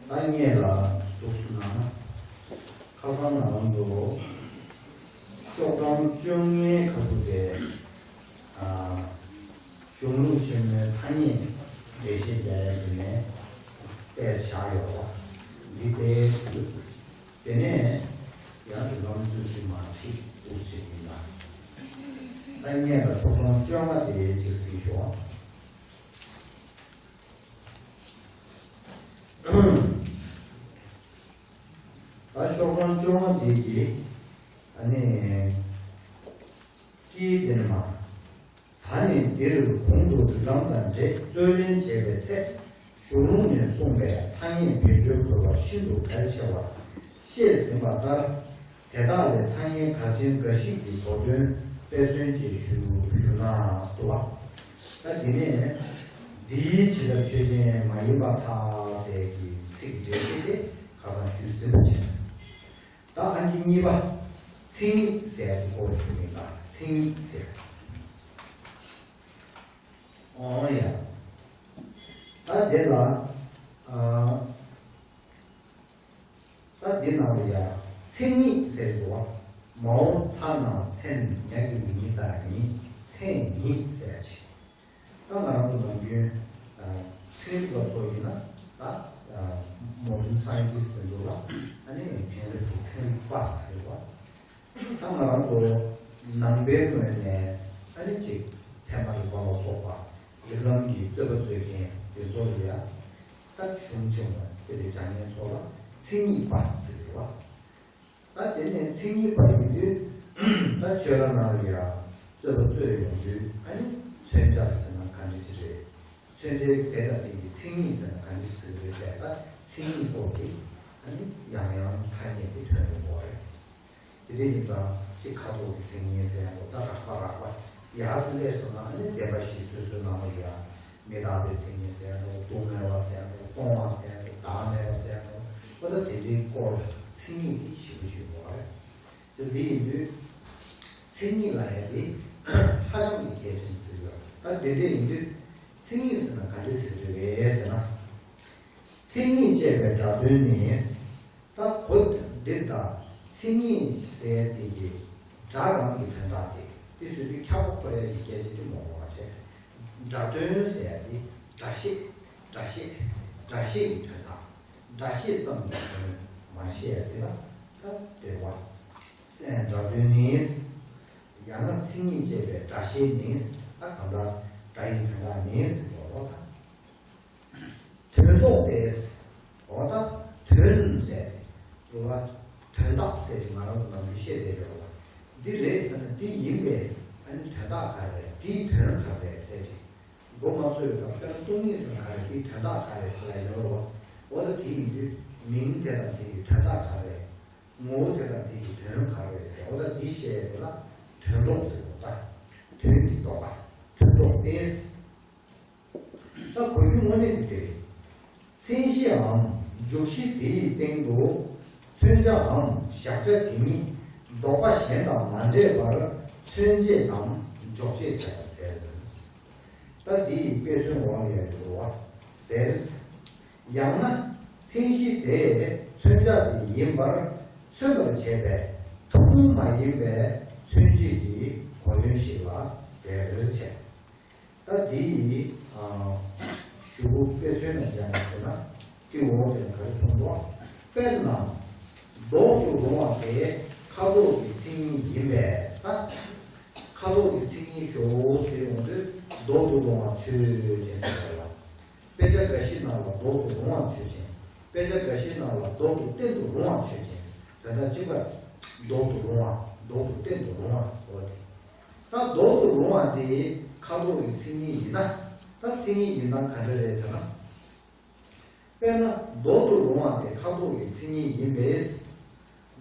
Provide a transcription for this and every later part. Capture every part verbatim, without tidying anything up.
ད་ངེད་ལ་འདུག་སེ་ན། ཁ་སང་ང་རང་ཚོ་ཤོག་གྲངས་བཅོ་ལྔའི་ཁ་ཐུག་དེ། ཨ། གཞུང་ལུགས་ཆེན་མོའི་ཐ་སྙད་འགྲེལ་བཤད་རྒྱག་ཡ་དེ་ནས་བལྟས་བཞག་ཡོད་པ། འདི་དེ་དེ་ནས་ཡང་དྲི་ལམ་བཙུན་སྲིད་མ་ཁྲིད་འདུག་ཟེར་གྱི་ཡིན་ལ། ད་ངེད་ལ་ཤོག་གྲངས་བཅོ་ལྔ་དེ་ཅིག་གཟིགས་ཤོག། ད་ཤོག་གྲངས་བཅོ་ལྔ་དེ་གི་ཨ་ནི་དཀྱིལ་དེ་ནས་མར། ད་ནི་འདིར་གོང་དུ་རིགས་ལམ་དང་འབྲེལ་རྩོད་ལེན་བྱས་པའི་ཚེ། གཞུང་ལུགས་ནས་གསུངས་པའི་ཐ་སྙད་བེད་སྤྱོད་དགོས་པ་ཤིན་ཏུ་གལ་ཆེ་བར་བཤད་ཟིན་པ་ལྟར། དེ་དག་ལས་ཐ་སྙད་གལ་ཆེན་འགའ་ཞིག་གི་གོ་དོན་དཔེ་མཚོན་ཅིག་ཞུ་ཞུ་ན་ཟེར་བ། ད་འདི་ནས་འདིའི་བྱེ་བྲག་ཆོས་ཅན་མ་ཡིན་པར་ཐལ་ཟེར་གྱི་ཚིག་འགྲེལ་བཤད་དེ་ཁ་སང་ཞུས་ཟིན་པ་བྱས། ད་ཨང་ཀི་གཉིས་པ། མཚན་ཉིད་ཟེར་གྱི་སྐོར་ཞུ་གི་ཡིན། ད་མཚན་ཉིད་ཟེར། ཨོ་ཡ། ད་དེ་ལ། ཨ། ད་འདི་ནང་ལ་ཡ། མཚན་ཉིད་ཟེར་གྱི་འདུག་བ། མའོ་ཚ་ན་མཚན། ཉ་གི་ཉི་དང་ཉིད། མཚན་ཉིད་ཟེར་ཅིག། ད་ང་རང་ཚོ་ནམ་རྒྱུན། ཨ། ཚན་རིག་པ་ཚོ་ཡིན་ན། ད། ཨ། མོ་ཌན་སའེན་ཊིསི་དེ་ཚོ་ལ་ཨ་ནི་ཕན་རེ་དེ་ཚན་རིག་པ་ཟེར་བ། ད་ང་རང་ཚོ་ནང་པའི་ངོས་ནས་ཨ་ནི་ཅིག་ཚད་མ་རིག་པ་ལ་སོགས་པ་རིགས་ལམ་གྱི་རྩོད་པ་རྩོད་མཁན་དེ་ཚོ་ལ་ཡ། ད་གཞུང་ཆེན་མོ་དེ་ལས་སྦྱང་མཁན་ཚོ་ལ་མཚན་ཉིད་པ་ཟེར་གྱི་འདུག་བ། ད་དེ་ནས་མཚན་ཉིད་པ་ཡིན་དུས། ད་ཆོས་ར་ནང་ལ་ཡ་རྩོད་པ་རྩོད་ཡོང་དུས་ཨ་ནི་མཚོན་བྱ་ཟེར་ན་ག་འདྲ་ཅིག་རེད། མཚོན་བྱའི་དེ་དང་དེ་གི་མཚན་ཉིད་ཟེར་ན་ག་འདྲ་ཅིག་རེད་ཟེར། ད་མཚན་ཉིད་ཐོག་གི་ཨ་ནི་ཡང་ཡང་ཐ་སྙད་དེ་ཐོན་ཡོང་གི་རེད། དེ་འདྲ་ཡིན་ཙང་ཅིག་ཁ་དོག་གི་མཚན་ཉིད་ཟེར་ཡང་འདུག་ད་རགས་པ་རགས་པ་ཡར་སླེབས་སོང་ན་ཨ་ནི་བདེན་པ་བཞི་སོ་སོའི་ནང་ལ་ཡ། མི་རྟག་པའི་མཚན་ཉིད་ཟེར་ཡང་འདུག་སྟོང་པ་ཟེར་ཡང་འདུག་སྟོང་པ་ཟེར་ཡང་འདུག་བདག་མེད་པ་ཟེར་ཡང་འདུག་འོ་ད་དེ་འདྲའི་སྐོར་མཚན་ཉིད་དེ་ཞིབ་པོ་ཞིག་འདུག་རེད། ཅེས་འདི་ཡིན་དུས། མཚན་ཉིད་ལ་ཡ་དེ་ཧ་ཅང་གི་གལ་ཆེན་ཟེར་ཡོད། ད་དེ་འདྲ་ཡིན་དུས་མཚན་ཉིད་ཟེར་ན་ག་འདྲ་ཟེར་གྱི་རེད་ཟེར་ན། མཚན་ཉིད་ཅེས་པའི་སྒྲ་དོན་ནི། ད་གོ་འདིར་ད་མཚན་ཉིད་ཟེར་དེ་གི་སྒྲ་རང་གི་དོན་དག་དེ་དེ་ཟེར་དུས་ཁྱབ་པ་འཁོར་ཡ་གི་སྐད་ཆ་དེ་མ་གོ་བ་བྱས། སྒྲ་དོན་ཟེར་ཡ་དེ་སྒྲ་བཤད། སྒྲ་བཤད། སྒྲ་བཤད་ཀྱི་དོན་དག་སྒྲ་བཤད་ཙམ་གྱི་དོན་མ་བཤད་ཡ་དེ་ལ་ད་འདོད་པ། སྒྲ་དོན་ནི། ཡང་ན་མཚན་ཉིད་ཅེས་པའི་སྒྲ་བཤད་ནི། ད་གང་ལྟར་སྒྲ་ཡི་དོན་དག་ནི་ཟེར་བ་དང་། དོན་ལྡོག་སྟེ། འོ་ད་དོན་ཟེར་ཏེ། འགྲོ་བ། དོན་དག་ཟེར་ཏེ་ང་རང་ཚོ་ནམ་རྒྱུན་བཤད་བསྡད་ཡོད་པ། འདི་རེད་ཟེར་ན་འདི་ཡིན་པས་ཨ་ནི་དོན་དག་ག་རེ་རེད། འདིའི་དོན་ག་རེ་རེད་ཟེར་ཏེ། མགོ་མ་ཚོས་པའི་སྐབས་དཔེར་ན་སྟོང་ཉིད་ཟེར་ན་ག་རེ། འདིའི་དོན་དག་ག་རེ་ཟེར་ལ་ཡོད་རེད་བ། འོ་ད་དེ་ཡིན་དུས་མིང་དེ་དང་དེ་གི་དོན་དག་ག་རེ། ངོ་བོ་དེ་དང་དེ་གི་དོན་ག་རེ་ཟེར། འོ་ད་འདི་བཤད་དེ་ལ་དོན་ལྡོག་ཟེར་བ་དང་། དོན་གྱི་ལྡོག་པ། དོན་ལྡོག་སྟེ། ད་གོ་རྒྱུ་དངོས་གནས་དེ་རེད། མཚན་གཞིའམ་འཇུག་གཞི་དེ་ཡི་སྟེང་དུ་མཚོན་བྱའམ་གཞག་བྱ་དེ་ཉིད་ལྡོག་པ་གཞན་དང་མ་འདྲེས་པར་མཚོན་བྱེད་དམ་འཇོག་བྱེད་དེ་ལ་ཟེར། ད་འདི་ཡི་དཔེ་མཚོན་འོག་ལ་ཡོད་འགྲོ་བ་ཟེར། ཡང་ན་མཚན་གཞི་དེ་མཚོན་བྱ་དེ་ཡིན་པར་མཚོན་པར་བྱེད་པའི་ཐུན་མོང་མ་ཡིན་པའི་མཚོན་བྱེད་ཀྱི་གོ་དོན་ཞིག་ལ་ཟེར་བྱས། ད་འདི་ཡི་ཨ་ཞུ་དཔེ་མཚོན་ནང་བཞག་ནས་ཞུ་ན། དེ་འོག་དེ་ནས་ག་རེ་གསུངས་འདུག་དཔེར་ན། ལྡོག་ཏུ་རུང་བ་དེ་ཁ་དོག་གི་མཚན་ཉིད་ཡིན་པས། ད་ཁ་དོག་གི་མཚན་ཉིད་ཞོག་ཟེར་ཡོང་དུས་ལྡོག་ཏུ་རུང་བ་ཆོས་ཅན་ཟེར་བ་ལ། དཔེ་ཆ་འགའ་ཞིག་ནང་ལ་ལྡོག་ཏུ་རུང་བ་ཆོས་ཅན། དཔེ་ཆ་འགའ་ཞིག་ནང་ལ་ལྡོག་ཏུ་གཏན་དུ་རུང་བ་ཆོས་ཅན། དོན་དག་གཅིག་པ། ལྡོག་ཏུ་རུང་བ། ལྡོག་ཏུ་གཏན་དུ་རུང་བ། འོ་དེ། ད་ལྡོག་ཏུ་རུང་བ་དེ་ཁ་དོག་གི་མཚན་ཉིད་ཡིན་ན། ད་མཚན་ཉིད་ཡིན་སྟངས་ག་འདྲ་རེད་ཟེར་ན། དཔེར་ན་ལྡོག་ཏུ་རུང་བ་དེ་ཁ་དོག་གི་མཚན་ཉིད་ཡིན་པས།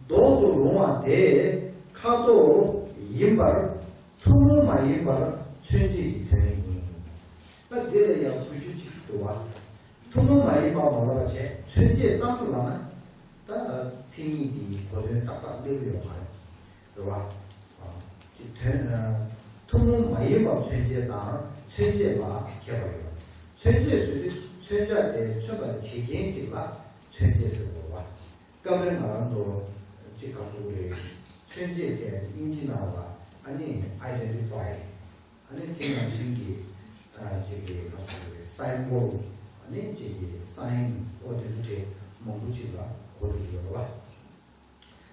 ལྡོག་ཏུ་རུང་བ་དེ་ཁ་དོག་ཡིན་པར་ཐུན་མོང་མ་ཡིན་པར་མཚོན་བྱེད་ཀྱི་དོན་ཡིན། ད་འདི་ལ་ཡང་གོ་རྒྱུ་གཅིག་འདུག་བ། ཐུན་མོང་མ་ཡིན་པ་མ་ལབ་པ་བྱས་མཚོན་བྱེད་ཙམ་དུ་ལབ་ན། ད་མཚན་ཉིད་འདིའི་གོ་དོན་ཏག་ཏག་སླེབས་ཡོང་བ་རེད། རེད་བ། ཨ། ཅིག་དོན། ཨ། ཐུན་མོང་མ་ཡིན་པ་མཚོན་བྱེད་དང་མཚོན་བྱེད་ལ་ཁྱད་པར་ཡོད། མཚོན་བྱེད་ཟེར་དུས་མཚོན་བྱ་དེ་མཚོན་པར་བྱེད་མཁན་ཅིག་ལ་ མཚོན་བྱེད་ཟེར་དགོས་པ། སྐབས་རེ་ང་རང་ཚོ་ཅིག་ག་ཚོད་རེད། མཚོན་བྱེད་ཟེར་ཡ་དེ་དབྱིན་ཇི་ནང་ལ་ཨ་ནི་ཨའི་ཌེན་ཊི་ཕའི། ཨ་ནི་དེ་ནང་བཞིན་གྱི་ཨ་ཅིག་གི་ག་ཚོད་རེད། སའིན་བོ་ཌི། ཨ་ནི་ཅིག་གི་སའིན། ཨོ་དེ་ཚོ་བྲིས་མང་པོ་ཅིག་ལ་གོ་འགྲོ་གི་ཡོད་རེད་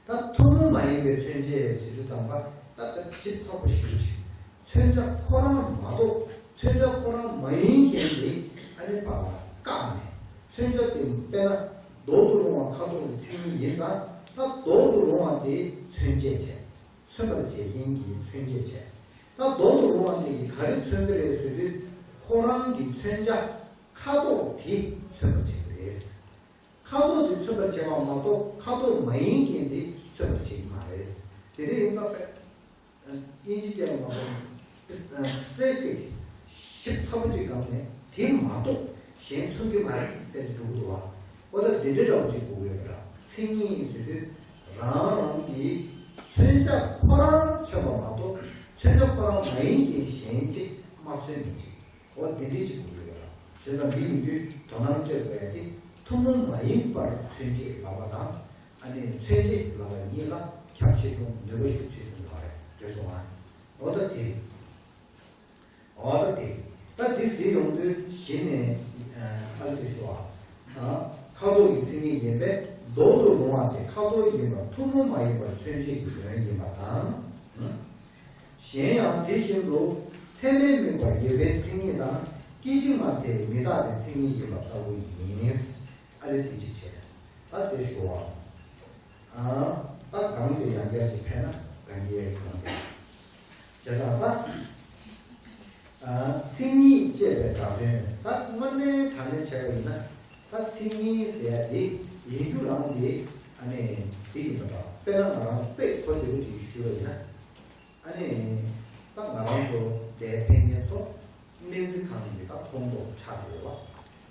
པ། ད་ཐུན་མོང་མ་ཡིན་པའི་མཚོན་བྱེད་ཟེར་དུས་ཙམ་པ་ད་ལྟ་ཞིབ་ཚགས་པོ་ཞིབ་ཅིག་མཚོན་བྱ་ཁོ་རང་མ་གཏོགས། མཚོན་བྱ་ཁོ་རང་མ་ཡིན་མཁན་དེ་ཨ་ནི་ཕར་བཀག་ནས། མཚོན་བྱ་དེ་དཔེར་ན་ལྡོག་ཏུ་རུང་བ་ཁ་དོག་གི་མཚན་ཉིད་ཡིན་ཙང་། ད་ལྡོག་ཏུ་རུང་བ་དེ་མཚོན་བྱེད་བྱས། མཚོན་པར་བྱེད་མཁན་གྱི་མཚོན་བྱེད་བྱས། ད་ལྡོག་ཏུ་རུང་བ་དེ་གིས་ག་རེ་མཚོན་གྱི་རེད་ཟེར་དུས། ཁོ་རང་གི་མཚོན་བྱ་ཁ་དོག་དེ་མཚོན་པར་བྱེད་ཀྱི་རེད། ཁ་དོག་དེ་མཚོན་པར་བྱེད་པ་མ་གཏོགས་ཁ་དོག་མ་ཡིན་མཁན་དེ་མཚོན་པར་བྱེད་ཀྱི་མ་རེད། དེ་འདྲ་ཡིན་ཙང་པས་དབྱིན་ཇི་སྐད་ལ་མ་གཏོགས་སི་པེ་སི་ཕིག་ཞིབ་ཚགས་པོ་ཅིག་སྒང་ནས་དེ་མ་གཏོགས་གཞན་མཚོན་གྱི་མ་རེད་ཟེར་ཏེ་འགྲོ་གི་འདུག་བ། འོ་ད་དེ་འདྲ་འདྲ་བོ་ཅིག་དགོས་ཡོད་པ་འདྲ། མཚན་ཉིད་ཟེར་དུས་རང་རང་གི་མཚོན་བྱ་ཁོ་རང་མཚོན་པ་མ་གཏོགས་མཚོན་བྱ་ཁོ་རང་མ་ཡིན་མཁན་གཞན་ཅིག་མ་མཚོན་ནི་ཅིག་འོ་དེ་འདྲའི་ཅིག་དགོས་ཀྱི་ཡོད་རེད། བྱས་ཙང་འདི་ཡིན་དུས་དོ་སྣང་སྤྲད་དགོས་ཡ་དེ་ཐུན་མོང་མ་ཡིན་པར་མཚོན་བྱེད་ལབ་པ་དང་། ཨ་ནི་མཚོན་བྱེད་ལབ་པ་གཉིས་ལ་ཁྱབ་ཆེ་ཆུང་ནུས་པ་ཤུགས་ཆེ་ཆུང་ལབ་རེད། དེ་སོང་ང་། འོ་ད་དེ། འོ་ད་དེ། ད་འདི་ཟེར་ཡོང་དུས་གཞི་ནས་ཨ་ལ་དེ་ཞུ་བ། ཁ་དོག་གི་མཚན་ཉིད་ཡིན་པས་ལྡོག་ཏུ་རུང་བ་དེ་ཁ་དོག་ཡིན་པ་ཐུན་མོང་མ་ཡིན་པར་མཚོན་བྱེད་ཀྱི་དོན་ཡིན་པ་དང་། གཞན་ཡང་དེ་བཞིན་དུ་ཚད་མས་དམིགས་པ་ཡོད་པའི་མཚན་ཉིད་དང་སྐད་ཅིག་མ་དེ་མི་རྟག་པའི་མཚན་ཉིད་ཡིན་པ་ལྟ་བུ་ཡིན། ཨ་ལས་དེ་གཅིག་བྱས། ད་དེ་ཞུ་བ། ཨ། ད་གང་དེ་ཡང་བསྐྱར་ཅིག་ཕན་ན་གང་གི་གང་དེ། བྱས་ཙང་ད། ཨ། མཚན་ཉིད་ཅེས་པའི་སྒྲ་དོན་ད་དངོས་གནས་དྲང་གནས་བྱས་པ་ཡིན་ན། ད་མཚན་ཉིད་ཟེར་ཡ་དེ་ཡིན་རྒྱུ་རང་དེ་ཨ་ནི་དེ་ཡིན་པ་འདྲ། དཔེར་ན་ང་རང་དཔེ་གོ་བདེ་པོ་ཅིག་ཞུ་བ་ཡིན་ན། ཨ་ནི། ད་ང་རང་ཚོ་འདིར་ཕེབས་མཁན་ཚོ་སྨན་རྩིས་ཁང་གི་ད་ཁོངས་གཏོགས་ཆགས་ཡོད་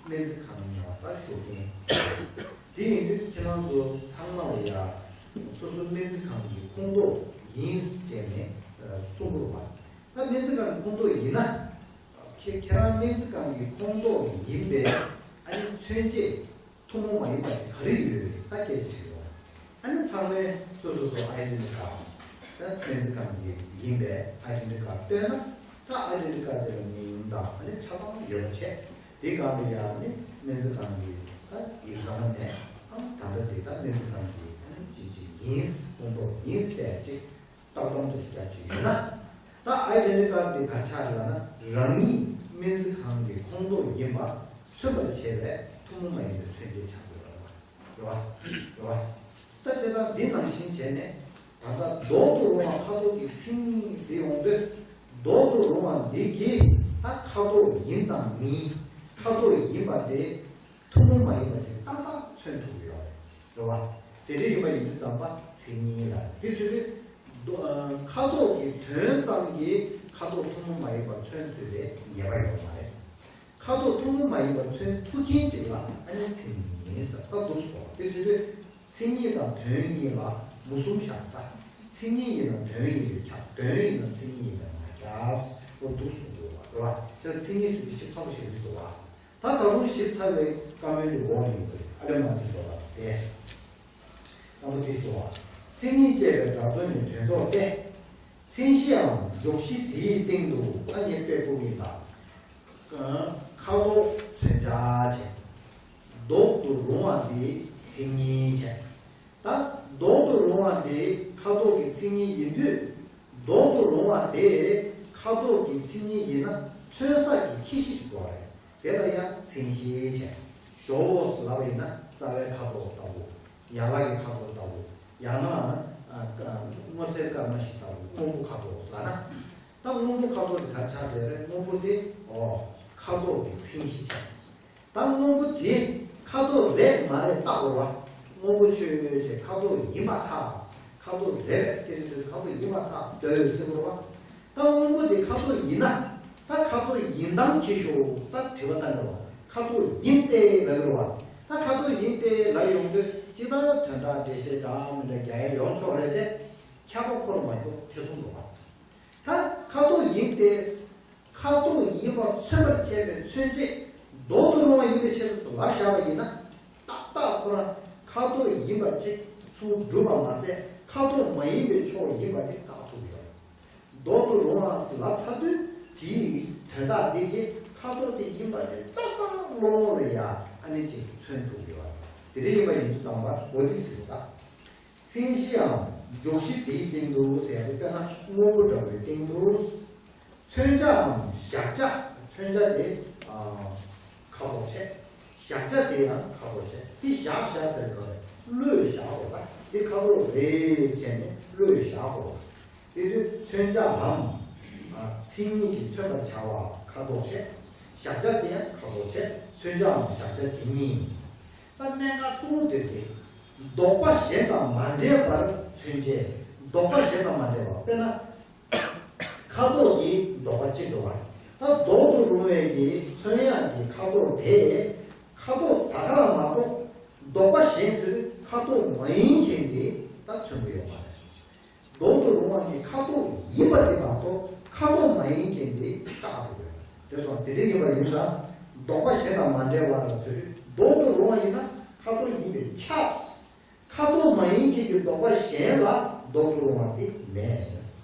པ། སྨན་རྩིས་ཁང་ནང་ད་ཞུགས་མཁན། དེ་ཡིན་དུས་ཁྱེད་རང་ཚོ་ཚང་མ་ལ་ཡ་སོ་སོ་སྨན་རྩིས་ཁང་གི་ཁོངས་གཏོགས་ཡིན་ཟེར་ནས་གསུང་གི་རེད་པ། ད་སྨན་རྩིས་ཁང་གི་ཁོངས་གཏོགས་ཡིན་ན། ཁྱེད་ཁྱེད་རང་སྨན་རྩིས་ཁང་གི་ཁོངས་གཏོགས་ཡིན་པས་ཨ་ནི་མཚོན་བྱེད་ཐུན་མོང་མ་ཡིན་པ་ཞིག་ག་རེ་ཡོད་རེད། ད་སྐད་ཆ་དྲིས་ཡོང་། ཨ་ནི་ཚང་མས་སོ་སོ་སོ་ཨའི་ཌེན་ཊི་ཀར་ཌི། ད་སྨན་རྩིས་ཁང་གི་ཡིན་པས་ཨའི་ཌེན་ཊི་ཀར་ཌི་སྟོན་ན། ད་ཨའི་ཌེན་ཊི་ཀར་ཌི་དེ་ལ་མིང་དང་ཨ་ནི་ཆ་ཚང་ཡོད་པ་བྱས། དེ་སྒང་ལ་ཡང་ནི་སྨན་རྩིས་ཁང་གི་ད་ཡིག་ཚང་ནས་ཨ་ད་ལྟ་དེ་ད་སྨན་རྩིས་ཁང་གི་ཨ་ནི་ཅི་ཅི་ཡིན། ཁོངས་གཏོགས་ཡིན་ཟེར་ཅིག་བཏགས་གཏམ་དེ་རྒྱབ་ཀྱི་ཡོད་ན། ད་ཨའི་ཌེན་ཊི་ཀར་ཌི་དེ་ག་ཆགས་རེད་ལབ་ན། རང་ཉིད་སྨན་རྩིས་ཁང་གི་ཁོངས་གཏོགས་ཡིན་པ་མཚོན་པར་བྱེད་པའི་ཐུན་མོང་མ་ཡིན་པའི་མཚོན་བྱེད་ཆགས་དགོས་རེད་པ། རེད་པ། རེད་པ། ད་བྱས་ཙང་འདི་ནང་བཞིན་བྱས་ནས་ད་ལྟ་ལྡོག་ཏུ་རུང་བ་ཁ་དོག་གི་མཚན་ཉིད་ཟེར་ཡོང་དུས། ལྡོག་ཏུ་རུང་བ་འདི་གིས་ད་ཁ་དོག་ཡིན་དང་མིན། ཁ་དོག་ཡིན་པ་དེ་ཐུན་མོང་མ་ཡིན་པ་ཅིག་ཏག་ཏག་མཚོན་ཐུབ་ཀྱི་ཡོད་རེད། རེད་པ། དེ་འདྲ་ཡིན་པ་ཡིན་དུས་ཙམ་པ་མཚན་ཉིད་ལ་དེ་ཟེར་དུས། ཁ་དོག་གི་དོན་ཙམ་གྱིས་ཁ་དོག་ཐུན་མོང་མ་ཡིན་པ་མཚོན་ཐུབ་པའི་ངེས་པ་ཡོད་མ་རེད། ཁ་དོག་ཐུན་མོང་མ་ཡིན་པ་མཚོན་ཐུབ་མཁན་ཅིག་ལ་ཨ་ནི་མཚན་ཉིད་ཟེར། ད་འདུག་སོ། དེ་ཟེར་དུས་མཚན་ཉིད་དང་དོན་གཉིས་ལ་མུ་གསུམ་བཞག་ད། མཚན་ཉིད་ཡིན་ན་དོན་ཡིན་པས་ཁྱབ། དོན་ཡིན་ན་མཚན་ཉིད་ཡིན་པས་མ་ཁྱབ། འོ་འདུག་སོ་འདུག་པ་རེད་པ། ཅེས་མཚན་ཉིད་ཟེར་དུས་ཞིབ་ཚགས་པོ་ཞིག་འདུག་པ། ད་ད་དུང་ཞིབ་ཚགས་པའི་བཀའ་མོལ་དེ་འོག་ནས་ཡོད་པ་རེད། ཨ་ལས་མ་ཅིག་འགྲོ་བ་དེ། དང་པོ་དེ་ཞུ་བ། མཚན་ཉིད་ཅེས་པའི་སྒྲ་དོན་ནི་དོན་ལྡོག་སྟེ། མཚན་གཞིའམ་འཇོག་གཞི་དེའི་སྟེང་དུ་ཨ་ནི་དཔེ་ཁོ་གི་ད། ཁ་དོག་མཚོན་བྱ་བྱས། ལྡོག་ཏུ་རུང་བ་དེ་མཚན་ཉིད་བྱས། ད་ལྡོག་ཏུ་རུང་བ་དེ་ཁ་དོག་གི་མཚན་ཉིད་ཡིན་དུས། ལྡོག་ཏུ་རུང་བ་དེ་ཁ་དོག་གི་མཚན་ཉིད་ཡིན་ན་མཚོན་ས་ཀྱི་ཁྱད་གཞི་ཅིག་དགོས་རེད། དེ་ལ་ཡང་མཚན་གཞི་བྱས། ཞོ་ལབ་པ་ཡིན་ན་རྩ་བའི་ཁ་དོག་ལྟ་བུ། ཡན་ལག་གི་ཁ་དོག་ལྟ་བུ། ཡང་ན་ཨ་ཀ་སྔོ་སེར་དཀར་དམར་ཞི་ལྟ་བུ། སྔོན་པོ་ཁ་དོག་ལབ་ན། ད་སྔོན་པོ་ཁ་དོག་དེ་ག་རེ་ཆགས་བསྡད་རེད། སྔོན་པོ་དེ་འོ་ཁ་དོག་གི་མཚན་གཞི་ཆགས། ད་སྔོན་པོ་དེ་ཁ་དོག་རེད་མ་རེད་བརྟག་དགོས་པ། སྔོན་པོ་ཆོས་ཅན། ཁ་དོག་ཡིན་པར་ཐལ། ཁ་དོག་རེད་པས་སྐད་ཆ་དེ་ཁ་དོག་ཡིན་པར་ཐལ་འདོད་ཡོད་ཟེར་དགོས་པ། ད་སྔོན་པོ་དེ་ཁ་དོག་ཡིན་ན། ད་ཁ་དོག་ཡིན་སྟངས་ཀྱི་ཞོ་ད་དྲི་བ་བཏང་དགོས་པ། ཁ་དོག་ཡིན་ཏེ་ལབ་དགོས་པ། ད་ཁ་དོག་ཡིན་ཏེ་ལབ་ཡོང་དུས་ཅི་ལྟར་དོན་དག་འགྲེལ་བཤད་འདྲ་མི་འདྲ་རྒྱག་ཡ་ཡོང་ཆོག་རེད་དེ། ཁྱད་པར་ཁོ་རང་མ་འཇོག་ཐེ་ཚོམ་འདུག་པ། ད་ཁ་དོག་ཡིན་ཏེ། ཁ་དོག་ཡིན་པ་མཚོན་པར་བྱེད་པའི་མཚོན་བྱེད་ལྡོག་ཏུ་རུང་བ་ཡིན་པའི་ཕྱིར་ཟེར་ལབ་བཞག་པ་ཡིན་ན། ཏག་ཏག་ཁོ་རང་ཁ་དོག་ཡིན་པ་གཅིག་ཚུར་སྒྲུབ་པ་མ་ཟད། ཁ་དོག་མ་ཡིན་པའི་ཕྱོགས་ཡིན་པ་དེ་བཀག་ཐུབ་ཡོད། མདོག་ཏུ་རུང་བ་ལབ་ཚར་དུས་དེའི་དོན་དག་འདི་དེ་ཁ་དོག་དེ་ཡིན་པ་དེ་ཏག་ཏག་བློ་ངོ་ལ་ཡ་ཨ་ནི་ཅིག་མཚོན་ཐུབ་ཡོད། དེ་འདྲ་ཡིན་པ་ཡིན་དུས་ཙམ་པ་འོ་དེ་ཟེར་བ་དང་། མཚན་གཞིའམ་འཇོག་གཞི་དེའི་སྟེང་དུ་ཟེར་ཡ་དེ་དཔེར་ན་སྔོན་པོ་འདྲ་བོའི་སྟེང་དུ། མཚོན་བྱའམ་བཞག་བྱ། མཚོན་བྱ་དེ་ཨ་ཁ་དོག་བྱས། བཞག་བྱ་དེ་ཡང་ཁ་དོག་བྱས། དེ་བཞག་བཞག་ཟེར་དགོས་རེད། བློས་བཞག་དགོས་པ། དེ་ཁ་དོག་རེད་ཟེར་ནས་བློས་བཞག་དགོས་པ། དེ་དུས་མཚོན་བྱའམ་ཨ་མཚན་ཉིད་ཀྱིས་མཚོན་པར་བྱ་བ་ཁ་དོག་བྱས། བཞག་བྱ་དེ་ཡང་ཁ་དོག་བྱས། མཚོན་བྱའམ་བཞག་བྱ་དེ་ཉིད། ད་གནད་འགག་གཙོ་བོ་དེ་དེ། ལྡོག་པ་གཞན་དང་མ་འདྲེས་པར་མཚོན་བྱའི། ལྡོག་པ་གཞན་དང་མ་འདྲེས་པ། དཔེར་ན། ཁ་དོག་གི་ལྡོག་པ་གཅིག་འགྲོ་བ། ད་མདོག་ཏུ་རུང་བའི་གི་མཚོན་ཡག་གི་ཁ་དོག་དེ། ཁ་དོག་ད་ག་རང་མ་གཏོགས། ལྡོག་པ་གཞན་ཟེར་དུས་ཁ་དོག་མ་ཡིན་མཁན་དེ་ད་མཚོན་གྱི་ཡོད་མ་རེད། མདོག་ཏུ་རུང་བ་དེ་ཁ་དོག་ཡིན་པ་དེ་མ་གཏོགས་ཁ་དོག་མ་ཡིན་མཁན་དེ་བཀག་འགྲོ་གི་ཡོད། དེ་སོང་དེ་འདྲ་ཡིན་པ་ཡིན་ཙང་། ལྡོག་པ་གཞན་དང་མ་འདྲེས་པ་ལ་ཟེར་དུས་མདོག་ཏུ་རུང་བ་ཡིན་ན་ཁ་དོག་ཡིན་པས་ཁྱབ། ཁ་དོག་མ་ཡིན་མཁན་གྱི་ལྡོག་པ་གཞན་ལ་མདོག་ཏུ་རུང་བ་དེ་མེད།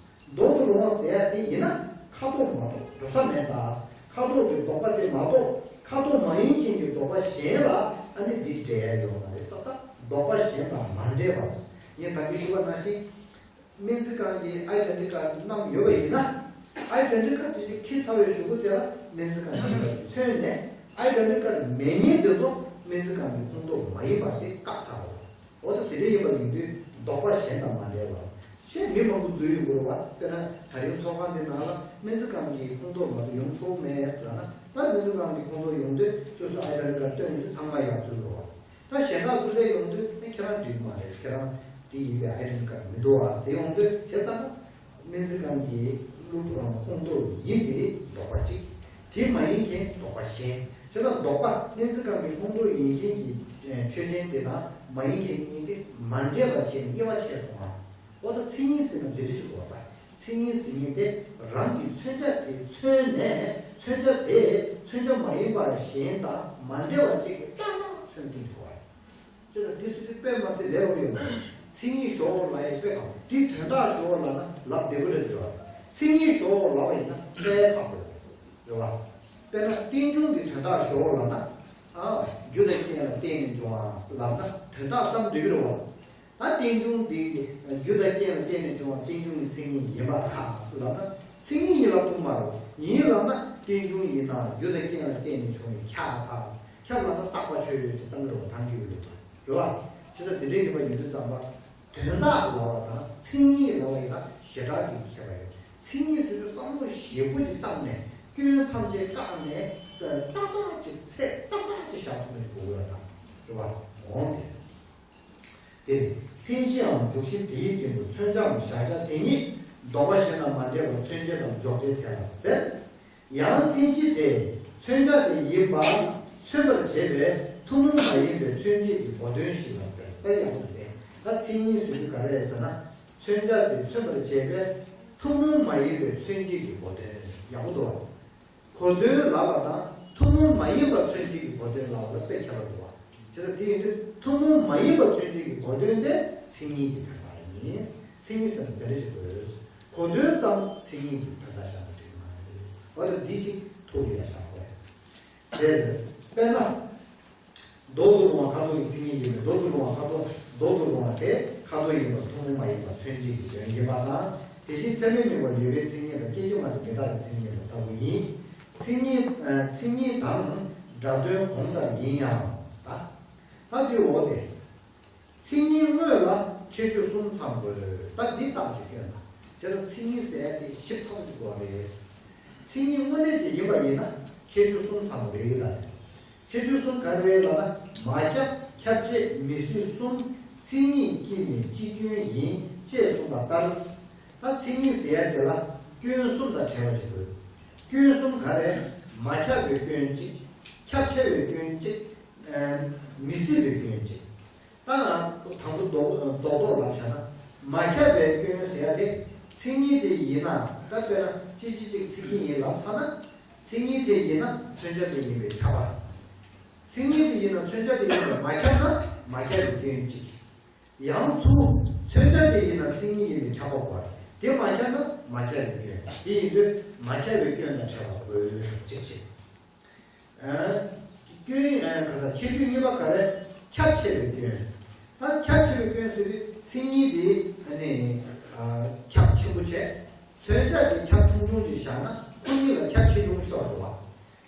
མདོག་ཏུ་རུང་བ་ཟེར་ཡ་དེ་ཡིན་ན་ཁ་དོག་མ་གཏོགས་འགྲོ་ས་མེད་ད། ཁ་དོག་གི་ལྡོག་པ་དེ་མ་གཏོགས་ཁ་དོག་མ་ཡིན་མཁན་གྱི་ལྡོག་པ་གཞན་ལ་ཨ་ནི་འདི་འབྲེལ་ཡ་ཡོད་མ་རེད། ད་ལྟ་ལྡོག་པ་གཞན་དང་མ་འདྲེས་པ། ངས་ད་གིན་ཞུས་པ་ནང་བཞིན། སྨན་རྩིས་ཁང་གི་ཨའི་ཌེན་ཊི་ཀར་ཌི་བསྣམས་ཡོད་པ་ཡིན་ན། ཨའི་ཌེན་ཊི་ཀར་ཌི་དེ་འཁྱེར་ཚར་བའི་གཞུག་གུ་དེ་ལ་སྨན་རྩིས་ཁང་གི་མཚོན་ནས། ཨའི་ཌེན་ཊི་ཀར་ཌི་མེད་མཁན་དེ་ཚོ་སྨན་རྩིས་ཁང་གི་ཁོངས་གཏོགས་མ་ཡིན་པ་དེ་བཀག་ཚར་བ། འོ་ད་དེ་འདྲ་ཡིན་པ་ཡིན་དུས་ལྡོག་པ་གཞན་དང་མ་འདྲེས་པ། གཞན་མི་མང་པོ་འཛུལ་ཡོང་གི་རེད་བ། དཔེར་ན་ད་རིང་ཚོགས་ཁང་འདི་ནང་ལ་སྨན་རྩིས་ཁང་གི་ཁོངས་གཏོགས་མ་གཏོགས་ཡོང་ཆོག་མེད་ཟེར་ན། ད་སྨན་རྩིས་ཁང་གི་ཁོངས་གཏོགས་ཡོང་དུས་སོ་སོ་ཨའི་ཌེན་ཊི་ཀར་ཌི་བཏོན་ཡོང་དུས་ཚང་མ་ཡར་འཛུལ་འགྲོ་བ། ད་གཞན་དག་ཚོ་སླེབས་ཡོང་དུས་ཨེ་ཁྱེད་རང་འགྲིག་མ་རེད། ཁྱེད་རང་འདི་ཡིན་པའི་ཨའི་ཌེན་ཊི་ཀར་ཌི་མི་འདུག་ཨ་ཟེར་ཡོང་དུས། བྱས་ཙང་སྨན་རྩིས་ཁང་གི་ལུགས་ཁོངས་གཏོགས་ཡིན་པའི་ལྡོག་པ་གཅིག་དེ་མ་ཡིན་མཁན་ལྡོག་པ་གཞན། བྱས་ཙང་ལྡོག་པ་སྨན་རྩིས་ཁང་གི་ཁོངས་གཏོགས་ཡིན་མཁན་གྱི་ཆོས་ཅན་དེ་དང་མ་ཡིན་མཁན་གཉིས་དེ་མ་འདྲེས་པ་བྱས་ནས་དབྱེ་བ་ཕྱེ་སོང་ང་། འོ་ད་མཚན་ཉིད་ཟེར་ན་འདི་འདྲ་ཞིག་དགོས་པ། མཚན་ཉིད་ཟེར་མཁན་དེ་རང་གི་མཚོན་བྱ་དེ་མཚོན་ནས། མཚོན་བྱ་དེ་མཚོན་བྱ་མ་ཡིན་པ་གཞན་དང་མ་འདྲེས་པ་གཅིག་གིས་ཏག་ཏག་མཚོན་ཐུབ་འགྲོ་བ་རེད། ཅེས་དང་འདི་སུ་དེ་དཔེ་མ་སྲིད་ལས་རོགས་ཡོད་མ་རེད། མཚན་ཉིད་ཞོག་ལབ་ཡ་དཔེ་གང་དེའི་དོན་དག་ཞོག་ལབ་ན་ལབ་བདེ་པོ་རེད་འགྲོ་བ། མཚན་ཉིད་ཞོག་ལབ་པ་ཡིན་ན་དཔེ་ཁག་པོ་རེད་བ། དཔེར་ན་རྟེན་འབྱུང་གི་དོན་དག་ཞོག་ལབ་ན། ཨ། རྒྱུ་དང་རྐྱེན་ལ་བརྟེན་ནས་འབྱུང་བ་ལབ་ན་དོན་དག་ཙམ་འགྲིག་གི་རེད་བ། ད་རྟེན་འབྱུང་འདི་རྒྱུ་དང་རྐྱེན་ལ་བརྟེན་ནས་བྱུང་བ་རྟེན་འབྱུང་གི་མཚན་ཉིད་ཡིན་པར་ཐལ་ཟེར་ལབ་ན། མཚན་ཉིད་ཡིན་ལབ་ཐུབ་མ་རེད། ཡིན་ལབ་ན་རྟེན་འབྱུང་ཡིན་ན་རྒྱུ་དང་རྐྱེན་ལ་བརྟེན་ནས་བྱུང་བས་ཁྱབ་པ། ཁྱབ་ལབ་ན་རྟག་པ་ཆོས་ཅན་ཅིག་བཏང་གི་རེད་བ། བཏང་གི་ཡོད་རེད་བ། བྱས་ཙང་དེ་འདྲ་ཡིན་པ་ཡིན་དུས་ཙམ་པ། དོན་དག་ལབ་པ་དང་མཚན་ཉིད་ལབ་པ་ཡིན་ན་ཞེ་དྲག་གི་ཁྱད་པར་ཡོད། མཚན་ཉིད་ཟེར་དུས་བསམ་བློ་ཞིབ་པོ་ཅིག་བཏང་ནས་སྐྱོན་ཐམས་ཅད་བཀག་ནས་ཏག་ཏག་ཅིག་ཚད་ཏག་ཏག་ཅིག་བཞག་ཐུབ་ན་ཅིག་དགོས་ཡོད་དང་། རེད་བ། འོང་དེ། དེ་མཚན་གཞིའམ་འཇོག་གཞི་དེའི་སྟེང་དུ་མཚོན་བྱའམ་བཞག་བྱ་དེ་ཉིད་ལྡོག་པ་གཞན་དང་མ་འདྲེས་པར་མཚོན་བྱེད་དམ་འཇོག་བྱེད་དེ་ལ་ཟེར། ཡང་མཚན་གཞི་དེ་མཚོན་བྱ་དེ་ཡིན་པ་མཚོན་པར་བྱེད་པའི་ཐུན་མོང་མ་ཡིན་པའི་མཚོན་བྱེད་ཀྱི་གོ་དོན་ཞིག་ལ་ཟེར། ད་ཡག་པོ་རེད། ད་མཚན་ཉིད་ཟེར་དུས་ག་རེ་རེད་ཟེར་ན། མཚོན་བྱ་དེ་མཚོན་པར་བྱེད་པའི་ཐུན་མོང་མ་ཡིན་པའི་མཚོན་བྱེད་ཀྱི་གོ་དོན། ཡག་པོ་འདུག་གོ་དོན་ལབ་པ་དང་ཐུན་མོང་མ་ཡིན་པ་མཚོན་བྱེད་ཀྱི་གོ་དོན་ལབ་པ་ལ་དཔེ་ཁྱད་པར་འདུག་བ། བྱས་ཙང་དེ་ཡིན་དུས་ཐུན་མོང་མ་ཡིན་པ་མཚོན་བྱེད་ཀྱི་གོ་དོན་དེ་མཚན་ཉིད་ཀྱི་དོན་དག་ཡིན། མཚན་ཉིད་ཟེར་ན་དེ་འདྲ་ཞིག་དགོས། གོ་དོན་ཙམ་མཚན་ཉིད་ཀྱི་དོན་དག་བཞག་ན་འགྲིག་གི་མ་རེད། འོ་ད་འདི་གཅིག་ཐུགས་ལ་ཡ་བཞག་དགོས་ཟེར། དཔེར་ན། མདོག་ཏུ་རུང་བ་ཁ་དོག་གི་མཚན་ཉིད་ཡིན་པས། མདོག་ཏུ་རུང་བ་ཁ་དོག་མདོག་ཏུ་རུང་བ་དེ་ཁ་དོག་ཡིན་པར་ཐུན་མོང་མ་ཡིན་པ་མཚོན་བྱེད་ཀྱི་དོན་ཡིན་པ་དང་། དེ་བཞིན་ཚད་མས་དམིགས་པ་ཡོད་པའི་མཚན་ཉིད་ལ་སྐད་ཅིག་མ་དང་དེ་དག་གི་མཚན་ཉིད་ལ་ལྟ་བུ་ཡིན། མཚན་ཉིད་ཨ་མཚན་ཉིད་དང་སྒྲ་དོན་གོང་ལྟར་ཡིན་ཡང་། ད་ད་དེ་འོ་དེ། མཚན་ཉིད་དངོས་ལ་ཁྱད་ཆོས་གསུམ་ཚང་དགོས། ད་འདི་རྟགས་ཅིག་སྟོན་ན། བྱས་ཙང་མཚན་ཉིད་ཟེར་ཡ་དེ་ཞིབ་ཚགས་པོ་ཅིག་དགོས་པ་རེད། མཚན་ཉིད་དངོས་གནས་ཅིག་ཡིན་པ་ཡིན་ན་ཁྱད་ཆོས་གསུམ་ཚང་དགོས་རེད་ལ། ཁྱད་ཆོས་གསུམ་ག་རེ་རེད་ལབ་ན། མ་ཁྱབ། ཁྱབ་བྱེད། མི་སྲིད་གསུམ། མཚན་ཉིད་ཀྱིས་ནི་ཅི་སྐྱོན་ཡིན། ཅེས་གསུངས་པ་ལྟར། ད་མཚན་ཉིད་ཟེར་ཡ་དེ་ལ་སྐྱོན་གསུམ་དང་བྲལ་བ་ཅིག་དགོས། སྐྱོན་གསུམ་ག་རེ། མ་ཁྱབ་པའི་སྐྱོན་གཅིག་ཁྱབ་ཆེ་བའི་སྐྱོན་གཅིག་ཨ་མི་སྲིད་པའི་སྐྱོན་གཅིག་ད་ང་དང་པོ་རྡོག་རྡོག་རྡོག་ལབ་བྱས་ན། མ་ཁྱབ་པའི་སྐྱོན་ཟེར་ཡ་དེ་མཚན་ཉིད་དེ་ཡིན་ན། ད་དཔེར་ན་ཅི་ཅི་ཅིག་ཚིག་གི་ཡིན་ལབ་ཚར་ན། མཚན་ཉིད་དེ་ཡིན་ན་མཚོན་བྱ་དེ་ཡིན་པས་ཁྱབ་པ། མཚན་ཉིད་དེ་ཡིན་ན་མཚོན་བྱ་དེ་ཡིན་པས་མ་ཁྱབ་ན་མ་ཁྱབ་པའི་སྐྱོན་གཅིག། ཡང་མཚུངས། མཚོན་བྱ་དེ་ཡིན་ན་མཚན་ཉིད་ཡིན་པས་ཁྱབ་པ་དགོས། དེ་མ་ཁྱབ་ན་མ་ཁྱབ་པའི་སྐྱོན། དེ་ཡིན་དུས་མ་ཁྱབ་པའི་སྐྱོན་དང་བྲལ་བ་དགོས་གཅིག་བྱས། ཨ། སྐྱོན། ཨ། ག་ས་ཁྱད་ཆོས་གཉིས་པ་ག་རེ། ཁྱབ་ཆེ་བའི་སྐྱོན། ད་ཁྱབ་ཆེ་བའི་སྐྱོན་ཟེར་དུས་མཚན་ཉིད་དེ་ཨ་ནི་ཨ་ཁྱབ་ཆེན་པོ་བྱས། མཚོན་བྱ་དེ་ཁྱབ་ཆུང་ཆུང་ཅིག་བཞག་ན་ཁོ་གཉིས་ལ་ཁྱབ་ཆེ་ཆུང་ཤོར་འགྲོ་བ།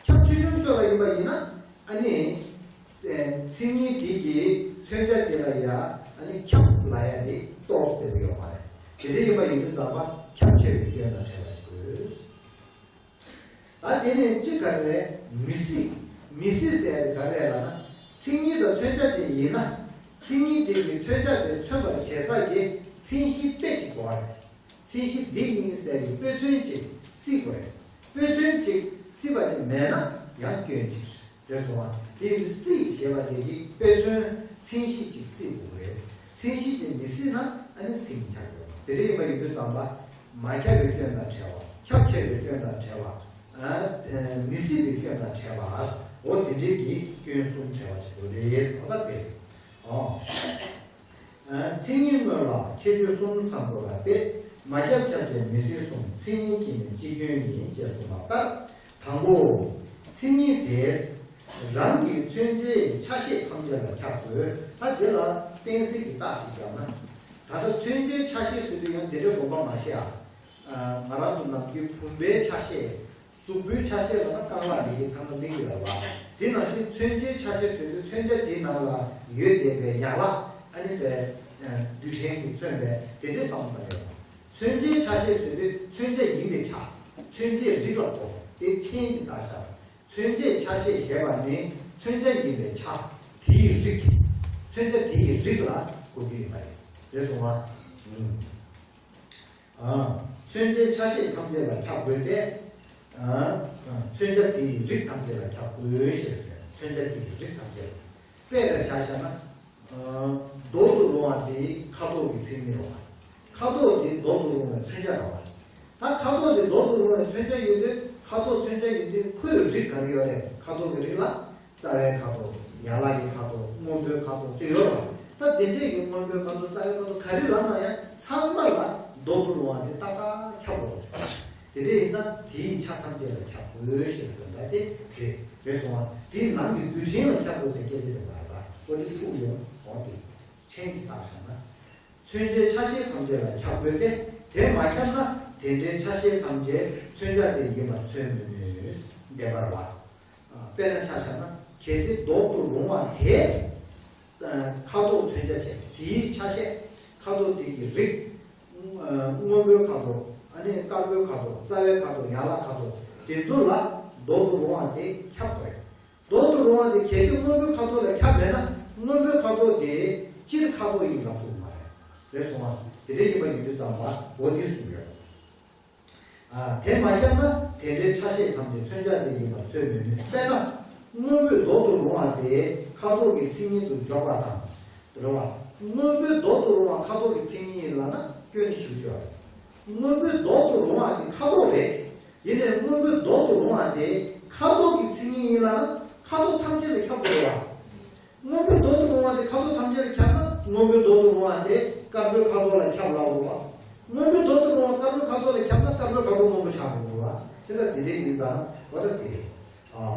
ཁྱབ་ཆེ་ཆུང་ཤོར་བ་ཡིན་པ་ཡིན་ན་ཨ་ནི་མཚན་ཉིད་དེ་གིས་མཚོན་བྱ་དེ་ལ་ཡ་ཨ་ནི་ཁྱབ་ལ་ཡ་དེ་རྟོགས་བདེ་པོ་ཡོད་མ་རེད། དེ་འདྲ་ཡིན་པ་ཡིན་དུས་ཙམ་པ་ཁྱབ་ཆེ་བའི་སྐྱོན་དང་བྲལ་བ་ཞིག་དགོས། ད་དེ་ནས་གཅིག་ག་རེ་རེད། མི་སྲིད། མི་སྲིད་ཟེར་ཡ་དེ་ག་རེ་རེད་ལབ་ན། མཚན་ཉིད་དང་མཚོན་བྱ་ཅིག་ཡིན་ན། མཚན་ཉིད་དེ་གིས་མཚོན་བྱ་དེ་མཚོན་པར་བྱེད་ས་ཀྱི་མཚན་གཞི་དཔེ་ཅིག་དགོས་རེད། མཚན་གཞི་འདི་ཡིན་ཟེར་གྱི་དཔེ་མཚོན་ཅིག་སྲིད་དགོས་རེད། དཔེ་མཚོན་ཅིག་སྲིད་པ་ཅིག་མེད་ན་ཡང་སྐྱོན་ཅིག་རེད་སོང་བ། དེ་ཡིན་དུས་སྲིད་ཞེས་པ་དེ་གིས་དཔེ་མཚོན་མཚན་གཞི་ཅིག་སྲིད་དགོས་རེད། མཚན་གཞི་ཅིག་མི་སྲིད་ན་ཨ་ནི་མཚན་ཉིད་ཆགས་ཡོད། དེ་འདྲ་ཡིན་པ་ཡིན་དུས་ཙམ་པ། མ་ཁྱབ་པའི་སྐྱོན་དང་བྲལ་བ། ཁྱབ་ཆེ་བའི་སྐྱོན་དང་བྲལ་བ། ཨ། མི་སྲིད་པའི་སྐྱོན་དང་བྲལ་བ། འོ་དེ་འདྲའི་གི་སྐྱོན་གསུམ་བྲལ་བ་ཞིག་དགོས་རེད། འོ་ད་དེ། འོ། ཨ། མཚན་ཉིད་དངོས་ལ་ཁྱད་ཆོས་གསུམ་ཚང་དགོས་པ་སྟེ། མ་ཁྱབ་ཁྱབ་ཆེ་མི་སྲིད་གསུམ། མཚན་ཉིད་ཀྱིས་ནི་སྤྱི་སྐྱོན་ཡིན། ཅེས་གསུངས་པ་ལྟར། དང་པོ། མཚན་ཉིད་དེས་རང་གི་མཚོན་བྱའི་ཆ་ཤས་ཐམས་ཅད་ལ་ཁྱབ་དགོས། ད་དེ་ལ་གཏན་ཚིགས་ཀྱི་རྟགས་ཤིག་བརྒྱབ་ན། ད་ལྟ་མཚོན་བྱའི་ཆ་ཤས་ཟེར་དུས་ཡང་དེ་འདྲའི་དགོངས་པ་མ་བཞེས་ཨ། ང་རང་ཚོ་ནམ་རྒྱུན་བུམ་པའི་ཆ་ཤས། གཟུགས་པོའི་ཆ་ཤས་ལ་ན་རྐང་ལག་འདི་གའི་ཚང་མ་གླེང་གི་ཡོད་པ། དེ་ནང་བཞིན་མཚོན་བྱའི་ཆ་ཤས་ཟེར་དུས་མཚོན་བྱ་དེའི་ནང་ལ་ཡོད་བསྡད་པའི་ཡན་ལག་ཨ་ནི་པའི་རྡུལ་ཕྲན་གྱིས་མཚོན་པའི་དེ་འདྲའི་བསམ་བློ་བཏང་ཡོད་པ། མཚོན་བྱའི་ཆ་ཤས་ཟེར་དུས་མཚོན་བྱ་ཡིན་པའི་ཆ། མཚོན་བྱའི་རིགས་ལ་གོ་དེ་ཆེན་གྱི་བརྟག་བྱ། མཚོན་བྱའི་ཆ་ཤས་ཞེས་པ་ནི་མཚོན་བྱ་ཡིན་པའི་ཆ། དེའི་རིགས། མཚོན་བྱ་དེའི་རིགས་ལ་གོ་རྒྱུ་ཡིན་པ་རེད། རེད་སོང་ང་། ཨ། མཚོན་བྱའི་ཆ་ཤས་ཐམས་ཅད་ལ་ཁྱབ་དགོས་ཏེ། ཨ། མཚོན་བྱ་དེའི་རིགས་ཐམས་ཅད་ལ་ཁྱབ་དགོས་ཞེས་རེད། མཚོན་བྱ་དེའི་རིགས་ཐམས་ཅད་ལ། དཔེ་ལ་བཞག་བཞག་ན། ཨ། རྡོག་ཏུ་རུང་བ་དེ་ཁ་དོག་གི་མཚན་ཉིད་རེད་བ། ཁ་དོག་དེ་རྡོག་ཏུ་རུང་བའི་མཚོན་བྱ་རེད་བ། ད་ཁ་དོག་དེ་རྡོག་ཏུ་རུང་བའི་མཚོན་བྱ་ཡིན་དུས་ཁ་དོག་མཚོན་བྱ་ཡིན་དུས་ཁོའི་རིགས་ག་རེ་ཡོད་རེད། ཁ་དོག་གི་རིགས་ལ། རྩ་བའི་ཁ་དོག་ཡན་ལག་གི་ཁ་དོག་སྔོན་པོའི་ཁ་དོག་ཅེས་ཡོད་རེད་བ། ད་དེ་འདྲས་ཀྱི་སྔོན་པོའི་ཁ་དོག་རྩ་བའི་ཁ་དོག་ག་རེ་ལབ་ན་ཡང་ཚང་མ་ལ་རྡོག་ཏུ་རུང་བ་དེ་ཏག་ཏག་ཁྱབ་དགོས་རེད། དེ་འདྲས་ཡིན་ཙང་དེའི་ཆ་ཐམས་ཅད་ལ་ཁྱབ་དགོས་ཞེས་པའི་དོན་དག་དེ་རེད། རེད་སོང་བ། དེའི་ནང་གི་རྡུལ་ཕྲན་ལ་ཁྱབ་དགོས་ཟེར་སྐད་ཆ་དེ་མ་རེད་པ། ཨོ་དེ་འཁྲུག་ཡོང་འོང་དེ་ཕྲན་གྱི་རྟགས་བཞག་ན། མཚོན་བྱའི་ཆ་ཤས་ཐམས་ཅད་ལ་ཁྱབ་དགོས་ཏེ། དེ་མ་ཁྱབ་ན་དེ་འདྲའི་ཆ་ཤས་ཐམས་ཅད་མཚོན་བྱ་དེ་ཡིན་པར་མཚོན་མི་ནུས། བདེན་པར་བ། དཔེར་ན་ཆ་བཞག་ན་གལ་ཏེ་རྡོག་ཏུ་རུང་བ་དེ། ཁ་དོག་མཚོན་བྱ་བྱས་དེའི་ཆ་ཤས། ཁ་དོག་དེ་གི་རིགས། སྔོན་པོའི་ཁ་དོག་ཨ་ནི་དཀར་པོའི་ཁ་དོག་རྩ་བའི་ཁ་དོག་ཡན་ལག་ཁ་དོག་དེ་ཚོ་ལ་རྡོག་ཏུ་རུང་བ་དེ་ཁྱབ་དགོས། རྡོག་ཏུ་རུང་བ་དེ་གལ་ཏེ་སྔོན་པོའི་ཁ་དོག་ལ་ཁྱབ་མེད་ན་སྔོན་པོའི་ཁ་དོག་དེ་སྤྱིར་ཁ་དོག་ཡིན་ལབ་ཐུབ་མ་རེད། རེད་སོང་བ། དེ་འདྲ་ཡིན་པ་ཡིན་དུས་ཙམ་པ་འོ་འདི་གསུངས་ཡོད། ཨ། དེ་མ་ཁྱབ་ན་དེ་འདྲའི་ཆ་ཤས་ཐམས་ཅད་མཚོན་བྱ་དེ་ཡིན་པར་མཚོན་མི་ནུས། དཔེར་ན། སྔོན་པོའི་རྡོག་ཏུ་རུང་བ་དེ་ཁ་དོག་གི་མཚན་ཉིད་དུ་འཇོག་པ་དང་། རེད་བ། སྔོན་པོའི་རྡོག་ཏུ་རུང་བ་ཁ་དོག་གི་མཚན་ཉིད་ཡིན་ལབ་ན་སྐྱོན་ཞིག་བརྗོད་རེད། སྔོན་པོའི་རྡོག་ཏུ་རུང་བ་དེ་ཁ་དོག་རེད། ཡིན་ནའི་སྔོན་པོའི་རྡོག་ཏུ་རུང་བ་དེ་ཁ་དོག་གི་མཚན་ཉིད་ཡིན་ལབ་ན་ཁ་དོག་ཐམས་ཅད་ལ་ཁྱབ་དགོས་རེད་བ། སྔོན་པོའི་རྡོག་ཏུ་རུང་བ་དེ་ཁ་དོག་ཐམས་ཅད་ལ་ཁྱབ་ན་སྔོན་པོའི་རྡོག་ཏུ་རུང་བ་དེ་དཀར་པོའི་ཁ་དོག་ལ་ཁྱབ་ལབ་དགོས་བ། སྔོན་པོའི་རྡོག་ཏུ་རུང་བ་དཀར་པོའི་ཁ་དོག་ལ་ཁྱབ་ན་དཀར་པོའི་ཁ་དོག་སྔོན་པོ་ཆགས་དགོས་བ། བྱས་ཙང་དེ་འདྲ་ཡིན་ཙང་འོ་ད་དེ་རེད། ཨ།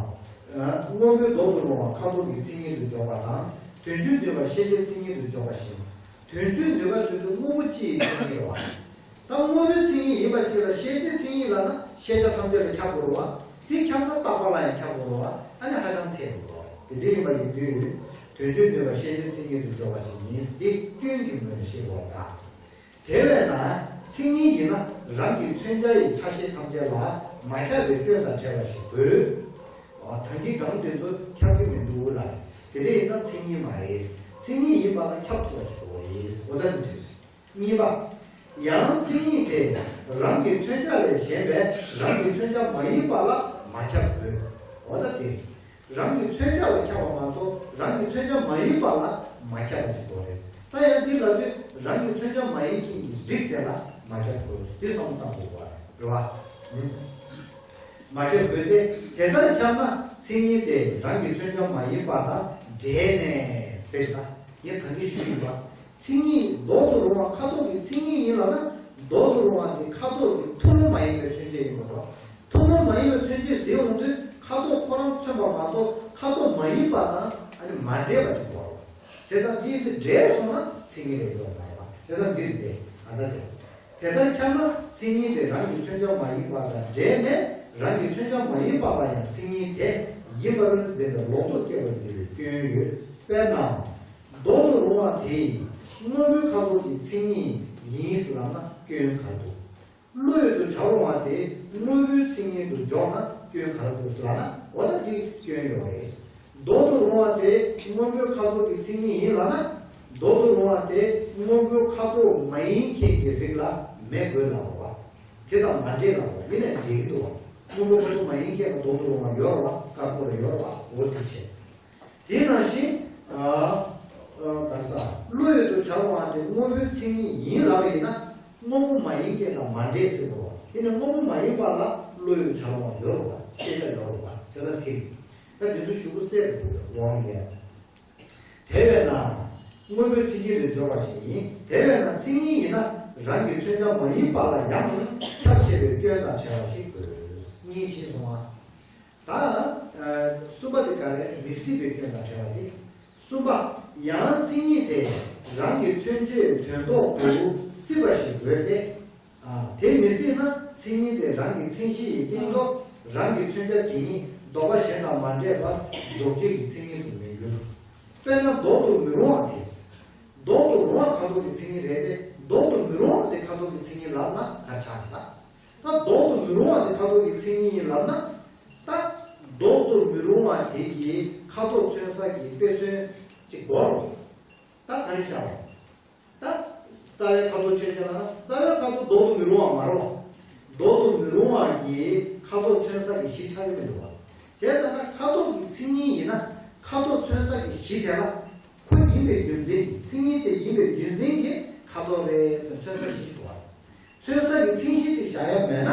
སྔོན་པོའི་རྡོག་ཏུ་རུང་བ་ཁ་དོག་གི་མཚན་ཉིད་དུ་འཇོག་པ་དང་དོན་བྱེད་ནུས་པ་ཤེས་བྱའི་མཚན་ཉིད་དུ་འཇོག་པ་བཞིན། དོན་བྱེད་ནུས་པ་ཟེར་དུས་དངོས་པོ་སྤྱི་ཡི་མཚན་ཉིད་རེད་བ། ད་དངོས་པོའི་མཚན་ཉིད་ཡིན་པ་གཅིག་ལ་ཤེས་བྱའི་མཚན་ཉིད་ལབ་ན་ཤེས་བྱ་ཐམས་ཅད་ལ་ཁྱབ་དགོས་རེད་བ། དེ་ཁྱབ་ན་རྟག་པ་ལ་ཡང་ཁྱབ་དགོས་རེད་བ། ཨ་ནི་ཧ་ཅང་འཐད་དགོས་རེད་བ། དེ་འདྲ་ཡིན་པ་ཡིན་དུས། དོན་བྱེད་ནུས་པ་ཤེས་བྱའི་མཚན་ཉིད་དུ་འཇོག་པ་ཞིག་ཡིན། འདི་སྐྱོན་གྱི་ངོས་ནས་ཤེས་དགོས་པ་དང་། དེ་བས་ན་མཚན་ཉིད་ཡིན་ན་རང་གི་མཚོན་བྱ་ཡི་ཆ་ཤས་ཐམས་ཅད་ལ་མ་ཁྱབ་པའི་སྐྱོན་དང་བྲལ་བ་ཞིག་དགོས། འོ་ད་གིན་གང་དེ་ཚོ་ཁྱབ་ཀྱི་མི་འདུག་ལ། དེ་འདྲ་ཡིན་ཙང་མཚན་ཉིད་མ་རེད། མཚན་ཉིད་ཡིན་པ་ལ་ཁྱབ་ཐུབ་པ་ཞིག་དགོས་རེད། འོ་ད་འདི་རེད། གཉིས་པ། ཡང་མཚན་ཉིད་དེ་རང་གི་མཚོན་བྱ་ལས་གཞན་པའི་རང་གི་མཚོན་བྱ་མ་ཡིན་པ་ལ་མ་ཁྱབ་དགོས། འོ་ད་དེ། རང་གི་མཚོན་བྱ་ལ་ཁྱབ་པ་མ་གཏོགས་རང་གི་མཚོན་བྱ་མ་ཡིན་པ་ལ་མ་ཁྱབ་པ་ཅིག་དགོས་རེད། ད་ཡང་འདི་ལབ་དུས་རང་གི་མཚོན་བྱ་མ་ཡིན་མཁན་གྱི་རིགས་དེ་ལ་མ་ཁྱབ་དགོས། འདི་བསམ་བློ་བཏང་དགོས་པ་རེད་བ། ཨུམ། མ་ཁྱབ་དགོས་ཏེ། དེ་ལྟར་ཁྱབ་ན་མཚན་ཉིད་དེ་རང་གི་མཚོན་བྱ་མ་ཡིན་པ་དང་འབྲེལ་ནས། དཔེར་ན་ངས་ད་གིན་ཞུས་ཡིན་པ། མཚན་ཉིད་ལྡོག་ཏུ་རུང་བ། ཁ་དོག་གི་མཚན་ཉིད་ཡིན་ལབ་ན། ལྡོག་ཏུ་རུང་བ་དེ་ཁ་དོག་གི་ཐུན་མོང་མ་ཡིན་པའི་མཚོན་བྱེད་ཡིན་པ་རེད། ཐུན་མོང་མ་ཡིན་པའི་མཚོན་བྱེད་ཟེར་ཡོང་དུས་ཁ་དོག་ཁོ་རང་མཚོན་པ་མ་གཏོགས་ཁ་དོག་མ་ཡིན་པ་དང་ཨ་ནི་མ་འདྲེས་པ་ཅིག་དགོས་རེད། བྱས་ཙང་འདི་དེ་འདྲེས་སོང་ན་མཚན་ཉིད་རེད་ཡོང་མ་རེད་པ། བྱས་ཙང་འདིར་བསྡད་ཨ་ད་དེ། དེ་ལྟར་ཁྱབ་ན་མཚན་ཉིད་དེ་རང་གི་མཚོན་བྱ་མ་ཡིན་པ་དང་འབྲེལ་ནས་རང་གི་མཚོན་བྱ་མ་ཡིན་པ་ལ་ཡང་མཚན་ཉིད་དེ་ཡིན་པར་འཛིན་པའི་ལོག་རྟོག་སྐྱེ་བར་འགྱུར་བའི་སྐྱོན་ཡོད། དཔེར་ན། ལྡོག་ཏུ་རུང་བ་དེ་སྔོན་པོའི་ཁ་དོག་གི་མཚན་ཉིད་ཡིན་ལབ་ན་སྐྱོན་ག་རེ་འདུག་བློ་ཡུལ་དུ་བྱར་རུང་བ་དེ་དངོས་པོའི་མཚན་ཉིད་དུ་འཇོག་ན་སྐྱོན་ག་རེ་འདུག་ལབ་ན། འོ་ད་འདི་སྐྱོན་ཡོད་རེད། ལྡོག་ཏུ་རུང་བ་དེ་སྔོན་པོའི་ཁ་དོག་གི་མཚན་ཉིད་ཡིན་ལབ་ན། ལྡོག་ཏུ་རུང་བ་དེ་སྔོན་པོའི་ཁ་དོག་མ་ཡིན་མཁན་གྱི་རིགས་ལ་མེད་དགོས་ལབ་པ། དེ་དང་མ་འདྲེས་ལབ་པ། ཡིན་ནའི་འདྲེས་ཀྱི་འདུག་བ། སྔོན་པོའི་ཁ་དོག་མ་ཡིན་མཁན་ལ་ལྡོག་ཏུ་རུང་བ་ཡོད་རེད་བ། དཀར་པོ་ལ་ཡོད་རེད་བ། འོ་དེ་བྱས། དེ་ནང་བཞིན། ཨ། ཨ། ག་རེ་ཟ། བློ་ཡུལ་དུ་བྱར་རུང་བ་དེ་དངོས་པོའི་མཚན་ཉིད་ཡིན་ལབ་པ་ཡིན་ན། དངོས་པོ་མ་ཡིན་མཁན་དང་མ་འདྲེས་ཟེར་དགོས་པ། དེ་ནི་དངོས་པོ་མ་ཡིན་པ་ལ་བློ་ཡུལ་དུ་བྱར་རུང་བ་ཡོད་རེད་བ། ཤེས་བྱ་ཡོད་རེད་བ། བྱས་ཙང་དེ། ད་དེ་ཚོ་ཞུ་དགོས་གསལ་པོ་འདུག་འོང་ཡས། དེ་བས་ན། དངོས་པོའི་མཚན་ཉིད་དུ་འཇོག་པ་ཞིག་ཡིན། དེ་བས་ན་མཚན་ཉིད་ཡིན་ན་རང་གི་མཚོན་བྱ་མ་ཡིན་པ་ལ་ཡང་ཁྱབ་ཆེ་བའི་སྐྱོན་དང་བྲལ་བ་ཞིག་དགོས། གཉིས་ཕྱིན་སོང་ང་། ད། ཨ། གསུམ་པ་དེ་ག་རེ། མི་སྲིད་པའི་སྐྱོན་དང་བྲལ་བ་དེ། གསུམ་པ། ཡང་མཚན་ཉིད་དེ་རང་གི་མཚོན་བྱའི་དོན་ལྡོག་ཏུ་སྲིད་པ་ཞིག་དགོས་ཏེ། ཨ། དེ་མི་སྲིད་ན་མཚན་ཉིད་དེ་རང་གི་མཚན་གཞི་ཡི་སྟེང་དུ་རང་གི་མཚོན་བྱ་དེ་ཉིད་ལྡོག་པ་གཞན་དང་མ་འདྲེས་པར་འཇོག་བྱེད་ཀྱི་མཚན་ཉིད་དུ་མི་འགྱུར། དཔེར་ན་ལྡོག་ཏུ་མི་རུང་བ་དེ། ལྡོག་ཏུ་རུང་བ་ཁ་དོག་གི་མཚན་ཉིད་རེད་དེ། ལྡོག་ཏུ་མི་རུང་བ་དེ་ཁ་དོག་གི་མཚན་ཉིད་ལབ་ན་ག་རེ་ཆགས་ན། ད་ལྡོག་ཏུ་མི་རུང་བ་དེ་ཁ་དོག་གི་མཚན་ཉིད་ཡིན་ལབ་ན། ད་ལྡོག་ཏུ་མི་རུང་བ་དེ་གི་ཁ་དོག་མཚོན་ས་གི་དཔེ་མཚོན་གཅིག་དགོས་རེད། ད་ག་རེ་བཞག་རེད། ད་རྩ་བའི་ཁ་དོག་ཆོས་ཅན་ལ་རྩ་བའི་ཁ་དོག་ལྡོག་ཏུ་མི་རུང་བ་མ་རེད་བ། ལྡོག་ཏུ་མི་རུང་བ་གི་ཁ་དོག་མཚོན་ས་གི་གཞི་ཆགས་ཀྱི་མི་འདུག་བ། བྱས་ཙང་ན་ཁ་དོག་གི་མཚན་ཉིད་ཡིན་ན་ཁ་དོག་མཚོན་ས་གི་གཞི་དེ་ལ་ཁོ་ཡིན་པའི་རྒྱུ་མཚན་གྱིས། མཚན་ཉིད་དེ་ཡིན་པའི་རྒྱུ་མཚན་གྱིས་ཁ་དོག་རེད་ཟེར་མཚོན་ས་གཞི་ཞུ་བ། མཚོན་ས་ཀྱི་མཚན་གཞི་ཅིག་བཞག་ཡ་མེད་ན།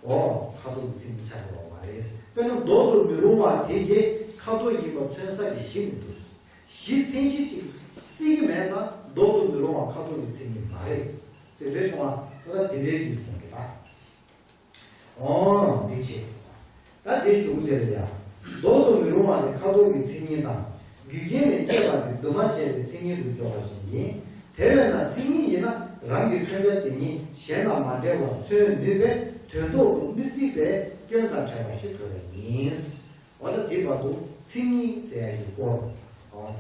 འོ། ཁ་དོག་གི་མཚན་ཉིད་ཆགས་ཀྱི་ཡོད་མ་རེད། དཔེར་ན་ལྡོག་ཏུ་མི་རུང་བ་དེ་གིས་ཁ་དོག་ཡིན་པ་མཚོན་ས་ཀྱི་གཞི་མི་འདུག་གཞི་མཚན་གཞི་ཅིག་སྲིད་ཀྱི་མེད་ཙང་ལྡོག་ཏུ་མི་རུང་བ་ཁ་དོག་གི་མཚན་ཉིད་མ་རེད། དེ་རེད་སོང་བ། ད་དེ་འདྲའི་དུས་སོང་གི་ད། འོ། འདི་བྱེད། ད་དེ་གཞུང་དེ་ལ་ཡང་། ལྡོག་ཏུ་མི་རུང་བ་དེ་ཁ་དོག་གི་མཚན་ཉིད་དང་། རྒྱུ་རྐྱེན་ལས་སྐྱེས་པ་དེ་འདུས་མ་བྱས་པའི་མཚན་ཉིད་དུ་འཇོག་པ་ཞིག་ཡིན། དེ་བས་ན་མཚན་ཉིད་ཡིན་ན་རང་གི་མཚོན་བྱ་དེ་ཉིད་གཞན་དང་མ་འདྲེས་པར་མཚོན་ནུས་པས་དོན་ལྡོག་ཏུ་མི་སྲིད་པའི་སྐྱོན་དང་བྲལ་བ་ཞིག་དགོས་པ་ཡིན། འོ་ད་དེའི་བར་དུ་མཚན་ཉིད་ཟེར་ཡ་ཡི་སྐོར། འོ།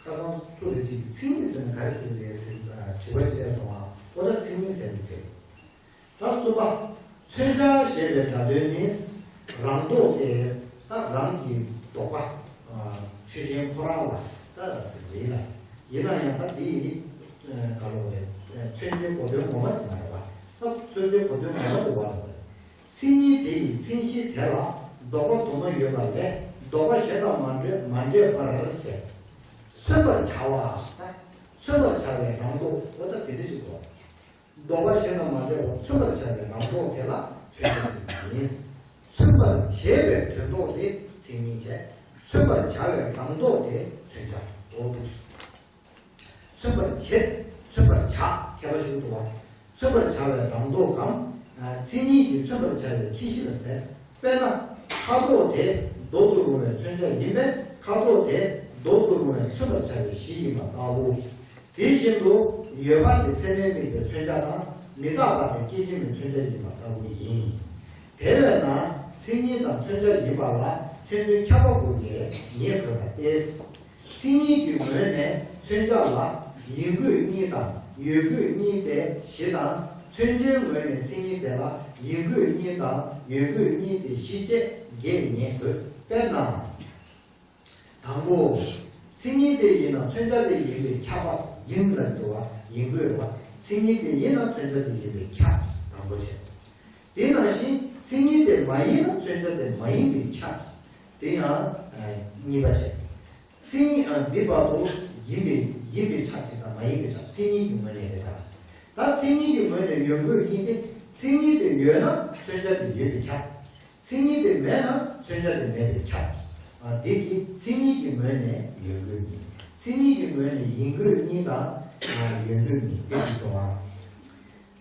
ཁ་སང་སུ་རེ་གཅིག་གིས་མཚན་ཉིད་ཟེར་ན་ག་རེ་ཟེར་གི་རེད་ཟེར་དྲི་བ་ཅིག་སླེབས་སོང་བ། འོ་ད་མཚན་ཉིད་ཟེར་གི་རེད། ད་གསུམ་པ། མཚོན་བྱ་ཞེས་པའི་སྒྲ་དོན་ནི། རང་ལྡོག་སྟེ། ད་རང་གི་ལྡོག་པ། ཆོས་ཅན་ཁོ་རང་ལ་ད་ཟེར་གི་ཡིན་ལ། ཡིན་ན་ཡང་ད་འདི་ཡི། ག་ལ་བ་རེད། མཚོན་བྱའི་གོ་དོན་ངོ་མ་དེ་མ་རེད་པ། ད་མཚོན་བྱའི་གོ་དོན་ངོ་མ་དེ་བ་ལ་བ་རེད། མཚན་ཉིད་དེ་ཡི་མཚན་གཞི་དེ་ལ་ལྡོག་པ་དུ་མ་ཡོད་པ་ལས་ལྡོག་པ་གཞན་དང་མ་འདྲེས་མ་འདྲེས་པར་ཟེར། མཚོན་པར་བྱ་བ། ད་མཚོན་པར་བྱ་བའི་རང་ལྡོག་འོ་ད་དེ་འདྲ་ཅིག་གོ། ལྡོག་པ་གཞན་དང་མ་འདྲེས་པར་མཚོན་པར་བྱ་བའི་རང་ལྡོག་དེ་ལ་མཚོན་བྱ་ཟེར་གྱི་ཡིན། མཚོན་པར་བྱེད་པའི་དོན་ལྡོག་དེ་མཚན་ཉིད་བྱས། མཚོན་པར་བྱ་བའི་རང་ལྡོག་དེ་མཚོན་བྱ་ལྡོག་འདུག་མཚོན་པར་བྱེད། མཚོན་པར་བྱ། ཁྱད་པར་ཞིག་འདུག་བ། མཚོན་པར་བྱ་བའི་རང་ལྡོག་གམ། མཚན་ཉིད་ཀྱིས་མཚོན་པར་བྱ་བའི་ཁྱད་གཞི་ལ་ཟེར། དཔེར་ན། ཁ་དོག་དེ་ལྡོག་ཏུ་རུང་བའི་མཚོན་བྱ་ཡིན་པས་ཁ་དོག་དེ་ལྡོག་ཏུ་རུང་བའི་མཚོན་པར་བྱ་བའི་གཞི་ཡིན་པ་ལྟ་བུ། དེ་བཞིན་དུ་ཡོད་པ་དེ་ཚད་མས་དམིགས་པའི་མཚོན་བྱ་དང་མི་རྟག་པ་དེ་སྐྱེ་མཆེད་མའི་མཚོན་བྱ་ཡིན་པ་ལྟ་བུ་ཡིན། དེ་བས་ན་མཚན་ཉིད་དང་མཚོན་བྱ་ཡིན་པ་ལ་ཚད་མཚོན་ཁྱབ་པ་དགུ་ལས་ངེས་དགོས་པ་སྟེ། མཚན་ཉིད་ཀྱི་ངོས་ནས་མཚོན་བྱ་ལ་ཡིན་དགོས་གཉིས་དང་ཡོད་དགོས་གཉིས་ཏེ་བཞི་དང་། མཚོན་བྱའི་ངོས་ནས་མཚན་ཉིད་དེ་ལ་ཡིན་དགོས་གཉིས་དང་ཡོད་དགོས་གཉིས་ཏེ་བཞི་བཅས་བརྒྱད་ངེས་དགོས། དཔེར་ན། དང་པོ། མཚན་ཉིད་དེ་ཡིན་ན་མཚོན་བྱ་དེ་ཡིན་པས་ཁྱབ་པ། ཡིན་ལ་འདུ་བ་ཡིན་དགོས་པ། མཚན་ཉིད་དེ་ཡིན་ན་མཚོན་བྱ་དེ་ཡིན་པས་ཁྱབ། དང་པོ་བྱས། དེ་ནང་བཞིན་མཚན་ཉིད་དེ་མ་ཡིན་ན་མཚོན་བྱ་དེ་མ་ཡིན་པས་ཁྱབ། དེ་ཡང་གཉིས་པ་བྱས། མཚན་ཉིད་ཨ་འདི་བར་དུ་ཡིན་པའི་ཡིན་པའི་ཆ་གཅིག་དང་མ་ཡིན་པའི་ཆ། མཚན་ཉིད་ཀྱི་ངོས་ནས་རེད་ད། ད་མཚན་ཉིད་ཀྱི་ངོས་ནས་ཡོད་དགོས་གཉིས་ཏེ། མཚན་ཉིད་དེ་ཡོད་ན་མཚོན་བྱ་དེ་ཡོད་པས་ཁྱབ། མཚན་ཉིད་དེ་མེད་ན་མཚོན་བྱ་དེ་མེད་པས་ཁྱབ། ཨ། དེ་གིས་མཚན་ཉིད་ཀྱི་ངོས་ནས་ཡོད་དགོས་མིན། མཚན་ཉིད་ཀྱི་ངོས་ནས་ཡིན་དགོས་གཉིས་དང་། ཨ། ཡོད་དགོས་མིན་དེ་གིས་སོང་བ།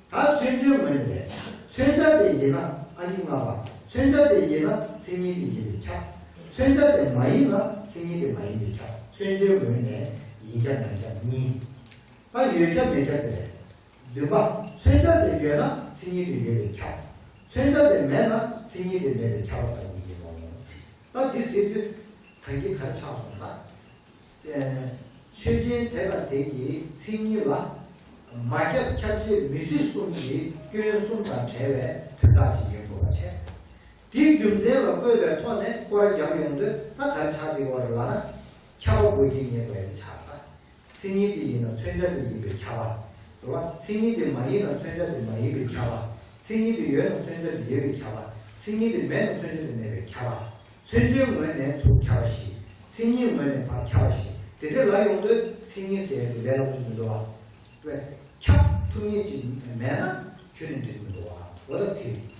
ད་མཚོན་བྱའི་ངོས་ནས་རེད། མཚོན་བྱ་དེ་ཡིན་ན། ཨ་ནི་ལྔ་པ། མཚོན་བྱ་དེ་ཡིན་ན་མཚན་ཉིད་དེ་ཡིན་པས་ཁྱབ། མཚོན་བྱ་དེ་མ་ཡིན་ན་མཚན་ཉིད་དེ་མ་ཡིན་པས་ཁྱབ། མཚོན་བྱའི་ངོས་ནས་ཡིན་ཁྱབ་མིན་ཁྱབ་གཉིས། ད་ཡོད་ཁྱབ་མེད་ཁྱབ་དེ་རེད། བདུན་པ། མཚོན་བྱ་དེ་ཡོད་ན་མཚན་ཉིད་དེ་ཡོད་པས་ཁྱབ། མཚོན་བྱ་དེ་མེད་ན་མཚན་ཉིད་དེ་མེད་པས་ཁྱབ་པ་ལྟ་བུ་ཡིན་ནོ། ད་འདི་ཟེར་དུས་གང་གི་གར་ཆགས་སོང་ད། ཨེ། ཆོས་ཅན་དེ་དང་དེ་གི་མཚན་ཉིད་ལ་མ་ཁྱབ་ཁྱབ་བྱེད་མི་སྲིད་གསུམ་གྱི་སྐྱོན་གསུམ་དང་བྲལ་བའི་དོན་དག་ཅིག་ཡོང་དགོས་པ་བྱས། དེའི་རྒྱུ་མཚན་ལ་བཀོད་པའི་ཐོག་ནས་སྐོར་ར་བརྒྱབ་ཡོང་དུས་ད་ག་རེ་ཆགས་བསྡད་ཡོད་རེད་ལབ་ན། ཁྱབ་པ་དགོས་རྐྱེན་ངེས་པ་ཡིན་ཆགས་ད། མཚན་ཉིད་དེ་ཡིན་ན་མཚོན་བྱ་དེ་ཡིན་པས་ཁྱབ་པ། རེད་བ། མཚན་ཉིད་དེ་མ་ཡིན་ན་མཚོན་བྱ་དེ་མ་ཡིན་པས་ཁྱབ་པ། མཚན་ཉིད་དེ་ཡོད་ན་མཚོན་བྱ་དེ་ཡོད་པས་ཁྱབ་པ། མཚན་ཉིད་དེ་མེད་ན་མཚོན་བྱ་དེ་མེད་པས་ཁྱབ་པ། མཚོན་བྱའི་ངོས་ནས་ཚུར་ཁྱབ་པ་ཞིག་མཚན་ཉིད་ངོས་ནས་ཕར་ཁྱབ་པ་ཞིག་དེ་འདྲ་ལབ་ཡོང་དུས་མཚན་ཉིད་ཟེར་ཡ་དེ་ལས་སླ་པོ་ཅིག་མི་འདུག་བ། ཁྱབ་ཐུབ་མཁན་ཅིག་མེད་ན་ཁྱོན་ནས་འགྲིག་མི་འདུག་བ། འོ་ད་དེ།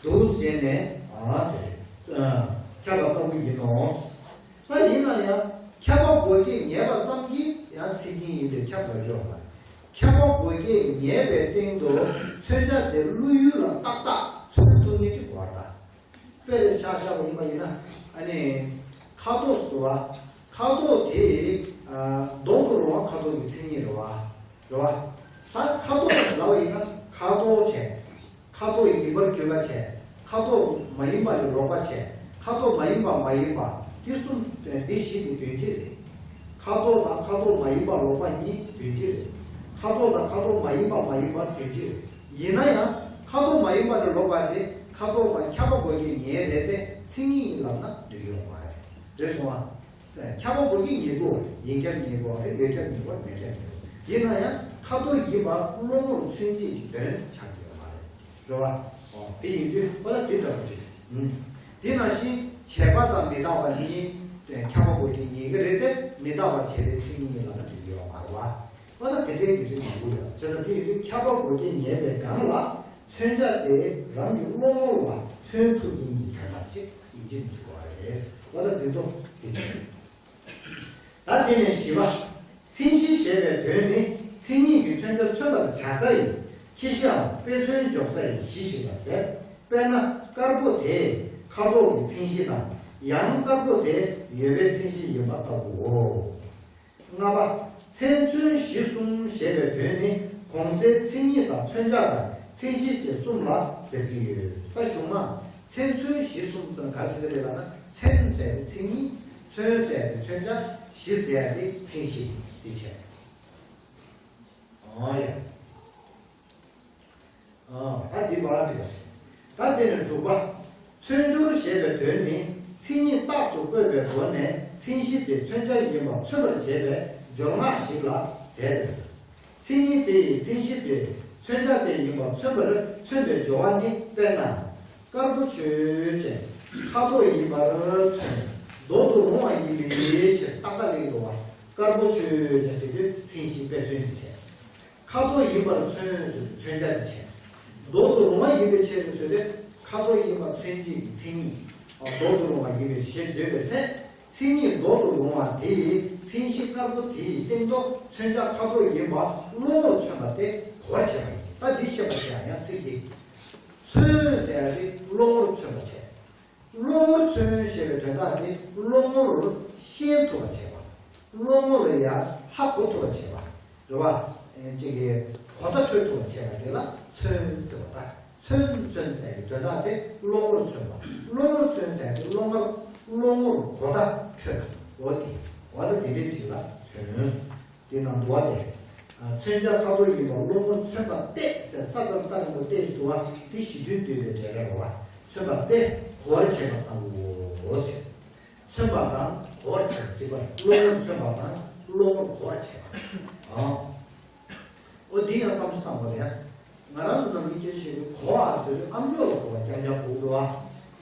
འདུག་བྱས་ནས། ཨ། དེ། ཨ། ཁྱབ་པ་ལྟ་བུ་ཡིན་ནོ། ད་ཡིན་ན་ཡང་ཁྱབ་པ་དགོས་རྐྱེན་ངེས་པ་ཙམ་གྱིས་ཡང་མཚན་ཉིད་ཡིན་པས་ཁྱབ་ལ་འཇོག་པ། ཁྱབ་པ་དགོས་རྐྱེན་ངེས་པའི་སྟེང་དུ་མཚོན་བྱ་དེ་བློ་ཡུལ་ལ་ཏག་ཏག་མཚོན་ཐུབ་མཁན་ཅིག་དགོས་པ། དཔེ་རེ་ཆ་བཞག་པ་ཡིན་པ་ཡིན་ན། ཨ་ནི། ཁ་དོག་ཟེར་བ། ཁ་དོག་དེ། ཨ། མདོག་ཏུ་རུང་བ་ཁ་དོག་གི་མཚན་ཉིད་རེད་བ། རེད་བ། ད་ཁ་དོག་ལབ་པ་ཡིན་ན་ཁ་དོག་བྱས། ཁ་དོག་ཡིན་པར་གྱུར་པ་བྱས། ཁ་དོག་མ་ཡིན་པ་ལས་ལོག་པ་བྱས། ཁ་དོག་མ་ཡིན་པ་མ་ཡིན་པ། དེ་གསུམ་དེ་བཞི་དེ་དོན་གཅིག་རེད། ཁ་དོག་དང་ཁ་དོག་མ་ཡིན་པ་ལོག་པ་གཉིས་དོན་གཅིག་རེད། ཁ་དོག་དང་ཁ་དོག་མ་ཡིན་པ་མ་ཡིན་པ་དོན་གཅིག་རེད། ཡིན་ན་ཡང་ཁ་དོག་མ་ཡིན་པ་ལས་ལོག་པ་དེ་ཁ་དོག་དང་ཁྱབ་པ་དགོས་རྐྱེན་ངེས་རེད་དེ་མཚན་ཉིད་ཡིན་ལབ་ན་འགྲིག་ཡོད་མ་རེད། རེད་སོང་ཨ། ཁྱབ་པ་དགོས་རྐྱེན་ངེས་དགོས་རེད། ཡིན་ཁྱབ་ངེས་དགོས་རེད། ཡོད་ཁྱབ་ངེས་དགོས་རེད། མེད་ཁྱབ་ངེས་དགོས་རེད། ཡིན་ན་ཡང་ཁ་དོག་ཡིན་པ་བློ་ངོར་མཚོན་བྱེད་ཀྱི་དོན་ཆགས་ཀྱི་ཡོད་མ་རེད། རེད་བ། ཨོ། དེ་ཡིན་དུས་ཨོ་ད་དེ་འདྲ་པོ་ཅིག་ཨུམ། དེ་ནང་བཞིན་བྱས་པ་དང་མི་རྟག་པ་གཉིས་ཁྱབ་པ་དགོས་རྐྱེན་ངེས་ཀྱི་རེད་དེ་མི་རྟག་པ་བྱས་པའི་མཚན་ཉིད་ཡིན་ལབ་ན་འགྲིག་གི་ཡོད་མ་རེད་བ། ཨོ་ད་དེ་འདྲའི་གི་རིགས་མང་པོ་ཡོད། བྱས་ཙང་དེ་ཡིན་དུས་ཁྱབ་པ་དགོས་རྐྱེན་ངེས་པའི་སྒང་ལ་མཚོན་བྱ་དེ་རང་གི་བློ་ངོ་ལ་མཚོན་ཐུབ་མཁན་གྱི་དོན་དག་ཅིག་ཡིན་གཅིག་མིན་གཅིག་དགོས་པ་རེད། ཨོ་ད་དེ་ཚོ་དེ་ཆགས་ཡོད། ད་དེ་ནས་བཞི་པ། མཚན་གཞི་ཞེས་པའི་དོན་ནི་མཚན་ཉིད་ཀྱི་མཚོན་བྱ་མཚོན་པར་བྱ་ས་ཡི་ཁྱད་གཞིའམ་དཔེ་མཚོན་འཇོག་ས་ཡི་གཞི་ཞིག་ལ་ཟེར། དཔེར་ན་དཀར་པོ་དེ་ཁ་དོག་གི་མཚན་གཞི་དང་ཡང་དཀར་པོ་དེ་ཡོད་པའི་མཚན་གཞི་ཡིན་པ་ལྟ་བུའོ། ལྔ་པ། མཚན་མཚོན་གཞི་གསུམ་ཞེས་པའི་དོན་ནི་གོང་གསལ་མཚན་ཉིད་དང་མཚོན་བྱ་དང་མཚན་གཞི་བཅས་གསུམ་ལ་ཟེར་གྱི་ཡོད། ད་གཞུག་མ་མཚན་མཚོན་གཞི་གསུམ་ཟེར་ན་ག་རེ་ཟེར་གྱི་རེད་ལབ་ན་མཚན་ཟེར་ཡ་དེ་མཚན་ཉིད། མཚོན་ཟེར་ཡ་དེ་མཚོན་བྱ། གཞི་ཟེར་ཡ་དེ་མཚན་གཞི་དེ་བྱས། ཨོ་ཡ། ཨ། ད་འདི་བར་འགྲིག་པ་རེད། ད་དེ་ནས་དྲུག་པ། མཚོན་སྦྱོར་ཞེས་པའི་དོན་ནི་མཚན་ཉིད་རྟགས་སུ་བཀོད་པའི་སྒོ་ནས་མཚན་གཞི་དེ་མཚོན་བྱ་ཡིན་པ་མཚོན་པར་བྱེད་པའི་སྦྱོར་སྔགས་ཤིག་ལ་ཟེར། མཚན་ཉིད་དེ་ཡིས་མཚན་གཞི་དེ་མཚོན་བྱ་དེ་ཡིན་པ་མཚོན་པར་མཚོན་པའི་སྦྱོར་བ་ནི་དཔེར་ན། དཀར་པོ་ཆོས་ཅན། ཁ་དོག་ཡིན་པར་མཚོན། མདོག་ཏུ་རུང་བ་ཡིན་པའི་ཕྱིར། ཏག་ཏག་ལེགས་འགྲོ་བ། དཀར་པོ་ཆོས་ཅན་ཟེར་དུས་མཚན་གཞི་དཔེ་མཚོན་དེ་བྱས། ཁ་དོག་ཡིན་པར་མཚོན་ཟེར་དུས་མཚོན་བྱ་དེ་བྱས། མདོག་ཏུ་རུང་བ་ཡིན་པའི་ཕྱིར་ཟེར་དུས་ཁ་དོག་ཡིན་པ་མཚོན་བྱེད་ཀྱི་མཚན་ཉིད། མདོག་ཏུ་རུང་བ་ཡིན་པའི་ཞེས་བརྗོད་པའི་ཚེ། མཚན་ཉིད་མདོག་ཏུ་རུང་བ་དེ་ཡི་མཚན་གཞི་དཀར་པོ་དེ་ཡི་སྟེང་དུ་མཚོན་བྱ་ཁ་དོག་ཡིན་པ་བློ་ངོར་མཚོན་པ་སྟེ་གོ་བར་བྱེད་པ་ཡིན། ད་འདི་བཤད་པ་བྱས་ཡང་ཚིག་འདི། མཚོན་ཟེར་ཡ་དེ་བློ་ངོར་མཚོན་པར་བྱེད། བློ་ངོར་མཚོན་ཞེས་པའི་དོན་དག་དེ་བློ་ངོར་ཤེས་ཐུབ་པར་བྱེད་པ། བློ་ངོར་ཡང་ཧ་གོ་ཐུབ་པར་བྱེད་པ། རེད་བ། ཅིག་གི་གོ་བརྡ་འཕྲོད་ཐུབ་པར་བྱེད་པ་དེ་ལ་མཚོན་ཟེར་བ་དང་། མཚོན་མཚོན་ཟེར་གྱི་དོན་དག་དེ་བློ་ངོར་མཚོན་པ། བློ་ངོར་མཚོན་ཟེར་གྱི་བློ་ངོར་བློ་ངོར་གོ་བརྡ་འཕྲོད་པ། འོ་དེ། འོ་ད་དེ་འདྲའི་ཅིག་ལ་མཚོན། དེ་ནང་དུ་བ་དེ། མཚོན་བྱ་ཁ་དོག་ཡིན་པ་བློ་ངོར་མཚོན་པ་སྟེ་ཟེར་ས་དང་རྟགས་རིང་པོ་སྟེ་ཞིག་འདུག་བ། དེ་གཞི་མཐུན་བསྡུས་པའི་འགྲེལ་པ་རེད་བ། མཚོན་པ་སྟེ་གོ་བར་བྱེད་པ་ལྟ་བུའོ་ཞེས། མཚོན་པ་དང་གོ་བར་བྱེད་པ་གཅིག་པ་རེད། བློ་ངོར་མཚོན་པ་དང་བློ་ངོར་གོ་བར་བྱེད་པ། ཨང་། འོ་འདི་ཡང་བསམ་བློ་བཏང་དགོས་རེད། ང་རང་ཚོ་ནམ་རྒྱུན་སྐད་ཆ་བཤད་དུས་གོ་བ་ཟེར་དུས་ཨ་མཆོག་ལ་གོ་བ་རྐྱང་རྐྱང་གོ་གི་འདུག་བ།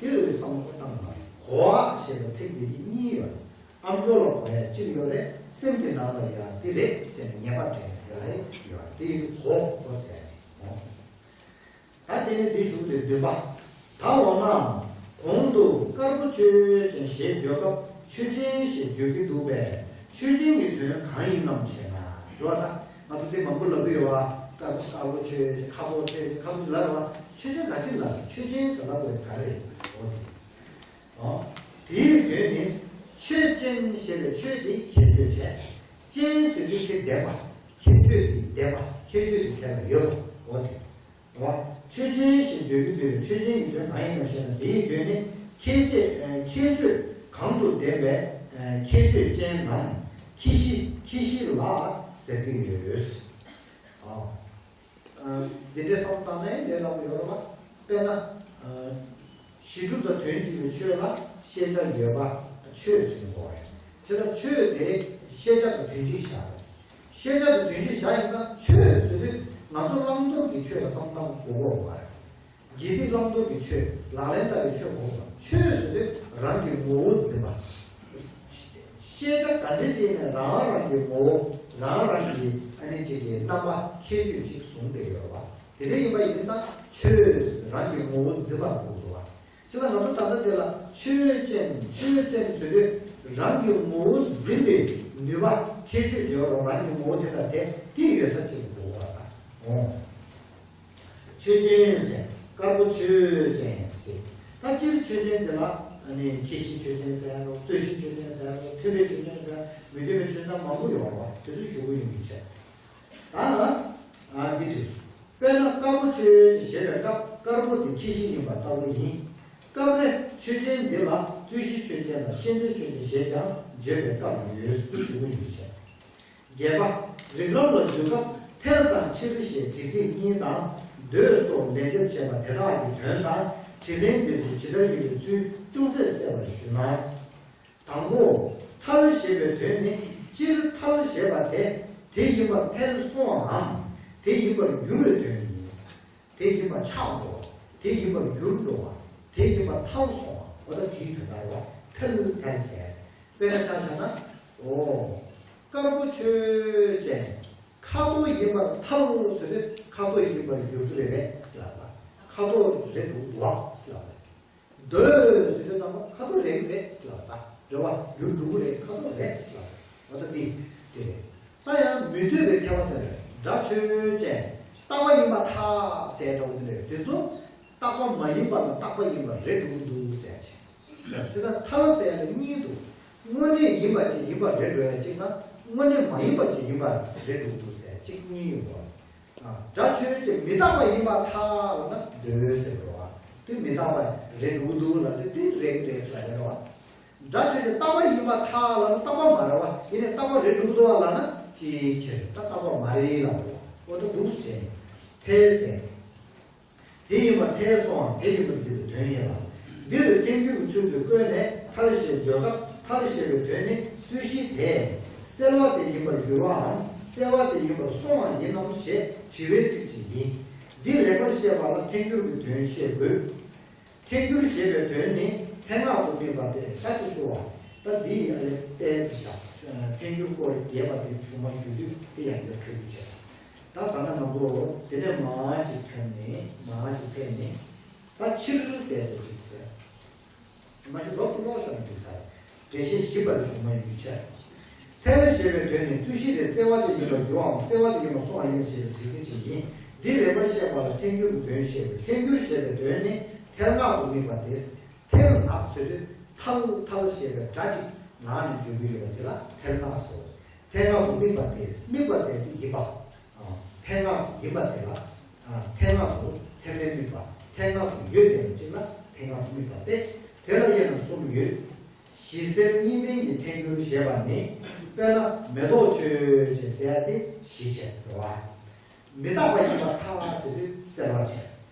དེ་འོས་བསམ་བློ་བཏང་དགོས་རེད། གོ་བ་ཞེས་པའི་ཚིག་འདི་གཉིས་ཡོད་རེད། ཨ་མཆོག་ལ་གོ་ཡ་གཅིག་ཡོད་རེད། སེམས་ཀྱི་ནང་ལ་ཡང་འདི་རེད་ཟེར་ནས་ངེས་པ་དྲན་ཡ་དེ་ལ་ཡང་ཡོད་རེད། དེ་ཡིན་དུས་གོ་གོ་ཟེར་ཡ་རེད། ད་དེ་ནས་འདི་གཞུག་དེ་བདུན་པ། ད་འོ་ན། གོང་དུ་དཀར་པོ་ཆོས་ཅན་ཞེས་བརྗོད་སྐབས་ཆོས་ཅན་ཞེས་བརྗོད་ཀྱི་འདུག་པས། ཆོས་ཅན་གྱི་དོན་གང་ཡིན་ནམ་ཞེ་ན། རེད་བ། ད་ང་ཚོ་དེ་མང་པོ་ལབ་ཀྱི་ཡོད་བ། དཀར་པོ་དཀར་པོ་ཆོས་ཅན། ཁ་དོག་ཆོས་ཅན། ཁ་དོག་ལབ་རེད་བ། ཆོས་ཅན་ག་ཅི་ལབ། ཆོས་ཅན་ཟེར་ལབ་དགོས་ག་རེ་རེད། འོ་དེ། འོ། དེའི་དོན་ནི། ཆོས་ཅན་ཞེས་པའི་ཆོས་དེ་ཁྱད་ཆོས་བྱས། ཅན་ཟེར་དུས་ཁྱད་ལྡན་པ། ཁྱད་ཆོས་དེ་ལྡན་པ། ཁྱད་ཆོས་དེ་དེ་ལ་ཡོད་པ། འོ་དེ། འོ། ཆོས་ཅན་ཞེས་བརྗོད་ཀྱི་འདུག་པས། ཆོས་ཅན་གྱི་དོན་གང་ཡིན་ནམ་ཞེ་ན། དེའི་དོན་ནི། ཁྱད་ཆོས། ཨ། ཁྱད་ཆོས་གང་དུ་ལྡན་པའི། ཨ། ཁྱད་ཆོས་ཅན་ནམ། ཁྱད་གཞི། ཁྱད་གཞི་ལ་ཟེར་གྱི་ཡོད། ཨ། ཨ། འདི་འདྲའི་བསམ་བློ་བཏང་ན་ལས་སླ་པོ་ཡོད་རེད་པ། དཔེར་ན། ཨ། གཞི་གྲུབ་དང་དོན་གཅིག་པའི་ཆོས་ལ་ཤེས་བྱ་ཡོད་པ་ཆོས་ཟེར་གྱི་ཡོད་རེད། བྱས་ཙང་ཆོས་དེ་ཤེས་བྱ་དང་དོན་གཅིག་བཞག་རེད། ཤེས་བྱ་དང་དོན་གཅིག་བཞག་ཡིན་ཙང་ཆོས་ཟེར་དུས་ང་ཚོ་བླང་དོར་གྱི་ཆོས་ལ་བསམ་བློ་བཏང་དགོས་ཀྱི་ཡོད་རེད། དགེ་སྡིག་བླང་དོར་གྱི་ཆོས། ལག་ལེན་བསྟར་བའི་ཆོས་གོ་དགོས། ཆོས་ཟེར་དུས་རང་གི་ངོ་བོ་འཛིན་པ། ཤེས་བྱ་ག་འདྲ་ཅིག་ནས་རང་རང་གི་ངོ་བོ། རང་རང་གི་ཨ་ནི་ཅིག་གི་རྣམ་པ་ཁྱད་ཆོས་ཅིག་བཟུང་བསྡད་ཡོད་པ། དེ་འདྲ་ཡིན་པ་ཡིན་ཙང་ཆོས་ཟེར་དུས་རང་གི་ངོ་བོ་འཛིན་པ་གོ་དགོས་པ། བྱས་ཙང་ང་ཚོ་ད་ལྟ་དེ་ལ་ཆོས་ཅན། ཆོས་ཅན་ཟེར་དུས་རང་གི་ངོ་བོ་འཛིན་པའི་ནུས་པ། ཁྱད་ཆོས་བརྗོད་རོགས། རང་གི་ངོ་བོ་དེ་དང་དེ་དེ་ཡོད་ས་ཅིག་གོ་དགོས་པ་དང་། འོ། ཆོས་ཅན་ཟེར། དཀར་པོ་ཆོས་ཅན་ཟེར། ད་སྤྱིར་ཆོས་ཅན་དེ་ལ་ཨ་ནི་ཁྱད་གཞི་ཆོས་ཅན་ཟེར་ཡ་རོགས། རྩོད་གཞི་ཆོས་ཅན་ཟེར་ཡ་རོགས། མཐུན་དཔེ་ཆོས་ཅན་ཟེར་ཡ། མི་མཐུན་དཔེ་ཆོས་ཅན་མང་པོ་ཡོད་རེད་པ། དེ་ཚོ་ཞུ་གི་ཡོད་མི་བྱེད། ད་ཨ་འདི་དུས་སུ། དཔེར་ན་དཀར་པོ་ཆོས་ཅན་ཞེས་པའི་སྐབས་དཀར་པོ་དེ་ཁྱད་གཞི་ཡིན་པ་ལྟ་བུ་ཡིན། སྐབས་རེ་ཆོས་ཅན་འདི་ལ་རྩོད་གཞི་ཆོས་ཅན་དང་ཤེས་འདོད་ཆོས་ཅན་ཞེས་ཀྱང་བརྗོད་པའི་སྐབས་ཡོད། དེ་ཞུ་གི་ཡོད་མི་བྱེད། བརྒྱད་པ། རིགས་ལམ་ལ་འཇུག་སྐབས་ཐལ་དང་ཕྱིར་ཞེས་དྲི་ཚིག་གཉིས་དང་། འདོད་སོགས་ལན་འདེབས་བྱས་པ་དེ་དག་གི་དོན་དང་དྲིས་ལན་འདེབས་ཚུལ་ཇི་ལྟར་ཡིན་པའི་ཚུལ་ཅུང་ཟད་གསལ་བར་ཞུ་ན། དང་པོ། ཐལ་ཞེས་པའི་དོན་ནི། སྤྱིར་ཐལ་ཞེས་པ་དེ་དེ་ཡིན་པར་ཐལ་སོང་བའམ། དེ་ཡིན་པར་འགྱུར་བའི་དོན་ཡིན། དེ་ཡིན་པ་ཆགས་འགྲོ་བ། དེ་ཡིན་པར་འགྱུར་འགྲོ་བ། དེ་ཡིན་པ་ཐལ་སོང་བ། འོ་ད་དེའི་དོན་དག་རེད་པ། ཐལ། ཐལ་ཟེར། དཔེར་ན་ཆ་བཞག་ན། འོ། དཀར་པོ་ཆོས་ཅན། ཁ་དོག་ཡིན་པར་ཐལ་ཟེར་དུས་ཁ་དོག་ཡིན་པར་འགྱུར་གྱི་རེད་པས་ཟེར་ལབ་པ། ཁ་དོག་རེད་འགྲོ་གི་འདུག་ཟེར་ལབ་པ། འདོད་ཟེར་དུས་ཙམ་པ་ཁ་དོག་རེད་རེད་ཟེར་ལབ་པ། རེད་པ། འགྱུར་འགྲོ་གི་རེད། ཁ་དོག་རེད་ཟེར་ལབ་པ། འོ་ད་དེ་དེ་རེད། ད་ཡང་མི་འདོད་པའི་ཁྱད་པར་དེ་རེད། སྒྲ་ཆོས་ཅན། རྟག་པ་ཡིན་པར་ཐལ་ཟེར་འདྲ་བོ་དེ་རེད། དེ་ཚོ་རྟག་པ་མ་ཡིན་པ་དང་རྟག་པ་ཡིན་པ་རེད་འགྲོ་གི་འདུག་ཟེར་ཡ་ཅིག་ཅི་ལྟར་ཐལ་ཟེར་ཡ་ལ་གཉིས་འདུག་དངོས་གནས་ཡིན་པ་ཅིག་ཡིན་པ་རེད་འགྲོ་ཡ་གཅིག་དང་། དངོས་གནས་མ་ཡིན་པ་ཅིག་ཡིན་པ་རེད་འགྲོ་འདུག་ཟེར་ཡ་གཅིག་གཉིས་ཡོད་པ། ཨ། སྒྲ་ཆོས་ཅན། མི་རྟག་པ་ཡིན་པར་ཐལ་ལབ་ན་འདོད་ཟེར་འགྲོ་བ། དེ་མི་རྟག་པ་རེད་འགྲོ་འདུག་ལབ་དུས་དེ་རེད་རེད་ཟེར་ལབ་ཡ་རེད་པ། སྒྲ་ཆོས་ཅན། རྟག་པ་ཡིན་པར་ཐལ་ལབ་ན་རྟག་པ་མ་རེད་པ། ཡིན་ནའི་རྟག་པ་རེད་འགྲོ་འདུག་ལབ་ན་ཅིའི་ཕྱིར་ད་རྟག་པ་མ་རེད་ལབ་འགྲོ་བ། འོ་ད་འདུག་ཟེར། ཐལ་ཟེར། དེ་ཡིན་པར་ཐལ་སོང་བའམ་དེ་ཡིན་པར་འགྱུར་བའི་དོན་ཡིན་ལ། འདི་ལ་ཐལ་འགྱུར་གྱི་ཚུལ་དུ་བཀོད་ནས་ཐལ་ཞེས་བརྗོད་སྐབས་ཐལ་ཞེས་པའི་དོན་ནི་རྩོད་གཞི་དེས་སེལ་བ་དེ་ཡིན་པར་འགྱུར་བའམ་སེལ་བ་དེ་ཡིན་པར་སོང་བ་ཡིན་ནམ་ཞེས་དྲི་བའི་ཚིག་ཅིག་ཡིན། འདི་ལེགས་པར་བཤད་པ་ལ་ཐལ་འགྱུར་གྱི་དོན་བཤད་དགོས། ཐལ་འགྱུར་ཞེས་པའི་དོན་ནི་ཐལ་སྔགས་སུ་དམིགས་པ་སྟེ། ད་ཅི་ཞུ་བ། ད་འདི་ཡི་ཨ་ལས་ཏོག་ཙམ་བཞག་ཐལ་འགྱུར་སྐོར་རྒྱས་པ་དེ་གཞུང་མ་ཞུ་དུས་དེ་ཡང་བསྐྱར་འཕྲོས་རྒྱུ་བྱས། ད་ད་ལྟ་ང་ཚོ་དེ་ནས་མར་ཅིག་ཐོན་ནས། མར་ཅིག་ཐོན་ནས། ད་ཕྱིར་ཟེར་དེ་ཅིག་ཐོན། མ་གཞི་རོབ་ཏུ་ཀློག་བཞག་ན་འགྲིག་ས་རེད། འགྲེལ་བཤད་ཞིབ་པར་གཞུང་མ་ཡོད་ཕྱིར། ཐལ་ཞེས་པའི་དོན་ནི་རྩོད་གཞི་དེ་སེལ་བ་དེ་ཡིན་པར་འགྱུར་བའམ་སེལ་བ་དེ་ཡིན་པར་སོང་བ་ཡིན་ཞེས་པའི་དྲི་ཚིག་ཅིག་ཡིན། འདི་ལེགས་པར་བཤད་པ་ལ་ཐལ་འགྱུར་གྱི་དོན་བཤད་དགོས། ཐལ་འགྱུར་ཞེས་པའི་དོན་ནི་ཐལ་སྔགས་སུ་དམིགས་པ་སྟེ། ཐལ་སྔགས་ཟེར་དུས་ཐལ་ཐལ་ཞེས་པའི་སྒྲ་ཅིག་ངག་ནས་འབྱུང་གི་ཡོད་པ་དེ་ལ་ཐལ་སྔགས་ཟེར། ཐལ་སྔགས་སུ་དམིགས་པ་སྟེ། དམིགས་པ་ཟེར་དེ་ཡིན་པ། ཐལ་སྔགས་ཡིན་པ་དེ་ལ། ཐལ་སྔགས་སུ་ཚད་མས་དམིགས་པ། ཐལ་སྔགས་སུ་ཡོད་དེ་ཅིག་ལ་ཐལ་སྔགས་སུ་དམིགས་པ་སྟེ། དེ་ལ་དབྱེ་ན་གསུམ་ཡོད། གཞི་སེལ་གཉིས་ལྡན་གྱི་ཐལ་འགྱུར་ཞེས་པ་ནི། དཔེར་ན་མེ་ཏོག་ཆོས་ཅན་ཟེར་ཡ་དེ་གཞི་བྱས་འགྲོ་བ། མི་རྟག་པ་ཡིན་པར་ཐལ་ཟེར་དུས་སེལ་བ་བྱས།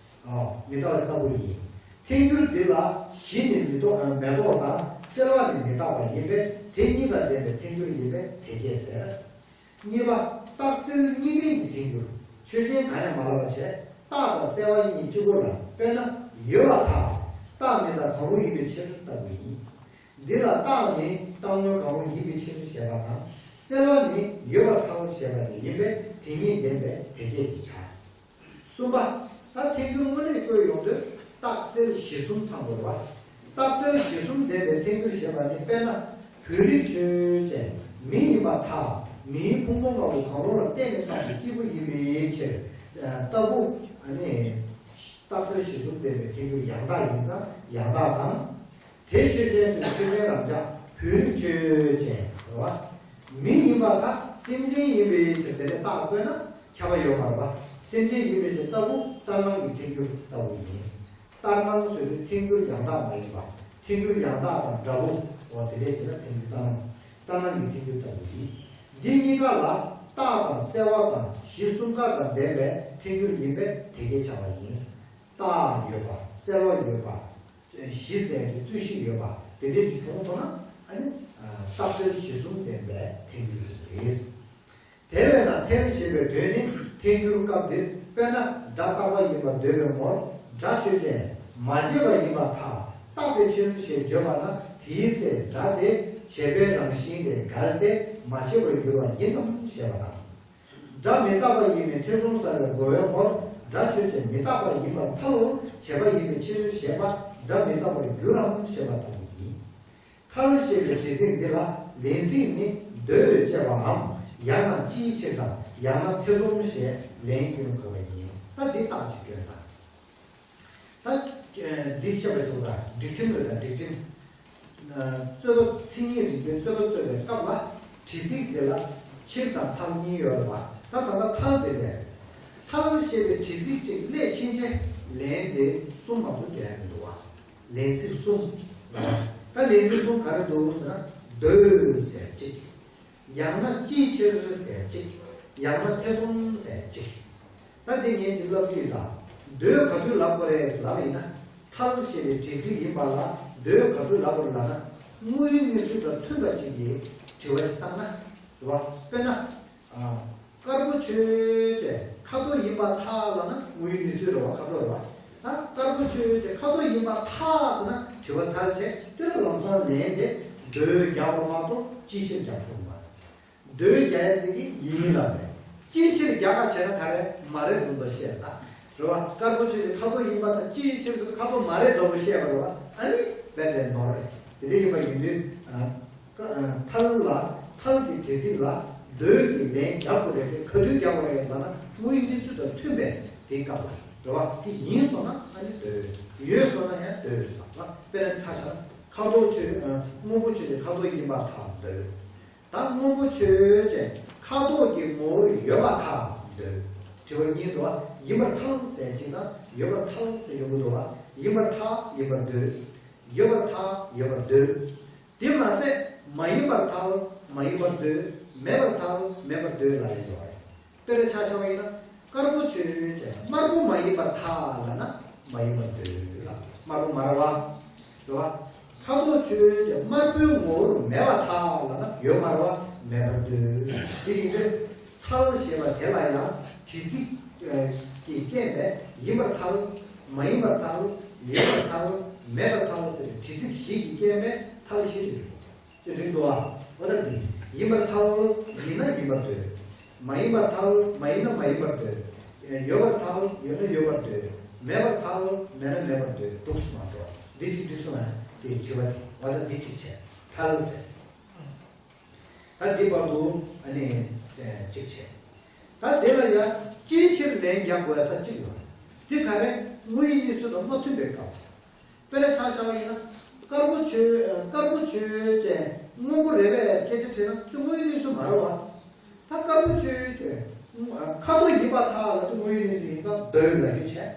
ཨོ། མི་རྟག་པ་ལྟ་བུ་ཡིན། ཐལ་འགྱུར་འདི་ལ་གཞི་ནི་མེ་ཏོག་མེ་ཏོག་དང་སེལ་བ་ནི་མི་རྟག་པ་ཡིན་པས་དེ་གཉིས་དང་ལྡན་པའི་ཐལ་འགྱུར་ཡིན་པས་དེ་སྐད་ཟེར། གཉིས་པ། རྟག་སེལ་གཉིས་ལྡན་གྱི་ཐལ་འགྱུར། ཆོས་ཅན་གང་ཡང་མ་ལབ་པ་བྱས། རྟག་དང་སེལ་བ་གཉིས་གཅིག་པོ་ལ། དཔེར་ན་ཡོད་པར་ཐལ། རྟག་མི་རྟག་གང་རུང་ཡིན་པའི་ཕྱིར་ལྟ་བུ་ཡིན། འདི་ལ་རྟག་ནི་རྟག་དངོས་གང་རུང་ཡིན་པའི་ཕྱིར་ཞེས་པ་དང་། སེལ་བ་ནི་ཡོད་པར་ཐལ་ཞེས་པ་ནི་ཡིན་པས་དེ་གཉིས་ལྡན་པས་དེ་སྐད་ཅེས་བྱ། གསུམ་པ། ད་ཐལ་འགྱུར་དངོས་གནས་བཀོད་ཡོང་དུས། རྟགས་གསལ་གཞི་གསུམ་ཚང་དགོས་པ། རྟགས་གསལ་གཞི་གསུམ་ལྡན་པའི་ཐལ་འགྱུར་ཞེས་པ་ནི། དཔེར་ན། བོད་རིགས་ཆོས་ཅན། མི་ཡིན་པར་ཐལ། མིའི་ཕུང་པོ་ལྔ་པོ་གང་རུང་ལ་བརྟེན་ནས་བཏགས་པའི་སྐྱེས་བུ་ཡིན་པའི་ཕྱིར། ལྟ་བུ། ཨ་ནི། རྟགས་གསལ་གཞི་གསུམ་ལྡན་པའི་ཐལ་འགྱུར་ཡང་དག་ཡིན་ཙང་ཡང་དག་དང་། དེ་ཆོས་ཅན་ཟེར་ཆོས་ཅན་རང་འཇགས། བོད་རིགས་ཆོས་ཅན་ཟེར་བ། མི་ཡིན་པར་ཐལ། སེམས་ཅན་ཡིན་པའི་ཕྱིར། དེ་ནས་རྟགས་བཀོད་ན་ཁྱབ་པ་ཡོད་མ་རེད་པ། སེམས་ཅན་ཡིན་པའི་ཕྱིར་ལྟ་བུ་ལྟར་སྣང་གི་ཐལ་འགྱུར་ལྟ་བུ་ཡིན། ལྟར་སྣང་ཟེར་དུས་ཐལ་འགྱུར་ཡང་དག་མ་ཡིན་པ། ཐལ་འགྱུར་ཡང་དག་དང་འདྲ་པོ། འོ་དེ་འདྲས་བྱས་ན་ཐལ་འགྱུར་ལྟར་སྣང་། ལྟར་སྣང་གི་ཐལ་འགྱུར་ལྟ་བུ་ཡིན། འདི་གཉིས་ཀ་ལ་རྟགས་དང་གསལ་བ་དང་གཞི་གསུམ་ཀ་དང་ལྡན་པའི་ཐལ་འགྱུར་ཡིན་པས་དེ་སྐད་བྱ་བ་ཡིན། རྟགས་ཡོད་པ། གསལ་བ་ཡོད་པ། གཞི་ཟེར་དུས་རྩོད་གཞི་ཡོད་པ། དེ་འདྲས་ཅིག་བྱུང་སོང་ན། ཨ་ནི། རྟགས་གསལ་གཞི་གསུམ་ལྡན་པའི་ཐལ་འགྱུར་རེད། དེ་བས་ན་ཐལ་ཞེས་པའི་དོན་ནི་ཐལ་འགྱུར་སྐབས་འདིར། དཔེར་ན། སྒྲ་རྟག་པ་ཡིན་པར་འདོད་པའི་ངོར་སྒྲ་ཆོས་ཅན། མ་བྱས་པ་ཡིན་པར་ཐལ། རྟག་པའི་ཕྱིར་ཞེས་བརྗོད་པ་ན། དེའི་ཚེ་སྒྲ་དེ་བྱས་པའི་རང་བཞིན་ལས་འགལ་ཏེ་མ་བྱས་པར་འགྱུར་བ་ཡིན་ནམ་ཞེས་པ་དང་། སྒྲ་མི་རྟག་པ་ཡིན་མིན་ཐེ་ཚོམ་ཟ་བའི་རྒོལ་བའི་ངོར་སྒྲ་ཆོས་ཅན། མི་རྟག་པ་ཡིན་པར་ཐལ། བྱས་པ་ཡིན་པའི་ཕྱིར་ཞེས་པ་སྒྲ་མི་རྟག་པར་འགྱུར་རམ་ཞེས་པ་ལྟ་བུ་ཡིན། ཐལ་ཞེས་པའི་བྲིས་ཚིག་འདི་ལ་ལན་ཚིག་ནི་འདོད་ཅེས་པའམ། ཡང་ན་ཅིའི་ཕྱིར་དང་། ཡང་ན་ཐེ་ཚོམ་ཞེས་ལན་སྐྱོན་དགོས་པ་ཡིན། ད་འདི་རྟགས་ཅིག་སྐྱོན་དང་། ད་འདི་བཤད་པ་བྱུང་ད། སྒྲིག་ཁྲིམས་རེད་ད། སྒྲིག་ཁྲིམས། རྩོད་པ། མཚན་ཉིད་རིག་པའི་རྩོད་པ་རྩོད་པའི་སྐབས་ལ་བྲིས་ཚིག་འདི་ལ་ཕྱིར་དང་ཐལ་གཉིས་ཡོད་རེད་པ། ད་ད་ལྟ་ཐལ་དེ་ལས། ཐལ་ཞེས་པའི་བྲིས་ཚིག་ཅིག་སླེབས་ཕྱིན་ཆད་ལན་དེ་གསུམ་མ་གཏོགས་རྒྱག་ཡ་མི་འདུག་བ། ལན་ཚིག་གསུམ། ད་ལན་ཚིག་གསུམ་ག་རེ་འདུག་ཟེར་ན། འདོད་ཟེར་གཅིག། ཡང་ན་ཅིའི་ཕྱིར་ཟེར་གཅིག། ཡང་ན་ཐེ་ཚོམ་ཟེར་གཅིག། ད་དེ་ངས་ཅིག་ལབ་ཀྱི་ཡོད་ད། འདོད་ག་དུས་ལབ་དགོས་རེད་ལབ་ཡིན་ན། ཐལ་ཞེས་པའི་བྲིས་ཚིག་ཡིན་པ་ལ་འདོད་ག་དུས་ལབ་དགོས་རེད་ལབ་ན། དངོས་ཡོད་གནས་ཚུལ་དང་མཐུན་པ་ཅིག་གི་དྲི་བ་ཞིག་བཏང་ན། རེད་བ། དཔེར་ན། ཨ། དཀར་པོ་ཆོས་ཅན། ཁ་དོག་ཡིན་པར་ཐལ་ལབ་ན་དངོས་ཡོད་གནས་ཚུལ་རེད་བ། ཁ་དོག་རེད་བ། ད་དཀར་པོ་ཆོས་ཅན། ཁ་དོག་ཡིན་པར་ཐལ་ཟེར་ན་དྲི་བ་ཐལ་བྱས། དེ་ལ་ལམ་སང་ལན་དེ་འདོད་རྒྱག་པ་མ་གཏོགས་ཅིའི་ཕྱིར་རྒྱག་ཆོག་གི་མ་རེད། འདོད་རྒྱག་ཡ་དེ་གི་ཡིན་ལབ་རེད། ཅིའི་ཕྱིར་རྒྱག་ག་བྱས་ན་ག་རེ་མ་རེད་འདུག་པ་བཤད་ད། རེད་བ། དཀར་པོ་ཆོས་ཅན། ཁ་དོག་ཡིན་པར་ཐལ། ཅིའི་ཕྱིར་ཟེར་ན་ཁ་དོག་མ་རེད་འདུག་པ་བཤད་པ་རེད་བ། ཨ་ནི་བེད་ལས་ནོར་རེད། དེ་འདྲ་ཡིན་པ་ཡིན་དུས། ཨ། ཀ་ཨ། ཐལ་ལ། ཐལ་གྱི་བྲིས་ཚིག་ལ་འདོད་ཀྱི་ལན་རྒྱག་དགོས་རེད་དེ། ག་དུས་རྒྱག་དགོས་རེད་ལབ་ན། དངོས་ཡོད་གནས་ཚུལ་དང་མཐུན་པའི་དེའི་སྐབས་ལ། རེད་བ། དེ་ཡིན་སོང་ན་ཨ་ནི་འདོད། ཡོད་སོང་ན་ཡང་འདོད་ཟེར་བ། དཔེར་ན་ཆ་བཞག་ན། ཁ་དོག་ཆོས། ཨ། སྔོན་པོ་ཆོས་ཅན། ཁ་དོག་ཡིན་པར་ཐལ། འདོད། ད་སྔོན་པོ་ཆོས་ཅན། ཁ་དོག་གི་ངོ་བོར་ཡོད་པར་ཐལ། འདོད། དྲི་བ་གཉིས་འདུག་བ། ཡིན་པར་ཐལ་ཟེར་གཅིག་དང་ཡོད་པར་ཐལ་ཟེར་ཡོང་གི་འདུག་བ། ཡིན་པར་ཐལ། ཡིན་པར་འདོད། ཡོད་པར་ཐལ། ཡོད་པར་འདོད། དེ་མ་ཟད་མ་ཡིན་པར་ཐལ། མ་ཡིན་པར་འདོད། མེད་པར་ཐལ། མེད་པར་འདོད་ལབ་ཡོང་གི་རེད། དཔེར་ན་ཆ་བཞག་པ་ཡིན་ན། དཀར་པོ་ཆོས་ཅན། དམར་པོ་མ་ཡིན་པར་ཐལ་ལབ་ན་མ་ཡིན་པར་འདོད་ལ། དམར་པོ་མ་རེད་བ། རེད་བ། ཁ་དོག་ཆོས་ཅན། དམར་པོའི་ངོ་བོར་མེད་པར་ཐལ་ལབ་ན་ཡོད་མ་རེད་བ། མེད་པར་འདོད། དེ་ཡིན་དུས། ཐལ་ཞེས་པ་དེ་ལ་ཡང་བྲིས་ཚིག་གིས་རྐྱེན་པས་ཡིན་པར་ཐལ། མ་ཡིན་པར་ཐལ། ཡོད་པར་ཐལ། མེད་པར་ཐལ་ཟེར་བའི་བྲིས་ཚིག་བཞི་གི་རྐྱེན་པས་ཐལ་བཞི་རེད། ཅེས་བྲིས་འདུག་བ། འོ་ད་འདི། ཡིན་པར་ཐལ། ཡིན་ན་ཡིན་པར་འདོད། མ་ཡིན་པར་ཐལ། མ་ཡིན་ན་མ་ཡིན་པར་འདོད། ཡོད་པར་ཐལ། ཡོད་ན་ཡོད་པར་འདོད། མེད་པར་ཐལ། མེད་ན་མེད་པར་འདོད། འདུག་སེ་མ་འགྲོ། འདི་གཅིག་འགྲིག་སོང་ན་དེ་དྲི་བ་དེ། འོ་ད་འདི་གཅིག་བྱས། ཐལ་ཟེར། ད་འདི་བར་དུ་ཨ་ནི་གཅིག་བྱས། ད་དེ་ལ་ཡང་ཅིའི་ཕྱིར་ལན་རྒྱག་དགོས་ས་གཅིག་ཡོད། འདི་ག་རེ། དངོས་ཡོད་གནས་ཚུལ་དང་མ་མཐུན་པའི་སྐབས། དཔེར་ན་ཆ་བཞག་པ་ཡིན་ན། དཀར་པོ་ཆོས། དཀར་པོ་ཆོས་ཅན། སྔོན་པོ་རེད་པས་སྐད་ཆ་དྲིས་ན་དེ་དངོས་ཡོད་གནས་ཚུལ་མ་རེད་བ། ད་དཀར་པོ་ཆོས་ཅན། ཁ་དོག་ཡིན་པར་ཐལ་ལབ་དེ་དངོས་ཡོད་གནས་ཚུལ་ཡིན་ཙང་འདོད་ལབ་རྒྱུ་བྱས།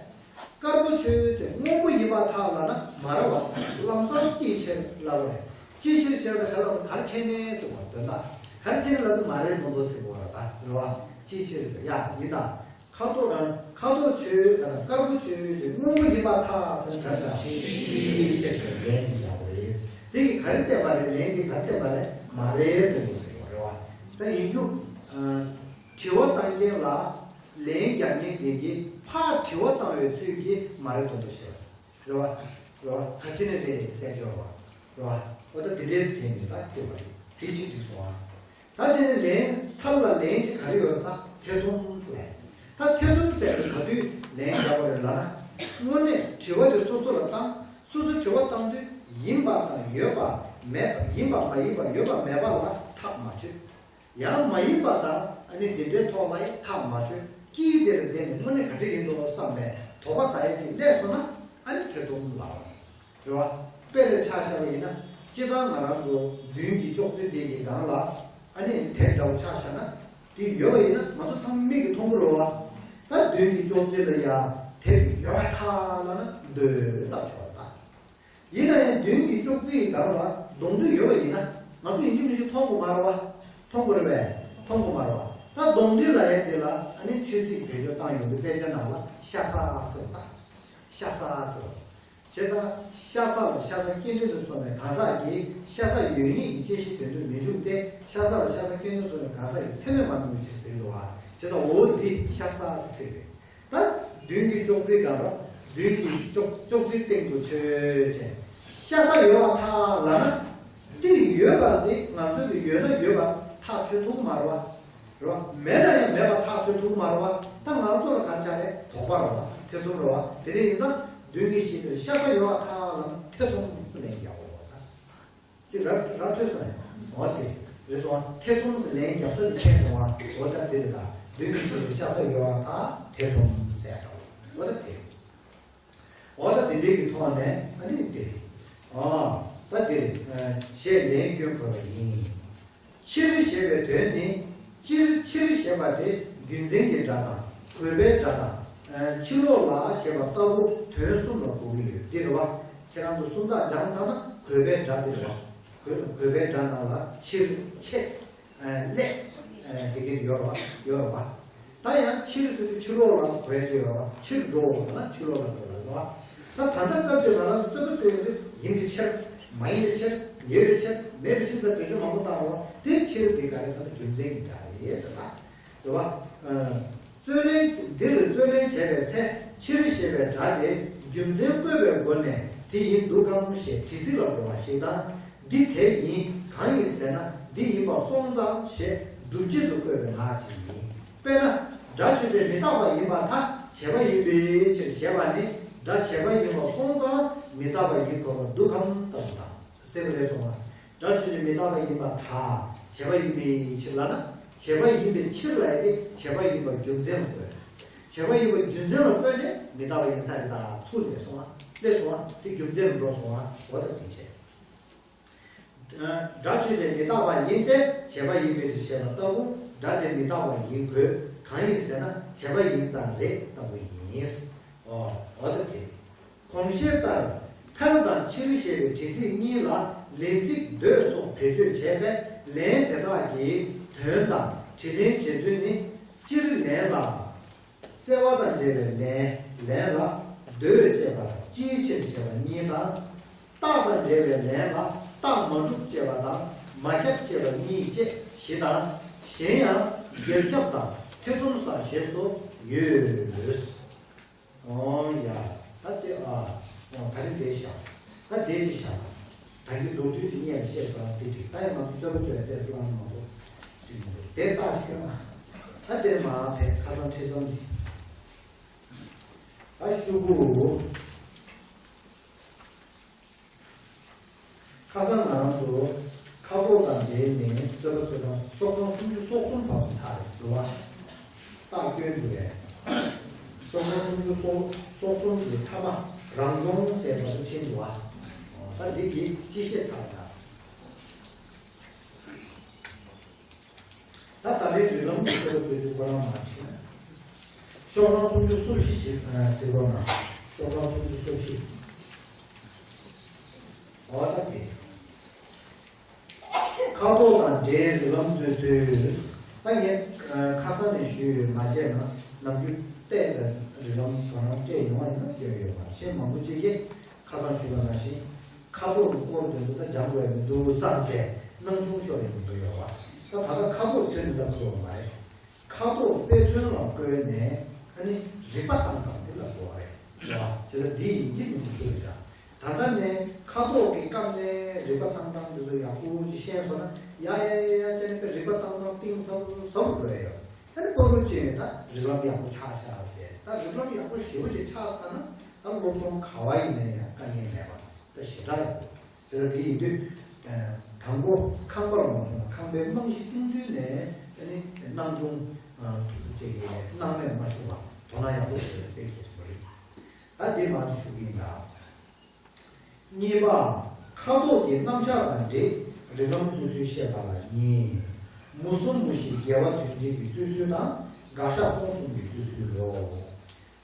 དཀར་པོ་ཆོས་ཅན། སྔོན་པོ་ཡིན་པར་ཐལ་ལབ་ན་མ་རེད་བ། ལམ་སང་ཅིའི་ཕྱིར་ལབ་དགོས་རེད། ཅིའི་ཕྱིར་ཞེས་པ་དེ་ག་ལ་ག་རེ་བྱས་ནས་ཟེར་བ་དོན་དག་ག་རེ་བྱས་ནས་ལབ་དུས་མ་རེད་མ་གཏོགས་ཟེར་བ་རེད་ད། རེད་བ། ཅིའི་ཕྱིར་ཟེར་ཡ་ཡིན་ད། ཁ་དོག་ཨ། ཁ་དོག་ཆོས། ཨ། དཀར་པོ་ཆོས་ཅན། སྔོན་པོ་ཡིན་པར་ཐལ་ཟེར་ན་ག་རེ་ཟེར། ཅིའི་ཕྱིར་ཟེར་ལན་ཡིན་ཡག་པོ་རེད། དེ་གིས་ག་རེ་བསྟན་པ་རེད། ལན་དེ་ག་རེ་བསྟན་པ་རེད། མ་རེད་དོ་ཟེར་བ་རེད་བ། ད་ཡིན་རྒྱུ། ཨ། དྲི་བ་བཏང་མཁན་ལ་ལན་རྒྱག་མཁན་དེ་གིས་ཕར་དྲི་བ་བཏང་བའི་ཚུལ་གྱིས་མ་རེད་མདོག་མདོག་བྱས་པ་རེད་བ། རེད་བ། ག་ཅི་ནས་རེད་ཟེར་ཆོག་པ་རེད་བ། འོ་ད་དེ་འདྲའི་དྲན་ནས་ད་བསྟན་པ་རེད། དེ་གཅིག་འགྲིག་སོང་ཨ། ད་དེ་ནས་ལན། ཐལ་ལ་ལན་གཅིག་ག་རེ་ཡོད་ས། ཐེ་ཚོམ་ལབ། ད་ཐེ་ཚོམ་ཟེར་དུས་ག་དུས་ལན་རྒྱག་པ་རེད་ལབ་ན། དངོས་གནས་དྲི་བ་དེ་སོ་སོ་ལ་བཏང་། སོ་སོ་དྲི་བ་བཏང་དུས་ཡིན་པ་དང་ཡོད་པ་མེད་པ། ཡིན་པ་མ་ཡིན་པ་ཡོད་པ་མེད་པ་ལ་ཐག་མ་ཆོད། ཡང་མ་ཡིན་པ་དང་ཨ་ནི་དེ་འདྲའི་ཐོག་ལ་ཡང་ཐག་མ་ཆོད། དཀྱིལ་དེ་ལ་བསྡད་ནས་དངོས་གནས་ག་འདྲ་ཡིན་འགྲོ་བསམ་པའི་དོགས་པ་ཟ་ཡས་ཅིག་སླེབས་སོང་ན་ཨ་ནི་ཐེ་ཚོམ་ལབ་པ་རེད་བ། དཔེ་ལ་ཆ་བཞག་པ་ཡིན་ན། སྤྱིར་བཏང་ང་རང་ཚོ་མདུན་གྱི་ཅོག་ཙེ་དེ་གི་སྒང་ལ་ཨ་ནི་དེབ་འདྲ་བོ་ཆ་བཞག་ན། དེ་ཡོད་པ་ཡིན་ན་ང་ཚོ་ཚང་མ་མིག་གིས་མཐོང་གི་རེད་བ། ད་མདུན་གྱི་ཅོག་ཙེ་ལ་ཡ་དེབ་ཡོད་པ་ཐག་ལབ་ན་འདོད་ལབ་ཆོག་ད། ཡིན་ན་ཡང་མདུན་གྱི་ཅོག་ཙེའི་སྒང་ལ་གདོང་འདྲེ་ཡོད་པ་ཡིན་ན་ང་ཚོ་ཡིན་གཅིག་མིན་གཅིག་མཐོང་དགོས་མ་རེད་བ། མཐོང་དགོས་རེད་པས། མཐོང་དགོས་མ་རེད་བ། ད་གདོང་འདྲེ་ལབ་ཡས་དེ་ལ་ཨ་ནི་ཆོས་ཚིག་བེད་སྤྱོད་བཏང་ཡོང་དུས་དཔེ་ཆ་ནང་ལ་ཤ་ཟ་ཟེར་བ་དང་། ཤ་ཟ་ཟེར་བ། བྱས་ཙང་ཤ་ཟ་ལ་ཤ་ཟ་སྐྱེ་འདོད་དུ་སོང་བའི་གང་ཟག་གིས་ཤ་ཟ་ཡོད་ཉིད་ཀྱི་བཅད་ཤེས་དོན་དུ་མི་འཇུག་སྟེ། ཤ་ཟ་ལ་ཤ་ཟ་སྐྱེ་འདོད་སོང་བའི་གང་ཟག་གི་ཚད་མས་མ་ནོར་བའི་ཕྱིར་ཟེར་གྱི་འདུག་བ། བྱས་ཙང་འོ་འདི་ཤ་ཟ་ཟེར་ཟེར་རེད། ད་མདུན་གྱི་ཅོག་ཙེའི་སྒང་ལ། མདུན་གྱི་ཅོག་ཅོག་ཙེའི་སྟེང་དུ་ཆོས་ཅན། ཤ་ཟ་ཡོད་པ་ཐག་ལབ་ན། དེ་ཡོད་པ་དེ་ང་ཚོ་གི་ཡོད་ན་ཡོད་པ་ཐག་ཆོད་ཐུབ་ཀྱི་མ་རེད་བ། རེད་བ། མེད་ན་ཡང་མེད་པ་ཐག་ཆོད་ཐུབ་ཀྱི་མ་རེད་བ། ད་ང་ཚོ་ལ་ག་རེ་ཆགས་རེད། དོགས་པ་རེད་བ། ཐེ་ཚོམ་རེད་བ། དེ་འདྲ་ཡིན་ཙང་མདུན་གྱི་ཞིང་དུ་ཤ་ཟ་ཡོད་པ་ཐག་ལབ་ན་ཐེ་ཚོམ་ཟེར་ལབ་ཡག་པོ་རེད་བ། ཅིག་ར་ར་འཕྲོད་སོང་ཡ། འོ་དེ་རེད་སོང་བ། ཐེ་ཚོམ་ཟེར་ལན་རྒྱག་ས་དེ་མཁྱེན་སོང་བ། འོ་ད་དེ་རེད་ད། མདུན་གྱི་ཞིང་དུ་ཤ་ཟ་ཡོད་པ་ཐག་ཐེ་ཚོམ་ཟེར་ཡ་འདྲ་བོ། འོ་ད་དེ། འོ་ད་དེ་འདྲའི་གི་ཐོག་ནས་ཨ་ནི་དེ། ཨ་ད་དེ་ཞེས་ལན་སྐྱོན་དགོས་པ་ཡིན། ཕྱིར་ཞེས་པའི་དོན་ནི། སྤྱིར་ཕྱིར་ཞེས་པ་དེ་རྒྱུ་མཚན་གྱི་སྒྲ་དང་གུས་པའི་སྒྲ་དང་། ཕྱིར་ལོགས་ལ་ཞེས་པ་ལྟ་བུ་དོན་གསུམ་ལ་གོ་གི་ཡོད། འདི་རེད་བ། ཁྱེད་རང་ཚོ་སུམ་རྟགས་སྦྱངས་ཚར་ན་གུས་པའི་སྒྲ་འདི་རེད་བ། གུས་གུས་པའི་སྒྲ་ནང་ལ་ཕྱིར་ཕྱིར། ཨ་སླེབས། ཨ་དེ་གི་ཡོད་རེད་བ། ཡོད་རེད་བ། ད་ཡང་ཕྱིར་ཟེར་དུས་ཕྱིར་ལོགས་ལ་གོ་ཡ་ཅིག་ཡོད་རེད་བ། ཕྱིར་འགྲོ་བ་ན་ཕྱིར་ལོགས་ལ་འགྲོ་བ་རེད་བ། ད་ད་ལྟ་སྐབས་དེ་ང་རང་ཚོ་རྩོད་པ་རྩོད་ཡོང་དུས་ཡིན་པའི་ཕྱིར། མ་ཡིན་པའི་ཕྱིར། ཡོད་པའི་ཕྱིར། མེད་པའི་ཕྱིར་ཟེར་བེད་སྤྱོད་མང་པོ་བཏང་རེད་བ། དེ་ཕྱིར་དེ་ག་རེ་ཟེར་ན་རྒྱུ་མཚན་གྱི་སྒྲ་རེད་ཟེར་ད། རེད་བ། ཨ་རྩོད་ལན། འདིར་རྩོད་ལན་བྱས་པའི་ཚེ་ཕྱིར་ཞེས་པའི་སྒྲ་དེ་རྒྱུ་མཚན་བཀོད་པའི་སྒོ་ནས་དེ་ཡིན་འདུག་གམ་ཞེས་དྲི་ཚིག་ལ་འགྲོ་བ་ཞིག་དང་། འདི་དེ་ཡིན་གང་ཡིན་ཟེར་ན་འདི་ཡིན་པ་སོང་ཙང་ཞེས་སྒྲུབ་བྱེད་དུ་བཀོད་པའི་ངག་ཅིག་ཡིན། དཔེར་ན། སྒྲ་ཆོས་ཅན་མི་རྟག་པ་ཡིན་པར་ཐལ། བྱས་པ་ཡིན་པའི་ཕྱིར་ཞེས་པ་ནི་སྒྲ་བྱས་པ་ཡིན་པ་སོང་ཙང་མི་རྟག་པ་ཡིན་དགོས་པ་འདུག་གམ་ལྟ་བུ་དང་། གསལ་པོ་རེད་སོང་བ། སྒྲ་ཆོས་ཅན་མི་རྟག་པ་ཡིན་པར་ཐལ། བྱས་པ་ཡིན་པའི་ཕྱིར་ལབ་ན། བྱས་པ་ཡིན་པའི་ཕྱིར་ལབ་ཡ་དེ་བྱས་པ་ཡིན་པ་རྒྱུ་མཚན་ལ་བཀོད། བྱས་པ་ཡིན་པ་རྒྱུ་མཚན་ལ་བཀོད་ནས་མི་རྟག་པ་ཡིན་ས་རེད་ད་ཚུར་སླེབས་སོང་བ། སླེབས་སོང་བ་དེ་རྒྱུ་མཚན་ལ་འགྲོ་སོང་བ། འོ་ད་དེ་བྱས། སྒྲ་ཆོས་ཅན་མི་རྟག་པ་ཡིན་ཏེ་བྱས་པ་ཡིན་པའི་ཕྱིར་ཞེས་པ་ལྟ་བུ་སྒྲ་དེ་མི་རྟག་པ་ཡིན་དགོས། གང་ཡིན་ཟེར་ན་བྱས་པ་ཡིན་ཙང་རེད་ལྟ་བུ་ཡིན། འོ་འོ་ད་དེ། གོང་བཤད་ལྟར་ཐལ་དང་ཕྱིར་ཞེས་པའི་དྲི་ཚིག་གཉིས་ལ་ལན་ཚིག་འདོད་སོགས་བེད་སྤྱོད་བྱས་པས་ལན་དེ་དག་གི་དོན་དང་དྲི་ལན་བྱེད་ཚུལ་ནི། སྤྱིར་ལན་ལ། གསལ་བ་དང་འབྲེལ་བའི་ལན། ལན་ལ། འདོད་ཅེས་པར་ཅིའི་ཕྱིར་ཞེས་པ་གཉིས་དང་། རྟགས་དང་འབྲེལ་བའི་ལན་ལ་རྟགས་མ་གྲུབ་ཅེས་པ་དང་མ་ཁྱབ་ཅེས་པ་གཉིས་བཅས་བཞི་དང་། གཞན་ཡང་འགལ་ཁྱབ་དང་ཐེ་ཚོམ་ས་ཞེས་སོགས་ཡོད། ཨོ་ཡ། ད་དེ་ཨ། ཨོ་ད་རིང་དེ་བཞག་ད་དེ་ཅི་བཞག་ད་གིན་མདོར་བསྡུས་ཅིག་སྙན་ལ་བཤད་སོང་དེ་འགྲིག་ད་ཡང་ང་ཚོ་རྩོད་པ་རྩོད་ཡ་ཏོག་ཙམ་བླངས་མང་པོ་འགྲིག་མི་འདུག་དེ་རྟགས་ཅིག་ཡོད་ན། ད་དེ་མ་ཕེ་ཁ་སང་ཁྲིད་ཙམ་གྱིས། ད་ཤུ་གུ། ཁ་སང་ང་རང་ཚོ་ཁ་དོག་དང་འབྲེལ་ནས་རྩོད་པ་རྩོད་སྟངས་ཤོག་གྲངས་སུམ་ཅུ་སོ་གསུམ་བར་དུ་ཚར་རེད་འདུག་བ། རྟགས་སྐྱོན་འདུག་རེད། ཤོག་གྲངས་སུམ་ཅུ་སོ་སོ་གསུམ་གྱི་མཐའ་མ་རང་བྱུང་ཟེར་བ་དུ་ཕྱིན་འདུག་བ། ད་འདི་གི་སྤྱི་བཤད་ཚར་ད། ད་ད་རེས་རིགས་ལམ་གྱི་ཚོད་ཚོད་ཚོད་ཁོ་རང་མ་བྲིས་ན། ཤོག་གྲངས་སུམ་ཅུ་སོ་བཞི་ཞིག་ཟེར་བ་ན། ཤོག་གྲངས་སུམ་ཅུ་སོ་བཞི། འོ་ད་དེ། ཁ་དོག་དང་འབྲེལ་རིགས་ལམ་ཚོད་ཚོད། ད་ངས་ཁ་སང་ནས་ཞུས་ཡོད་མ་བྱས་ན་ནམ་རྒྱུན་བལྟས་ཚེ་རིགས་ལམ་དོ་སྣང་སྤྲད་ཡོང་བ་ཡིན་ན་སྐྱོན་ཡོད་པ་ཤེས་མང་པོ་ཅིག་གིས། ཁ་སང་ཞུས་པ་ནང་བཞིན། ཁ་དོག་གི་སྐོར་དེ་ཚོ་ད་སྦྱང་དགོས་མི་འདུག་བསམ་བྱས་སྣང་ཆུང་ཤོར་ཡོང་གི་ཡོད་པ། ད་ད་ལྟ་ཁ་དོག་ཁྱོན་ནས་ད་གོ་བ་མ་རེད། ཁ་དོག་དཔེ་མཚོན་ལ་བཀོལ་ནས་ཨ་ནི་རིག་པ་བཏང་སྟངས་དེ་ལ་གོ་བ་རེད། རེད་བ། བྱས་ཙང་འདི་ཡིན་གཅིག་མིན་གཅིག་འདུག་བཞག་ད་ལྟ་ནས་ཁ་དོག་གི་སྐབས་ནས་རིག་པ་བཏང་སྟངས་དེ་ཚོ་ཡག་པོ་ཅིག་ཤེས་སོང་ན་ཡ་ཡ་ཡ་ཡ་བྱས་ནས་རིག་པ་བཏང་སྟངས་གཏིང་ཟབ་ཟབ་རུ་འགྲོ་ཡ་ཡོད། ཨ་ནི་སྤོ་རུ་ཅིག་ད་རིགས་ལམ་ཡག་པོ་ཆགས་ཤག་ཟེར། ད་རིགས་ལམ་ཡག་པོ་ཞེ་པོ་ཅིག་ཆགས་ཚར་ན། ད་སློབ་སྦྱོང་ག་བ་ཡིན་ན་ཡང་དཀའ་ངལ་མེད་པ་དང་ད་ཞེ་དྲག་ཡོད། དེ་ལ་དེ་ཡིན་དུས། དང་པོ་ཁང་པར་མ་སོང་ན་ཁང་པའི་རྨང་གཞི་བཏིང་དུས་ནས་ཨ་ནི་སྣང་ཆུང་ཅིག་གི་སྣང་མེད་མ་ཞུ་བ་དོ་སྣང་ཡག་པོ་བྱས་ཏེ་དཔེ་ཁྱེར་བ་རེད། ད་དེ་མ་ཅིག་ཞུ་གི་ཡིན་ད། གཉིས་པ། ཁ་དོག་གི་རྣམ་གཞག་དང་འབྲེལ་རིགས་ལམ་རྩོད་ཚུལ་བཤད་པ་ལ་གཉིས། མུ་གསུམ་མུ་བཞི་རྒྱལ་བ་དོན་གཅིག་གི་རྩོད་ཚུལ་དང་དགག་བཞག་སྟོང་གསུམ་གྱི་རྩོད་ཚུལ་ལོ།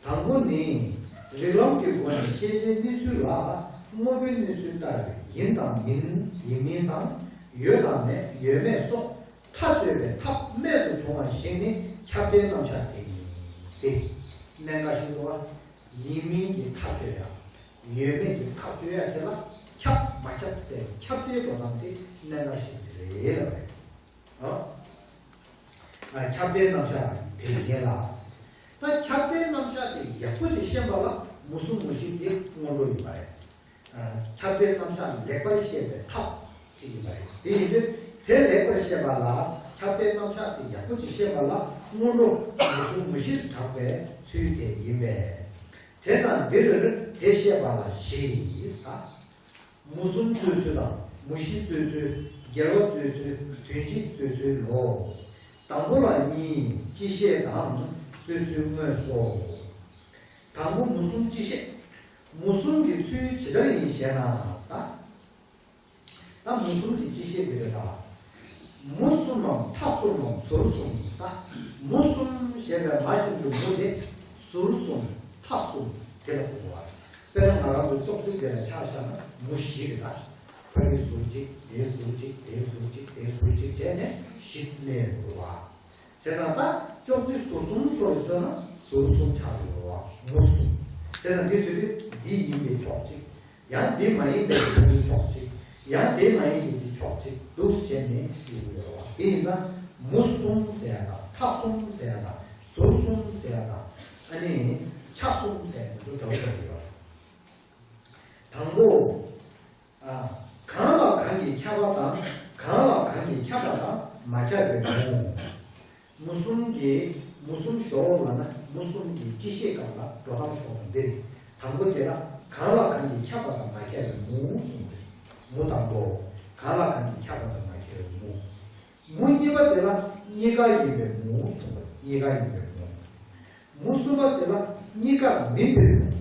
དང་པོ་ནི། རིགས་ལམ་གྱི་སྒོ་ནས་ཤེས་བྱའི་གནས་ཚུལ་ལ་དངོས་པོའི་གནས་ཚུལ་ལྟར་ཡིན་དང་མིན་ཡིན་མིན་དང་ཡོད་དང་མེད་ཡོད་མེད་སོགས་མཐའ་དཔྱོད་པའི་ཐབས་རྨད་དུ་བྱུང་བ་ཞིག་ནི་ཁྱབ་བརྡལ་རྣམ་གཞག་དེ་ཡིན་ཏེ། གནད་འགག་ཤོས་དུ་བ། ཡིན་མིན་གྱི་ཐག་གཅོད་ཡ། ཡོད་མེད་ཀྱི་ཐག་གཅོད་ཡ་དེ་ལ་ཁྱབ་མ་ཁྱབ་ཟེར་ཁྱབ་བརྡལ་འགྲོ་སྟངས་དེ་གནད་འགག་ཤོས་དེ་རེད་ལབ་རེད། ཨ། ཁྱབ་བརྡལ་རྣམ་གཞག་དེ་ཡིན་ལ། ད་ཁྱབ་བརྡལ་རྣམ་གཞག་དེ་ཡག་པོ་ཅིག་ཤེས་པ་ལ་མུ་གསུམ་མུ་བཞི་དེ་སྔོན་འགྲོ་ཡིན་པ་རེད། ཁྱབ་བརྡལ་རྣམ་གཞག་ལེགས་པར་ཤེས་པའི་ཐབས་ཅིག་ཡིན་པ་རེད། དེ་ཡིན་དུས་དེ་ལེགས་པར་ཤེས་པ་ལ་ཁྱབ་བརྡལ་རྣམ་གཞག་དེ་ཡག་པོ་ཅིག་ཤེས་པ་ལ་སྔོན་འགྲོ་མུ་གསུམ་མུ་བཞིར་གྲགས་པའི་ཚུལ་དེ་ཡིན་པས། དེས་ན་འདིར་དེ་བཤད་པ་ལ་བཞི་ཡིས། མུ་གསུམ་རྩོད་ཚུལ་དང་མུ་བཞི་རྩོད་ཚུལ་རྒྱལ་བ་རྩོད་ཚུལ་དོན་གཅིག་རྩོད་ཚུལ་ལོ། དང་པོ་ལ་གཉིས་སྤྱི་བཤད་དང་རྩོད་ཚུལ་དངོས་སོ། དང་པོ་མུ་གསུམ་སྤྱི་བཤད། མུ་གསུམ་གྱི་ཚུལ་ཇི་ལྟར་ཡིན་ཞེ་ན། ད་མུ་གསུམ་གྱི་སྤྱི་བཤད་དེ་རེད་ད། མུ་གསུམ་མམ་མཐའ་གསུམ་མམ་ཟུར་གསུམ་ད། མུ་གསུམ་ཞེས་པའི་མ་ཆེན་པོའི་མུ་དེ་ཟུར་གསུམ་མཐའ་གསུམ་དེ་ལ་གོ་དགོས་པ། དཔེར་ན་ང་རང་ཚོ་ཅོག་ཙེ་དེ་ལ་ཆ་བཞག་ན་མུ་བཞི་རེད་ད། ཕ་གི་ཟུར་གཅིག་དེའི་ཟུར་གཅིག་དེའི་ཟུར་གཅིག་དེའི་ཟུར་གཅིག་བྱས་ནས་བཞི་གནས་དགོས་པ། བྱས་ཙང་ད་ཅོག་ཙེ་ཟུར་གསུམ་བཟོ་ཡི་ཟེར་ན་ཟུར་གསུམ་ཆགས་འགྲོ་བ་མུ་གསུམ། བྱས་ཙང་འདི་ཟེར་དུས་འདི་ཡིན་པའི་ཕྱོགས་གཅིག་ཡང་འདི་མ་ཡིན་པའི་འདི་ཕྱོགས་གཅིག་ཡང་འདི་མ་ཡིན་པའི་འདི་ཕྱོགས་གཅིག་འདུག་བྱས་ནས་ཡོད་རེད་བ། དེ་ཡིན་ཙང་མུ་གསུམ་ཟེར་ཡ་དང་མཐའ་གསུམ་ཟེར་ཡ་དང་ཟུར་གསུམ་ཟེར་ཡ་དང་ཨ་ནི་ཆ་གསུམ་ཟེར་ཡ་འདི་ཚོ་འདྲ་བོ་འདྲ་བོ་ཡོད་རེད། དང་པོ། ཨ། གང་ལ་གང་གིས་ཁྱབ་པ་དང་གང་ལ་གང་གིས་ཁྱབ་པ་དང་མ་ཁྱབ་པའི་མུ། མུ་གསུམ་གྱི་མུ་གསུམ་ཞོག་ལབ་ན་མུ་གསུམ་གྱི་སྤྱི་བཤད་སྐབས་ལ་འགྲོ་སྟངས་ཞོག་འདི་རེད། དང་པོ་དེ་ལ་གང་ལ་གང་གིས་ཁྱབ་པ་དང་མ་ཁྱབ་པའི་མུ་གསུམ་རེད། མུ་དང་པོ། གང་ལ་གང་གིས་ཁྱབ་པ་དང་མ་ཁྱབ་པའི་མུ། མུ་གཉིས་པ་དེ་ལ་གཉིས་ཀ་ཡིན་པའི་མུ་གསུམ་རེད། གཉིས་ཀ་ཡིན་པའི་མུ། མུ་གསུམ་པ་དེ་ལ་གཉིས་ཀ་མིན་པའི་མུ།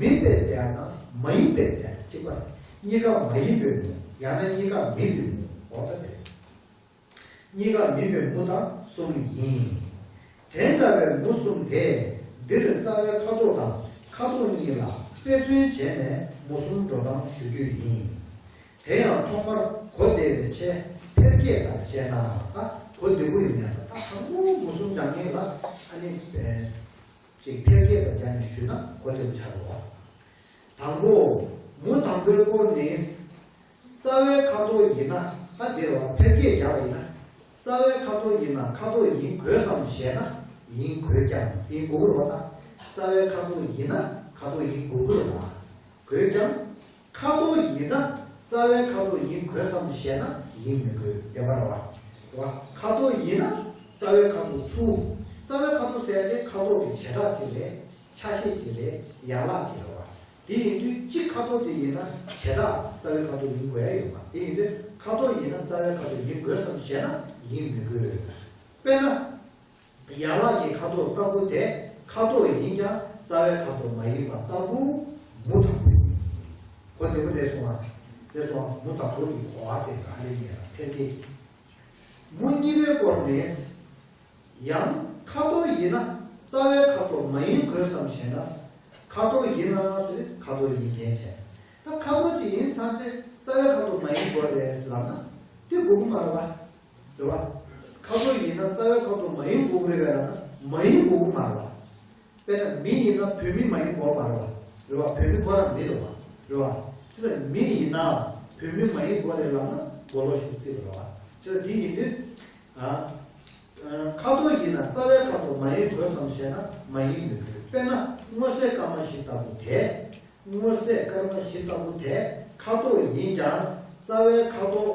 མིན་པའི་ཟེར་ཡ་དང་མ་ཡིན་པའི་ཟེར་ཡ་གཅིག་པ་རེད། གཉིས་ཀ་མ་ཡིན་པའི་མུ་ཡང་ན་གཉིས་ཀ་མིན་པའི་མུ་འོ་ད་དེ་རེད། གཉིས་ཀ་མིན་པའི་མུ་དང་གསུམ་ཡིན། དེ་འདྲ་བའི་མུ་གསུམ་དེ་འདིར་རྩ་བའི་ཁ་དོག་དང་ཁ་དོག་གཉིས་ལ་དཔེ་མཚོན་བྱས་ནས་མུ་གསུམ་འགྲོ་སྟངས་ཞུ་རྒྱུ་ཡིན། དེ་ཡང་ཐོག་མར་གོ་བདེ་བའི་ཆེད་འཕེལ་རྒྱས་ལྟར་བཤད་ན་ད་གོ་བདེ་པོ་ཡོང་ཡ་ད་ད་དང་པོ་མུ་གསུམ་སྦྱང་མཁན་ལ་ཨ་ནི་ཅིག་འཕེལ་རྒྱས་ལ་སྦྱར་ནས་ཞུས་ན་གོ་བདེ་པོ་ཆགས་འགྲོ་བ། དང་པོ་མུ་དང་པོའི་སྐོར་ནི། རྩ་བའི་ཁ་དོག་ཡིན་ན་ད་འདིར་བ་འཕེལ་རྒྱས་རྒྱག་པ་ཡིན་ན། རྩ་བའི་ཁ་དོག་ཡིན་ན་ཁ་དོག་ཡིན་དགོས་སམ་ཞེ་ན་ཡིན་དགོས་ཀྱང་ཡིན་དགོས་རེད་བ་ད། རྩ་བའི་ཁ་དོག་ཡིན་ན་ཁ་དོག་ཡིན་དགོས་ཀྱི་རེད་བ། དགོས་ཀྱང་། ཁ་དོག་ཡིན་ན་རྩ་བའི་ཁ་དོག་ཡིན་དགོས་སམ་ཞེ་ན་ཡིན་མི་དགོས་བདེན་པ་རེད་བ། རེད་བ། ཁ་དོག་ཡིན་ན་རྩ་བའི་ཁ་དོག་ཚུར། རྩ་བའི་ཁ་དོག་ཟེར་ཡ་དེ་ཁ་དོག་གི་བྱེ་བྲག་ཅིག་རེད། ཆ་ཤས་ཅིག་རེད། ཡན་ལག་ཅིག་རེད་བ། དེ་ཡིན་དུས་གཅིག་ཁ་དོག་དེ་ཡིན་ན་བྱེ་བྲག་རྩ་བའི་ཁ་དོག་ཡིན་དགོས་ཡ་ཡོད་པ། དེ་ཡིན་དུས་ཁ་དོག་ཡིན་ན་རྩ་བའི་ཁ་དོག་ཡིན་དགོས་སམ་ཞེ་ན་ཡིན་མི་དགོས། དཔེར་ན། ཡན་ལག་གི་ཁ་དོག་ལྟ་བུ་དེ་ཁ་དོག་ཡིན་ཀྱང་རྩ་བའི་ཁ་དོག་མ་ཡིན་པ་ལྟ་བུ་མུ་དང་པོ་ཡིན། གོ་བདེ་པོ་རེད་སོང་ང་། རེད་སོང་ང་། མུ་དང་པོ་གི་གོ་བ་དེ་ག་རེ་ཡིན་ལ་འཕེལ་རྒྱས། མུ་གཉིས་པའི་སྐོར་ནས། ཡང་ཁ་དོག་ཡིན་ན་རྩ་བའི་ཁ་དོག་མ་ཡིན་དགོས་སམ་ཞེ་ན། ཁ་དོག་ཡིན་ན་ཟེར་ཁ་དོག་ཡིན་མཁན་བྱས། ད་ཁ་དོག་ཅིག་ཡིན་ཚར་རྗེས་རྩ་བའི་ཁ་དོག་མ་ཡིན་དགོས་རེད་ལབ་ན་དེ་དགོས་ཀྱི་མ་རེད་བ། རེད་བ། ཁ་དོག་ཡིན་ན་རྩ་བའི་ཁ་དོག་མ་ཡིན་དགོས་ཀྱི་རེད་པས་ལབ་ན་མ་ཡིན་དགོས་ཀྱི་མ་རེད་བ། དཔེར་ན་མི་ཡིན་ན་བུད་མེད་མ་ཡིན་དགོས་མ་རེད་བ། རེད་བ། བུད་མེད་ཁོ་རང་མི་རེད་བ། རེད་བ། དེ་ལ་མི་ཡིན་ན་བུད་མེད་མ་ཡིན་དགོས་རེད་ལབ་ན་མགོ་ལོག་ཞིག་བརྩིས་པ་རེད་བ། དེ་ལ་དེ་ཡིན་དུས། ཨ། ཁ་དོག་ཡིན་ན་རྩ་བའི་ཁ་དོག་མ་ཡིན་དགོས་སམ་ཞེ་ན་མ་ཡིན་མི་དགོས། དཔེར་ན་སྔོ་སེར་སྐར་མ་བཞི་ལྟ་བུ་དེ། སྔོ་སེར་སྐར་མ་བཞི་ལྟ་བུ་དེ་ཁ་དོག་ཡིན་ཀྱང་རྩ་བའི་ཁ་དོག་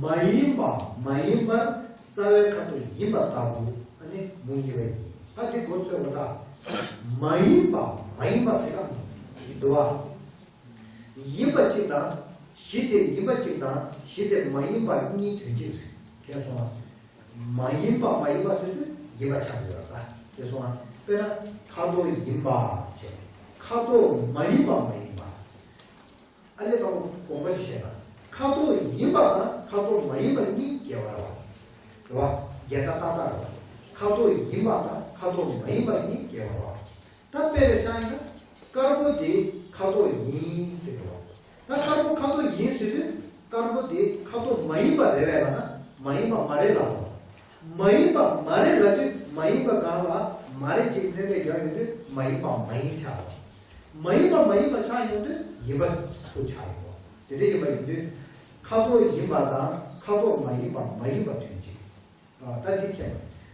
མ་ཡིན་པ་མ་ཡིན་པར་རྩ་བའི་ཁ་དོག་ཡིན་པ་ལྟ་བུ་ཨ་ནི་མུ་གཉིས་པ་ཡིན། ད་འདི་མགོ་ཚོས་པ་དང་། མ་ཡིན་པ་མ་ཡིན་པ་ཟེར་ག་མི་ འདུག་བ། ཡིན་པ་གཅིག་དང་། གཞི་དེ་ཡིན་པ་གཅིག་དང་གཞི་དེ་མ་ཡིན་པ་གཉིས་དོན་གཅིག་རེད། མཁྱེན་སོང་ང་། མ་ཡིན་པ་མ་ཡིན་པ་ཟེར་དུས་ཡིན་པ་ཆགས་ཀྱི་ཡོད་རེད། མཁྱེན་སོང་ང་། དཔེར་ན་ཁ་དོག་ཡིན་པ་ཞེས། ཁ་དོག་མ་ཡིན་པ་མ་ཡིན་པ། ཨ་ལས་དང་པོ་དགོངས་པ་ཞིག་བཞེས་ན། ཁ་དོག་ཡིན་པ་དང་ཁ་དོག་མ་ཡིན་པ་གཉིས་འགལ་བ་རེད་བ། རེད་བ། འགལ་ཟླ་ཏག་ཏག་རེད་བ། ཁ་དོག་ཡིན་པ་དང་ཁ་དོག་མ་ཡིན་པ་གཉིས་འགལ་བ་རེད་བ། ད་དཔེ་ལ་བཞག་ཡིན་ན། དཀར་པོ་དེ་ཁ་དོག་ཡིན་ཟེར་གི་རེད་བ། ད་དཀར་པོ་ཁ་དོག་ཡིན་ཟེར་དུས་དཀར་པོ་དེ་ཁ་དོག་མ་ཡིན་པ་རེད་བས་ལབ་ན་མ་ཡིན་པ་མ་རེད་ལབ་རེད་བ། མ་ཡིན་པ་མ་རེད་ལབ་དུས་མ་ཡིན་པ་སྒང་ལ་མ་རེད་ཅིག་སྣོན་པས་རྒྱག་ཡོང་དུས་མ་ཡིན་པ་མ་ཡིན་ཆགས་རེད་བ། མ་ཡིན་པ་མ་ཡིན་པ་ཆགས་ཡོང་དུས་ཡིན་པ་ཚུར་ཆགས་ཡོང་བ། དེ་འདྲ་ཡིན་པ་ཡིན་དུས། ཁ་དོག་ཡིན་པ་དང་ཁ་དོག་མ་ཡིན་པ་མ་ཡིན་པ་དོན་གཅིག་ཨ། ད་འདི་མཁྱེན་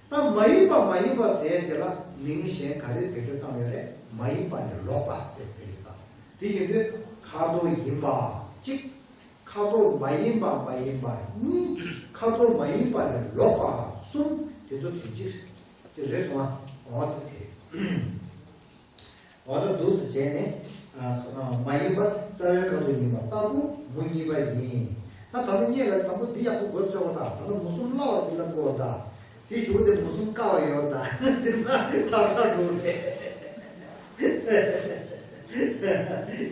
པ། ད་མ་ཡིན་པ་མ་ཡིན་པ་ཟེར་དེ་ལ་མིང་གཞན་ག་རེ་བེད་སྤྱོད་བཏང་ཡོད་རེད། མ་ཡིན་པ་ནི་ལོག་པ་ཟེར་བེད་སྤྱོད་བཏང་། དེ་ཡིན་དུས་ཁ་དོག་ཡིན་པ་གཅིག་ཁ་དོག་མ་ཡིན་པ་མ་ཡིན་པ་གཉིས། ཁ་དོག་མ་ཡིན་པ་ནི་ལོག་པ་གསུམ། དེ་ཚོ་དོན་གཅིག་རེད། དེ་རེད་སོང་ང་། འོ་དེ་དེ། འོ་ད་འདུག་སེ་བྱས་ནས། ཨ། ཨ། མ་ཡིན་པ་རྩ་བའི་ཁ་དོག་ཡིན་པ་ལྟ་བུ་མུ་གཉིས་པ་ཡིན། ད་ད་ལྟ་ངེད་ལ་དང་པོ་འདི་ཡག་པོ་མགོ་ཚོས་པ་དང་། ད་ལྟ་མུ་གསུམ་སླ་བ་འདི་ལ་གོ་དང་། དེ་གཞུག་དེ་མུ་གསུམ་དཀའ་བ་ཡོད་དང་། འདི་ལ་ཁྲག་ཁྲག་འགྲོ་རེད།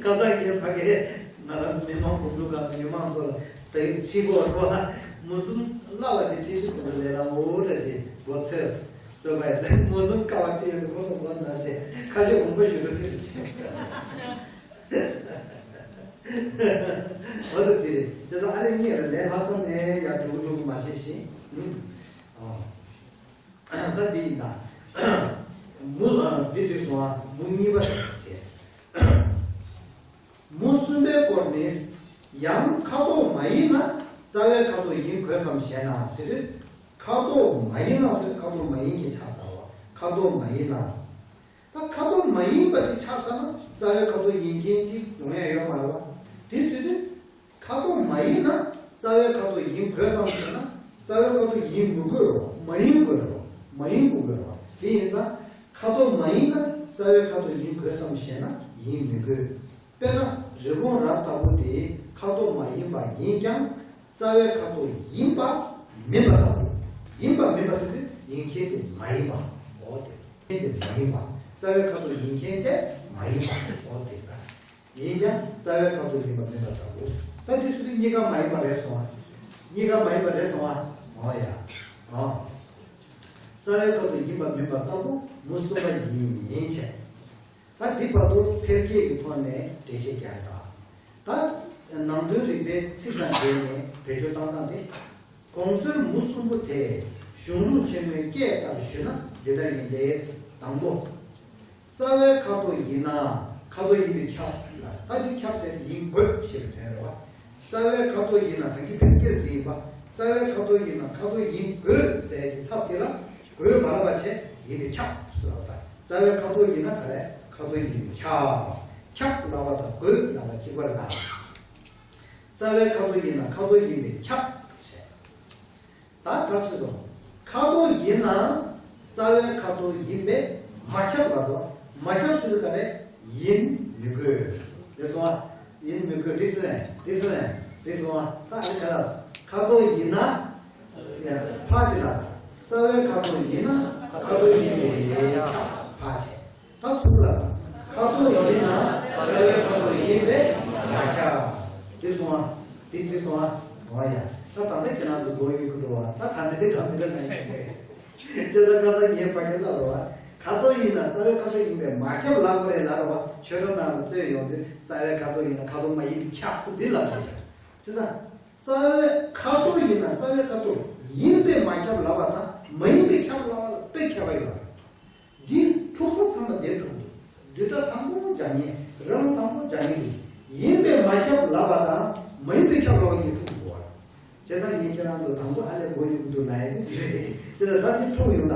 ཁ་སང་ངས་ཕ་གིར་ང་རང་མི་མང་གོམ་བགྲོད་ཁང་གི་མི་མང་ཚོ་ལ་ད་ཡིག་ཁྲིད་དགོས་རེད་བ། མུ་གསུམ་སླ་བ་དེ་ཁྲིད་དུས་ཁོང་ཚོ་ལས་ལ་འོ་འདྲ་ཅིག་མགོ་ཚོས་སོང་། བཟོས་པ་ཡིན། མུ་གསུམ་དཀའ་བ་ཁྲིད་ཡོང་དུས་ཁོང་ཚོ་མགོ་ན་བྱས། ཁ་ཤས་འོང་པ་ཞུ་འགྲོ་དེ་རེད། འོ་ད་དེ་རེད། བྱས་ཙང་ཨ་ལས་ངེད་ལ་ལས་ལྷག་བསམ་ནས་ཡར་འགྲོ་གི་འགྲོ་གི་མ་བྱེད་བཞིན། ཨ། ད་འདི་ཡིན་ད། མུ། ཨ། འདི་འགྲིག་སོང་ཨ། མུ་གཉིས་པ་བྱས། མུ་གསུམ་པའི་སྐོར་ནི། ཡང་ཁ་དོག་མ་ཡིན་ན་རྩ་བའི་ཁ་དོག་ཡིན་དགོས་སམ་ཞེ་ན་ཟེར་དུས། ཁ་དོག་མ་ཡིན་ན་ཟེར་དུས་ཁ་དོག་མ་ཡིན་གྱི་ཆ་ཚང་བ། ཁ་དོག་མ་ཡིན་ན། ད་ཁ་དོག་མ་ཡིན་པ་ཅིག་ཆགས་ཚར་ན་རྩ་བའི་ཁ་དོག་ཡིན་མཁན་ཅིག་ཡོང་ཡ་ཡོད་མ་རེད་བ། དེ་ཟེར་དུས། ཁ་དོག་མ་ཡིན་ན་རྩ་བའི་ཁ་དོག་ཡིན་དགོས་སམ་ཞེ་ན། རྩ་བའི་ཁ་དོག་ཡིན་མི་དགོས་རེད་བ། མ་ཡིན་དགོས་རེད་བ། མ་ཡིན་དགོས་དགོས་རེད་བ། དེ་ཡིན་ཙང་། ཁ་དོག་མ་ཡིན་ན་རྩ་བའི་ཁ་དོག་ཡིན་དགོས་སམ་ཞེ་ན་ཡིན་མི་དགོས། དཔེར་ན་རི་བོང་རྭ་ལྟ་བུ་དེ་ཁ་དོག་མ་ཡིན་པ་ཡིན་ཀྱང་རྩ་བའི་ཁ་དོག་ཡིན་པ་མིན་པ་ལྟ་བུ། ཡིན་པ་མིན་པ་ཟེར་དུས་ཡིན་མཁན་དེ་མ་ཡིན་པ། འོ་དེ། མཁན་དེ་མ་ཡིན་པ། རྩ་བའི་ཁ་དོག་ཡིན་མཁན་དེ་མ་ཡིན་པ། འོ་དེ་ལ། ཡིན་ཀྱང་རྩ་བའི་ཁ་དོག་ཡིན་པ་མིན་པ་ལྟ་བུ། ད་དེ་ཟེར་དུས་གཉིས་ཀ་མ་ཡིན་པ་རེད་སོང་ཨ། གཉིས་ཀ་མ་ཡིན་པ་རེད་སོང་ཨ། འོ་ཡ། འོ། རྩ་བའི་ཁ་དོག་ཡིན་པ་མིན་པ་ལྟ་བུ་མུ་གསུམ་པ་ཡིན་ཡིན་བྱས། ད་འདི་བར་དུ་འཕེལ་རྒྱས་ཀྱི་ཐོག་ནས་འགྲེལ་བཤད་རྒྱག་དང་། ད་ནང་དོན་རིག་པའི་ཚིག་དང་འབྲེལ་ནས་བེད་སྤྱོད་བཏང་སྟངས་དེ། གོང་སྲོལ་མུ་གསུམ་པོ་དེ་གཞུང་ལུགས་ཆེན་མོའི་སྐད་ལྟར་ཞུས་ན་འདི་ལྟར་ཡིན་ཏེ། དང་པོ། རྩ་བའི་ཁ་དོག་ཡིན་ན་ཁ་དོག་ཡིན་པས་ཁྱབ་ལ། ད་འདི་ཁྱབ་ཟེར་ཡིན་དགོས་ཞེས་པའི་དོན་རེད་བ། རྩ་བའི་ཁ་དོག་ཡིན་ན་ད་གིན་འཕེལ་རྒྱས་འདི་ཡིན་པ། རྩ་བའི་ཁ་དོག་ཡིན་ན་ཁ་དོག་ཡིན་དགོས་ཟེར་གྱི་ཚབ་དེ་ལ་དགོས་མ་ལབ་པ་བྱས་ཡིན་པས་ཁྱབ་ཟེར་བ་དང་། རྩ་བའི་ཁ་དོག་ཡིན་ན་ག་རེ། ཁ་དོག་ཡིན་པས་ཁྱབ། ཁྱབ་ལབ་པ་དང་དགོས་ལབ་པ་གཅིག་པ་རེད་ད། རྩ་བའི་ཁ་དོག་ཡིན་ན་ཁ་དོག་ཡིན་པས་ཁྱབ་བྱས། ད་ག་རེ་ཟེར་སོང་། ཁ་དོག་ཡིན་ན་རྩ་བའི་ཁ་དོག་ཡིན་པས་མ་ཁྱབ་ལབ་དོ། མ་ཁྱབ་ཟེར་དུས་ག་རེ། ཡིན་མི་དགོས། རེད་སོང་ཨ། ཡིན་མི་དགོས། འགྲིག་སོང་ཨེ། འགྲིག་སོང་ཨེ། འགྲིག་སོང་ཨ། ད་ཨ་ནི་ག་རེ། ཁ་དོག་ཡིན་ན། ཡ། ཕར་ཅིག་ལ། རྩ་བའི་ཁ་དོག་ཡིན་ན་ཁ་དོག་ཡིན་པས་ཁྱབ། ཕར་བྱས། ད་ཚུར་ལ། ཁ་དོག་ཡིན་ན་རྩ་བའི་ཁ་དོག་ཡིན་པས་མ་ཁྱབ། འགྲིག་སོང་ཨ། འདི་འགྲིག་སོང་ཨ། འོ་ཡ། ད་ད་ལྟ་ཁྱེད་རང་ཚོ་མགོ་གཡུག་གི་འགྲོ་བ། ད་ད་ལྟ་དེ་གྲ་མི་འདྲ་ན་ཡིན་པས། ཅེས་ད་ཁ་སང་ངའི་ཕ་གིར་ལབ་རོགས། ཁ་དོག་ཡིན་ན་རྩ་བའི་ཁ་དོག་ཡིན་པས་མ་ཁྱབ་ལབ་དགོས་རེད་ལབ་རོགས། ཆོས་གྲོགས་རྣམས་ལ་རྩོད་ཡོང་དུས་རྩ་བའི་ཁ་དོག་ཡིན་ན་ཁ་དོག་མ་ཡིན་པས་ཁྱབ་ཟེར་འདི་ལབ་དགོས་ཤག་ཅེས་ད། རྩ་བའི་ཁ་དོག་ཡིན་ན་རྩ་བའི་ཁ་དོག་ཡིན་པས་མ་ཁྱབ་ལབ་པ་དང་མ་ཡིན་པས་ཁྱབ་ལབ་པ་ལ་དཔེ་ཁྱད་པར་ཡོད་རེད། འདི་འཁྲུག་ས་ཚང་མ་འདིར་འཁྲུག་འདུག་བསྡུས་གྲྭ་དང་པོ་སྦྱང་མཁན། རིམ་དང་པོ་སྦྱང་མཁན་འདུག་ཡིན་པས་མ་ཁྱབ་ལབ་པ་དང་མ་ཡིན་པས་ཁྱབ་ལབ་པ་གཉིས་འཁྲུག་འདུག་བ། བྱས་ཙང་ངས་ཁྱེད་རང་ཚོ་དང་པོ་ཨ་ལས་མགོ་གཡུག་གི་འདུག་ལབ་ཡ་དེ་འདི་རེད། བྱས་ཙང་ད་འདི་འཁྲུག་ཡོང་ད།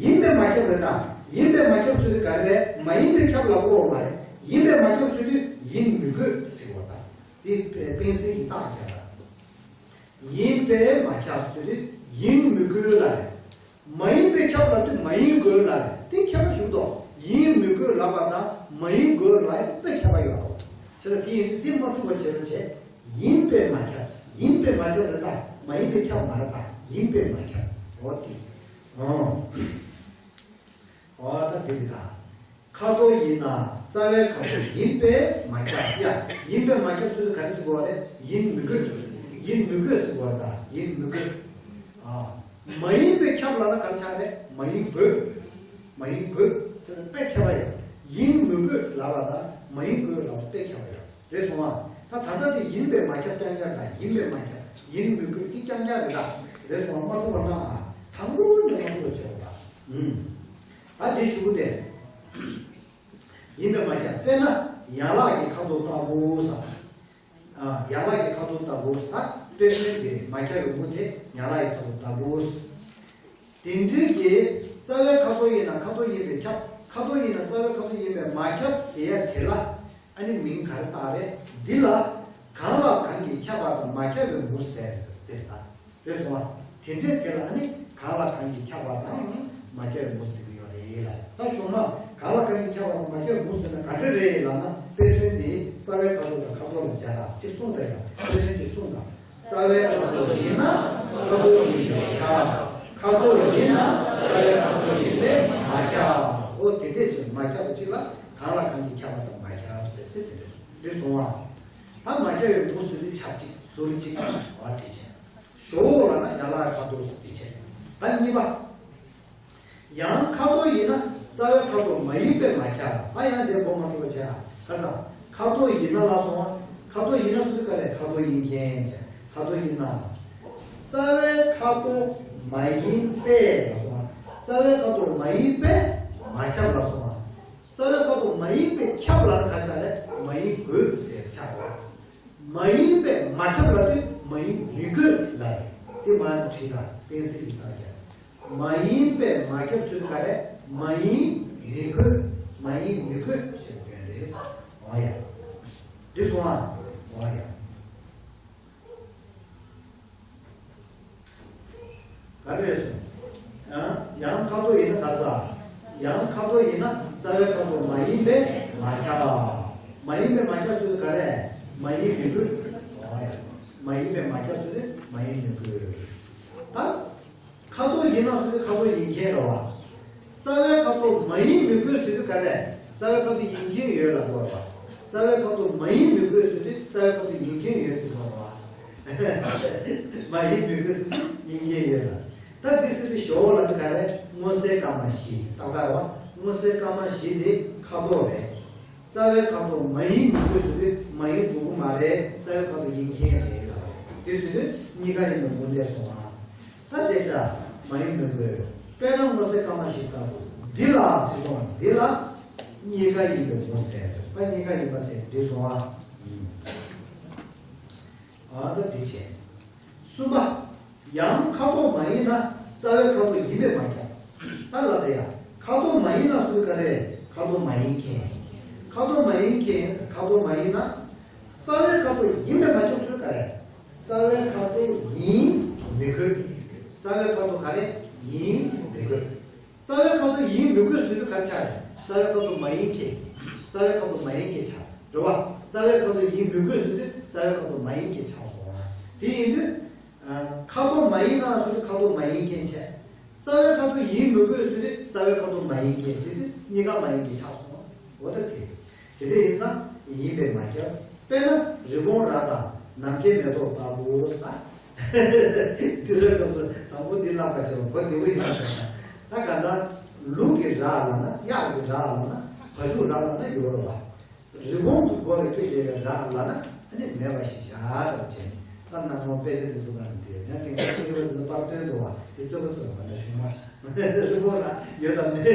ཡིན་པས་མ་ཁྱབ་རེད་ད། ཡིན་པས་མ་ཁྱབ་ཟེར་དུས་ག་རེ་རེད། མ་ཡིན་པས་ཁྱབ་ལབ་དགོས་པ་མ་རེད། ཡིན་པས་མ་ཁྱབ་ཟེར་དུས་ཡིན་མི་དགོས་ཟེར་བ་ད། འདི་དཔེ་དཔེ་སྲིད་ཀྱི་རྟགས་རྒྱག་ད། ཡིན་པས་མ་ཁྱབ་ཟེར་དུས་ཡིན་མི་དགོས་ལབ་རེད། མ་ཡིན་པས་ཁྱབ་ལབ་དུས་མ་ཡིན་དགོས་ལབ་རེད། དེ་ཁྱད་པར་ཞིག་འདུག་ཡིན་མི་དགོས་ལབ་པ་དང་མ་ཡིན་དགོས་ལབ་ཡ་དཔེ་ཁྱད་པར་ཡོད་རེད། བྱས་ཙང་དེ་ཡིན་དུས་དེ་མ་འཁྲུལ་བ་བྱེད་རོགས་བྱས། ཡིན་པས་མ་ཁྱབ། ཡིན་པས་མ་ཁྱབ་རེད་ད། མ་ཡིན་པས་ཁྱབ་མ་རེད་ད། ཡིན་པས་མ་ཁྱབ། འོ་དེ། ཨོ། ཨོ་ད་དེ་རེད་ད། ཁ་དོག་ཡིན་ན་རྩ་བའི་ཁ་དོག་ཡིན་པས་མ་ཁྱབ། ཡ། ཡིན་པས་མ་ཁྱབ་ཟེར་དུས་ག་རེ་ཟེར་དགོས་རེད། ཡིན་མི་དགོས། ཡིན་མི་དགོས་ཟེར་དགོས་རེད་ད། ཡིན་མི་དགོས། ཨ། མ་ཡིན་པས་ཁྱབ་ལབ་ན་ག་རེ་ཆགས་རེད། མ་ཡིན་དགོས། མ་ཡིན་དགོས། དེ་ལ་དཔེ་ཁྱད་པར་ཡོད། ཡིན་མི་དགོས་ལབ་པ་དང་མ་ཡིན་དགོས་ལབ་པ་དཔེ་ཁྱད་པར་ཡོད། རེད་སོང་ཨ། ད་ད་ལྟ་དེ་ཡིན་པས་མ་ཁྱབ་རྐྱང་རྐྱང་དང་ཡིན་པས་མ་ཁྱབ་ཡིན་མི་དགོས་འདི་རྐྱང་རྐྱང་རེད་ད། རེད་སོང་ཨ། མ་འཁྲུལ་བ་གནང་ཨ། དང་པོ་ནས་མ་འཁྲུལ་བ་བྱེད་དགོས་ད། ཨུམ། ད་དེ་ཞུ་གི་དེ། ཡིན་པས་མ་ཁྱབ། དཔེར་ན་ཡན་ལག་གི་ཁ་དོག་ལྟ་བུ་ཟེར། ཨ། ཡན་ལག་གི་ཁ་དོག་ལྟ་བུ་ཟེར། དཔེ་མཚོན་གྱི་མ་ཁྱབ་པའི་མུ་དེ་ཡན་ལག་གི་ཁ་དོག་ལྟ་བུ་ཟེར། དེ་འདྲའི་གི་རྩ་བའི་ཁ་དོག་ཡིན་ན་ཁ་དོག་ཡིན་པས་ཁྱབ། ཁ་དོག་ཡིན་ན་རྩ་བའི་ཁ་དོག་ཡིན་པས་མ་ཁྱབ་ཟེར་ཡ་དེ་ལ་ཨ་ནི་མིང་ག་རེ་བཏགས་རེད། འདི་ལ་གང་ལ་གང་གིས་ཁྱབ་པ་དང་མ་ཁྱབ་པའི་མུ་ཟེར་ཟེར་ད། རེད་སོང་ཨ། དེ་འདྲས་དེ་ལ་ཨ་ནི་གང་ལ་གང་གིས་ཁྱབ་པ་དང་མ་ཁྱབ་པའི་མུ་ཟེར་གྱི་ཡོད་རེད་ལ། ད་གཞུག་མ་གང་ལ་གང་གིས་ཁྱབ་པ་དང་མ་ཁྱབ་པའི་མུ་ཟེར་ན་ག་འདྲ་རེད་ལབ་ན། དཔེ་མཚོན་དེ་རྩ་བའི་ཁ་དོག་དང་ཁ་དོག་ལ་སྦྱར་ར་ཅེས་གསུངས་ད་ཡ། དཔེ་མཚོན་ཅེས་གསུངས་ད། རྩ་བའི་ཁ་དོག་ཡིན་ན་ཁ་དོག་ཡིན་པས་ཁྱབ། ཁ་དོག་ཡིན་ན་རྩ་བའི་ཁ་དོག་ཡིན་པས་མ་ཁྱབ། འོ་དེ་འདྲས་ཅིག་མ་ཁྱབ་པ་ཅིག་ལ་གང་ལ་གང་གིས་ཁྱབ་པ་དང་མ་ཁྱབ་ཟེར་ཏེ་དེ་འདྲས་རེད་སོང་ཨ། ད་མ་ཁྱབ་པའི་མུ་ཟེར་དུས་ཆ་གཅིག་ཟུར་གཅིག་བ་དེ་བྱས། ཞོ་ལབ་ན་ཡན་ལག་ཁ་དོག་ཟེར་དེ་བྱས། ད་གཉིས་པ། ཡང་ཁ་དོག་ཡིན་ན་རྩ་བའི་ཁ་དོག་མ་ཡིན་པས་མ་ཁྱབ། ད་ཡང་དེ་གོ་མ་འཁྲུལ་བ་བྱས་ཨ། ག་ས། ཁ་དོག་ཡིན་ན་ལ་སོང་ཨ། ཁ་དོག་ཡིན་ན་ཟེར་དུས་ག་རེ། ཁ་དོག་ཡིན་མཁན་བྱས། ཁ་དོག་ཡིན་ན། རྩ་བའི་ཁ་དོག་མ་ཡིན་པས་ལ་སོང་ཨ། རྩ་བའི་ཁ་དོག་མ་ཡིན་པས་མ་ཁྱབ་ལ་སོང་ཨ། རྩ་བའི་ཁ་དོག་མ་ཡིན་པས་ཁྱབ་ལ་ན་ག་ཆགས་རེད། མ་ཡིན་དགོས་ཟེར་ཆགས་རེད། མ་ཡིན་པས་མ་ཁྱབ་ལ་དེ་མ་ཡིན་མི་དགོས་ལ་རེད། དེ་མ་ཡིན་བྲིས་དང་གཏན་ཚིགས་ཀྱི་རྩ་རྒྱ། མ་ཡིན་པས་མ་ཁྱབ་ཚུལ་ག་རེ། མ་ཡིན་མི་དགོས། མ་ཡིན་མི་དགོས་ཞེས་དོན་རེད། འོ་ཡ། འགྲིག་སོང་ཨ། འོ་ཡ། ག་རེ་རེད་སོང་། ཡང་ཡང་ཁ་དོག་ཡིན་ན་ག་ས། ཡང་ཁ་དོག་ཡིན་ན་རྩ་བའི་ཁ་དོག་མ་ཡིན་པས་མ་ཁྱབ། མ་ཡིན་པས་མ་ཁྱབ་ཟེར་དུས་ག་རེ། མ་ཡིན་མི་དགོས། འོ་ཡ། མ་ཡིན་པས་མ་ཁྱབ་ཟེར་དུས་མ་ཡིན་མི་དགོས། ད། ཁ་དོག་ཡིན་ན་ཟེར་དུས་ཁ་དོག་ཡིན་མཁན་རེད་བ། རྩ་བའི་ཁ་དོག་མ་ཡིན་མི་དགོས་ཟེར་དུས་ག་རེ། རྩ་བའི་ཁ་དོག་ཡིན་མཁན་ཡོད་ལབ་དགོས་རེད་བ། རྩ་བའི་ཁ་དོག་མ་ཡིན་མི་དགོས་ཟེར་དུས་རྩ་བའི་ཁ་དོག་ཡིན་མཁན་ཡོད་ཟེར་དགོས་རེད་བ། མ་ཡིན་མི་དགོས་ཟེར་དུས་ཡིན་མཁན་ཡོད་ལ། ད་འདི་ཟེར་དུས་ཞོ་ལ་དུ་ག་རེ། སྔོ་སེར་སྐར་མ་བཞི་ཏག་ཏག་རེད་བ། སྔོ་སེར་སྐར་མ་བཞི་དེ་ཁ་དོག་རེད། རྩ་བའི་ཁ་དོག་མ་ཡིན་མི་དགོས་ཟེར་དུས་མ་ཡིན་དགོས་ཀྱི་མ་རེད། རྩ་བའི་ཁ་དོག་ཡིན་མཁན་རེད་ལ། དེ་ཟེར་དུས་གཉིས་ཀ་ཡིན་པའི་མུ་འདས་སོང་ཨ། ད་དེ་ཆ་མ་ཡིན་མི་དགོས། དཔེར་ན་སྔོ་སེར་སྐར་མ་བཞི་ལྟ་བུ་འདི་ལ་ཟེར་སོང་ཨ། འདི་ལ་གཉིས་ཀ་ཡིན་པའི་མུ་ཟེར། ད་གཉིས་ཀ་ཡིན་པ་ཟེར་འགྲིག་སོང་ཨ། ཨ་ད་འདི་བྱས། གསུམ་པ། ཡང་ཁ་དོག་མ་ཡིན་ན་རྩ་བའི་ཁ་དོག་ཡིན་པས་མ་ཁྱབ། ད་ལ་དེ་ཡང་ཁ་དོག་མ་ཡིན་ན་ཟེར་དུས་ག་རེ། ཁ་དོག་མ་ཡིན་མཁན། ཁ་དོག་མ་ཡིན་མཁན། ཁ་དོག་མ་ཡིན་ན། རྩ་བའི་ཁ་དོག་ཡིན་པས་མ་ཁྱབ་ཟེར་དུས་ག་རེ། རྩ་བའི་ཁ་དོག་ཡིན་མི་དགོས། རྩ་བའི་ཁ་དོག་ག་རེ། ཡིན་མི་དགོས། རྩ་བའི་ཁ་དོག་ཡིན་མི་དགོས་ཟེར་དུས་ག་རེ་ཆགས་རེད། རྩ་བའི་ཁ་དོག་མ་ཡིན་མཁན། རྩ་བའི་ཁ་དོག་མ་ཡིན་མཁན་ཆགས་རེད་བ། རྩ་བའི་ཁ་དོག་ཡིན་མི་དགོས་ཟེར་དུས་རྩ་བའི་ཁ་དོག་མ་ཡིན་མཁན་ཆགས་སོང་བ། དེ་ཡིན་དུས། ཁ་དོག་མ་ཡིན་ན་ཟེར་དུས་ཁ་དོག་མ་ཡིན་མཁན་བྱས། རྩ་བའི་ཁ་དོག་ཡིན་མི་དགོས་ཟེར་དུས་རྩ་བའི་ཁ་དོག་མ་ཡིན་མཁན་ཟེར་དུས་གཉིས་ཀ་མ་ཡིན་མཁན་ཆགས་སོང་། འོ་ད་དེ། དེ་འདྲ་ཡིན་ཙང་ཡིན་པས་མ་ཁྱབ། དཔེར་ན་རི་བོང་རྭ་དང་ནམ་མཁའི་མེ་ཏོག་ལྟ་བུ་ཟེར། དེ་འདྲ་སྐབས་སུ་དང་པོ་འདི་བསླབ་པ་བྱས་པ་གོ་བདེ་པོ་ཡིན་པ་ཟེར་ན། ད་ག་ད་ལུག་གི་རྭ་ལབ་ན། གཡག་གི་རྭ་ལབ་ན། བ་ཕྱུགས་རྭ་ལབ་ན་ཡོད་རེད་བ། རི་བོང་གི་མགོ་ལ་སྐྱེས་བསྡད་པའི་རྭ་ལབ་ན་ཨ་ནི་མེད་པ་ཞིག་བཞག་རོགས་བྱས། ད་ནང་ལོགས་དཔེ་ཆ་དེ་ཚོ་དང་དེ་ཡང་དེང་སང་ཚིག་རིག་པ་དེ་ཚོ་པར་བཏོན་འདུག་བ། དེ་རྩོད་པ་རྩོད་པ་མ་འདྲ་བྱུང་བ། རི་བོང་རྭ་ཡོད་དམ་མེད།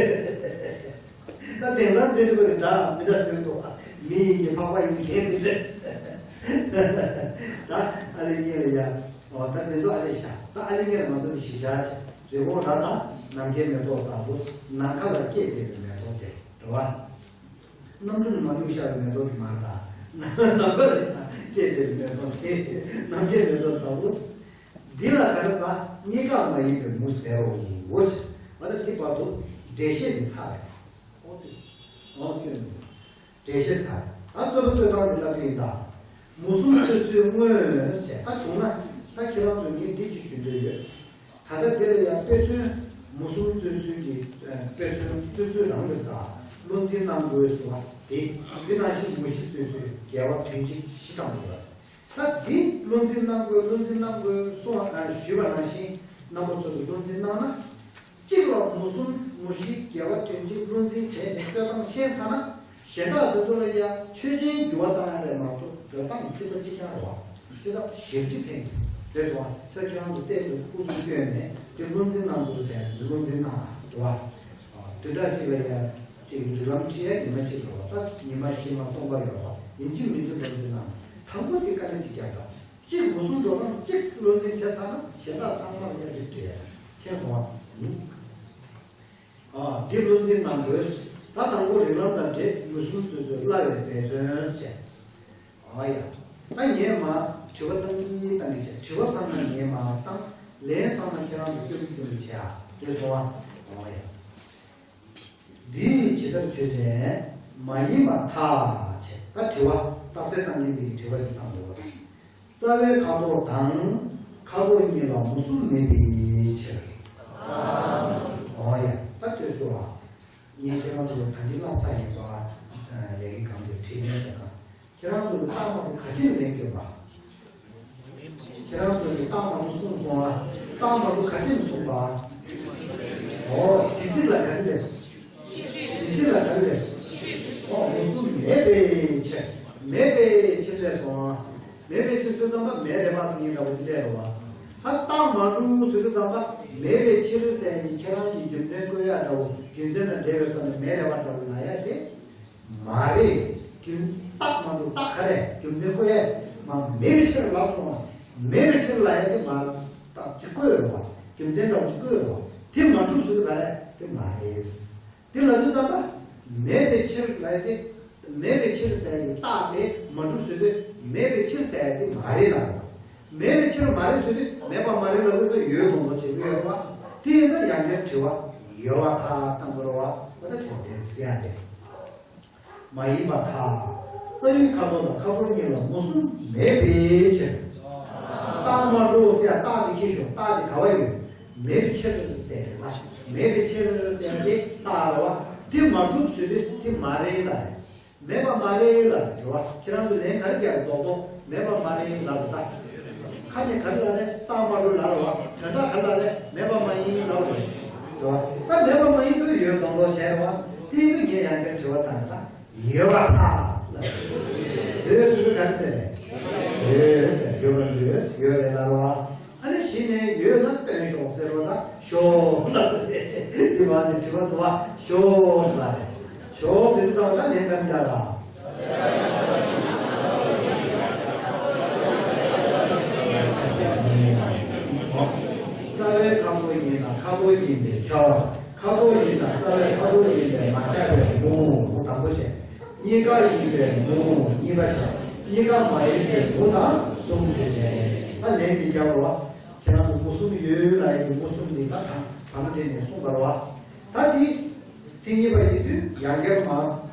ད་དེང་སང་ཚིག་རིག་པ་གི་སྒྲ་མི་འདྲ་ཟེར་འདུག་བ། མི་ཡི་གེ་འཕགས་པ་ཡི་གེ་དེ་འདྲ། ད་ཨ་ལེ་གཉིས་ལ་ཡ། འོ་ད་དེ་ཚོ་ཨ་ལེ་བཞག་ད་ཨ་ལེ་གཉིས་ལ་མ་གཏོགས་ནི་གཞི་བཞག་བྱས། རི་བོང་རྭ་དང་ནམ་མཁའི་མེ་ཏོག་ལྟ་བུ། ནམ་མཁའ་ལ་སྐྱེས་བསྡད་པའི་མེ་ཏོག་དེ་རེད་བ། གནམ་གྲུ་ནས་མར་གཡུགས་བཞག་པའི་མེ་ཏོག་དེ་མ་རེད་ད། ནམ་མཁའ་ལ་སྐྱེས་བསྡད་པའི་མེ་ཏོག་དེ་ནམ་མཁའི་མེ་ཏོག་ལྟ་བུ། འདི་ལ་ག་རེ་ཟེར། གཉིས་ཀ་མ་ཡིན་པའི་མུ་ཟེར་རོ། འོ་ཅི། འོ་ད་དེ་བར་དུ་འགྲེལ་བཤད་འདི་ཚར་རེད། འོ་སྐྱོན་མེད། འགྲེལ་བཤད་ཚར། ད་རྩོད་པ་རྩོད་སྟངས་འདི་ལྟ་བུ་ཡིན་ད། མུ་གསུམ་རྩོད་ཚུལ་དངོས་ཞེས་ད་བྱུང་ན། ད་ཁྱེད་རང་ཚོ་ངས་འདི་ཅིག་ཞུ་འདོད་ཡོད། ད་ལྟ་འདི་ལ་ཡང་དཔེ་མཚོན་མུ་གསུམ་རྩོད་ཚུལ་གྱི་དཔེ་མཚོན་རྩོད་ཚུལ་རང་རེད་ད། བློ་འཛིན་རྣམ་དགོས་ཟེར་བ་དེ། འདི་ནང་བཞིན་མུ་བཞི་རྩོད་ཚུལ་འགལ་བ་དོན་གཅིག་བཞི་བཏང་ཡོད། ད་འདི་བློ་འཛིན་གནང་དགོས། བློ་འཛིན་གནང་དགོས་གསུངས་པ་ཞུས་པ་ནང་བཞིན་རྣམ་པ་ཚོ་གིས་བློ་འཛིན་གནང་ན། གཅིག་ལ་མུ་གསུམ་མུ་བཞི་འགལ་བ་དོན་གཅིག་བློ་འཛིན་བྱས་ནས་རྩོད་སྟངས་ཤེས་ཚར་ན། གཞན་དག་དེ་ཚོ་ལ་ཡང་ཆོས་ཅན་འགྱུར་བ་བཏང་ཡ་རེད་མ་གཏོགས་འགྲོ་སྟངས་གཅིག་པ་གཅིག་རྐྱང་རེད་བ། ཁྱེད་ཚོ་ཞེ་པོ་ཅིག་ཕན་གྱི་རེད་སོང་བ། ཁྱེད་ཚོ་ཁྱེད་རང་ཚོ་ཏོག་ཙམ་ཕུགས་བསམ་བསྐྱོན་ནས་དེ་བློ་འཛིན་གནང་དགོས་ཟེར་ཡ་བློ་འཛིན་གནང་བ་རེད་བ། དུས་དྲག་གཅིག་ལ་ཡང་གཅིག་རིགས་ལམ་ཁྲིད་ཡ་ཉི་མ་གཅིག་རེད་བ། ད་ཉི་མ་བཞི་ལྔ་སྟོང་པ་ཡོད་བ། ཡིན་གཅིག་མིན་གཅིག་བློ་འཛིན་གནང་། དང་པོ་དེ་དཀའ་ལས་གཅིག་རྒྱག་དང་། གཅིག་མུ་གསུམ་འགྲོ་སྟངས་གཅིག་བློ་འཛིན་བྱས་ཚར་ན་གཞན་དག་ཚང་མ་ལ་ཡང་གཅིག་འདྲ་མཁྱེན་སོང་བ། ཨ་འདི་བློ་འཛིན་གནང་དགོས། ད་དང་པོ་རིགས་ལམ་དང་འབྲེལ་མུ་གསུམ་རྩོད་ཚུལ་སླ་བའི་འབད་བརྩོན་བྱས། ཨོ་ཡ། ད་ངས་མ་དྲི་བ་བཏང་གི་བཏང་གི་བྱས། དྲི་བ་ཚང་མ་ངས་མ་བཏང་། ལན་ཚང་མ་ཁྱེད་རང་གིས་སྐྱོན་སྐྱོན་བྱས་ཨ། དེ་སོང་ཨ། ཨོ་ཡ། འདི་ཇི་ལྟར་ཆོས་ཅན་མ་ཡིན་པར་ཐལ་བྱས། ད་དྲི་བ་རྟགས་གསལ་བཏང་མཁན་འདི་གིས་དྲི་བ་འདི་བཏང་འདུག་རྩ་བའི་ཁ་དོག་དང་ཁ་དོག་གཉིས་ལ་མུ་གསུམ་མེད་པའི་ཕྱིར། ཨོ་ཡ། ད་ལྟོས་ཤོག་ཨ། ངས་ཁྱེད་རང་ཚོ་ལ་ད་གིན་བསླབས་ཚར་ཡིན་པ། ལས་ཀའི་སྒང་དུ་ཁྲིད་ལན་བྱས་ན། ཁྱེད་རང་ཚོ་གིས་རྟགས་མ་གྲུབ་ག་ཅིར་ལན་བསྐྱོན་པ། ཁྱེད་རང་ཚོ་གིས་རྟགས་མ་གྲུབ་གསུངས་སོང་ཨ། རྟགས་མ་གྲུབ་ག་ཅིར་གསུངས་པ། ཨོ་དྲི་ཚིག་ལ་ག་རེ་ལབ། དྲི་ཚིག་ལ་ག་རེ་ལབ། ཨོ་མུ་གསུམ་མེད་པའི་ཕྱིར། མེད་པའི་ཕྱིར་ལབ་སོང་ཨ། མེད་པའི་ཕྱིར་ཟེར་དུས་ཙམ་པ་མེད་རེད་པ་ཟེར་མཁན་འདྲ་བོ་ཅིག་སླེབས་རེད་བ། ད་རྟགས་མ་གྲུབ་ཟེར་དུས་ཙམ་པ་མེད་པའི་ཕྱིར་ཟེར་ནས་ཁྱེད་རང་གིས་རྒྱུ་མཚན་བཀོད་ཡག་འདྲ་བོ། རྒྱུ་མཚན་དང་འབྲེལ་བའི་ཐོག་ནས་མེད་རེད་པ་འདྲ་བོ་ལབ་ཡ་དེ་མ་རེད། རྒྱུ་རྟགས་མ་གྲུབ་རྟགས་ག་རེ་རྒྱུ་མཚན་བཀོད་ཡ་མ་མེད་པའི་ཕྱིར་ལབ་སོང་བ། མེད་པའི་ཕྱིར་ལབ་ཡ་དེ་མ་རྟགས་ཅིག་བཀོད་རེད་བ། རྒྱུ་མཚན་འདྲ་བོ་ཅིག་བཀོད་རེད་བ། དེ་མ་གྲུབ་ཟེར་དུས་ག་རེ་དེ་མ་རེད། དེ་ལབ་དུས་ཙམ་པ། མེད་པའི་ཕྱིར་ལབ་ཡ་དེ། མེད་པའི་ཕྱིར་ཟེར་ཡ་གི་རྟགས་དེ་མ་གྲུབ་ཟེར་དུས་མེད་པའི་ཕྱིར་ཟེར་ཡ་དེ་མ་རེད་ལབ་རེད་བ། མེད་པའི་ཕྱིར་མ་རེད་ཟེར་དུས་མེད་པ་མ་རེད་ལབ་དུས་ཙམ་ཡོད་མདོག་མདོག་བྱེད་ཀྱི་ཡོད་རེད་བ། དེ་ཡིན་ན་ཡང་བསྐྱར་དྲི་བ་ཡོད་པར་ཐལ་བཏང་དགོས་རེད་བ། འོ་ད་དེ་དེ་ཟེར་ཡ་དེ། མ་ཡིན་པར་ཐལ། རྩ་བའི་ཁ་དོག་དང་ཁ་དོག་གཉིས་ལ་མུ་གསུམ་མེད་པའི་ཕྱིར། རྟགས་མ་གྲུབ་ཟེར་ཡ་རྟགས་དེ་ཁྱེར་ཤོག་རྟགས་དེ་ག་བ་ཡོད། མེད་པའི་ཕྱིར་ཟེར་ཡ་རེད་ལ། མེད་པའི་ཕྱིར་ཟེར་ཡ་དེ་རྟགས་རེད་བ། དེ་མ་གྲུབ་ཟེར་དུས་དེ་མ་རེད་ལ་རེད། མེད་པ་མ་རེད་ལ་རེད་བ། ཁྱེད་རང་ཚོ་ལན་ག་རེ་རྒྱག་རྡོག་རྡོག་མེད་པ་མ་རེད་ལ་རེད་ད། ཁ་ནས་ག་རེ་ལ་རེད། རྟགས་མ་གྲུབ་ལ་རེད་བ། དོན་དག་ག་རེ་ལ་རེད། མེད་པ་མ་ཡིན་ལ་རེད། རེད་བ། ད་མེད་པ་མ་ཡིན་ཚོ་ཡོད་རྡོག་རྡོག་བྱས་རེད་བ། དེ་ཡིན་དུས་ངས་ཡང་བསྐྱར་དྲི་བ་བཏང་ད། ཡོད་པར་ཐལ་ལ། ཡོད་ཟེར་དུས་ག་རེ་ཟེར་རེད། ཡོད་ཟེར་ཡོད་པར་འདོད་ཡོད་རེད་ལ་རེད་བ། ཨ་ནི་གཞི་ནས་ཡོད་ན་སྟོན་ཤོག་ཟེར་བ་ད་ཤོག་ལ་རེད། དེ་བ་ནི་དྲི་བ་དུ་བ་ཤོག་ལ་རེད། ཞོག་ཟེར་ཙང་ད་ལན་ག་འདྲ་ལ། རྩ་བའི་ཁ་དོག་ཡིན་ན་ཁ་དོག་ཡིན་པས་ཁྱབ། ཁ་དོག་ཡིན་ན་རྩ་བའི་ཁ་དོག་ཡིན་པས་མ་ཁྱབ་པའི་མུ། མུ་དང་པོ་བྱས། གཉིས་ཀ་ཡིན་པས་མུ་གཉིས་པ་ཆགས། གཉིས་ཀ་མ་ཡིན་པས་མུ་དང་གསུམ་ཆོས་ཅན། ད་ལན་འདི་རྒྱབ་རོགས། ཁྱེད་རང་ཚོ་མུ་གསུམ་ཡོད་ལ་ཡིན་གྱི་མུ་གསུམ་འདི་ད་དང་བར་མ་འདྲེས་ནས་གསུངས་པ་རེད་བ། ད་འདི་ཚིག་གཉིས་པ་ཡིན་དུས་ཡང་བསྐྱར་མར་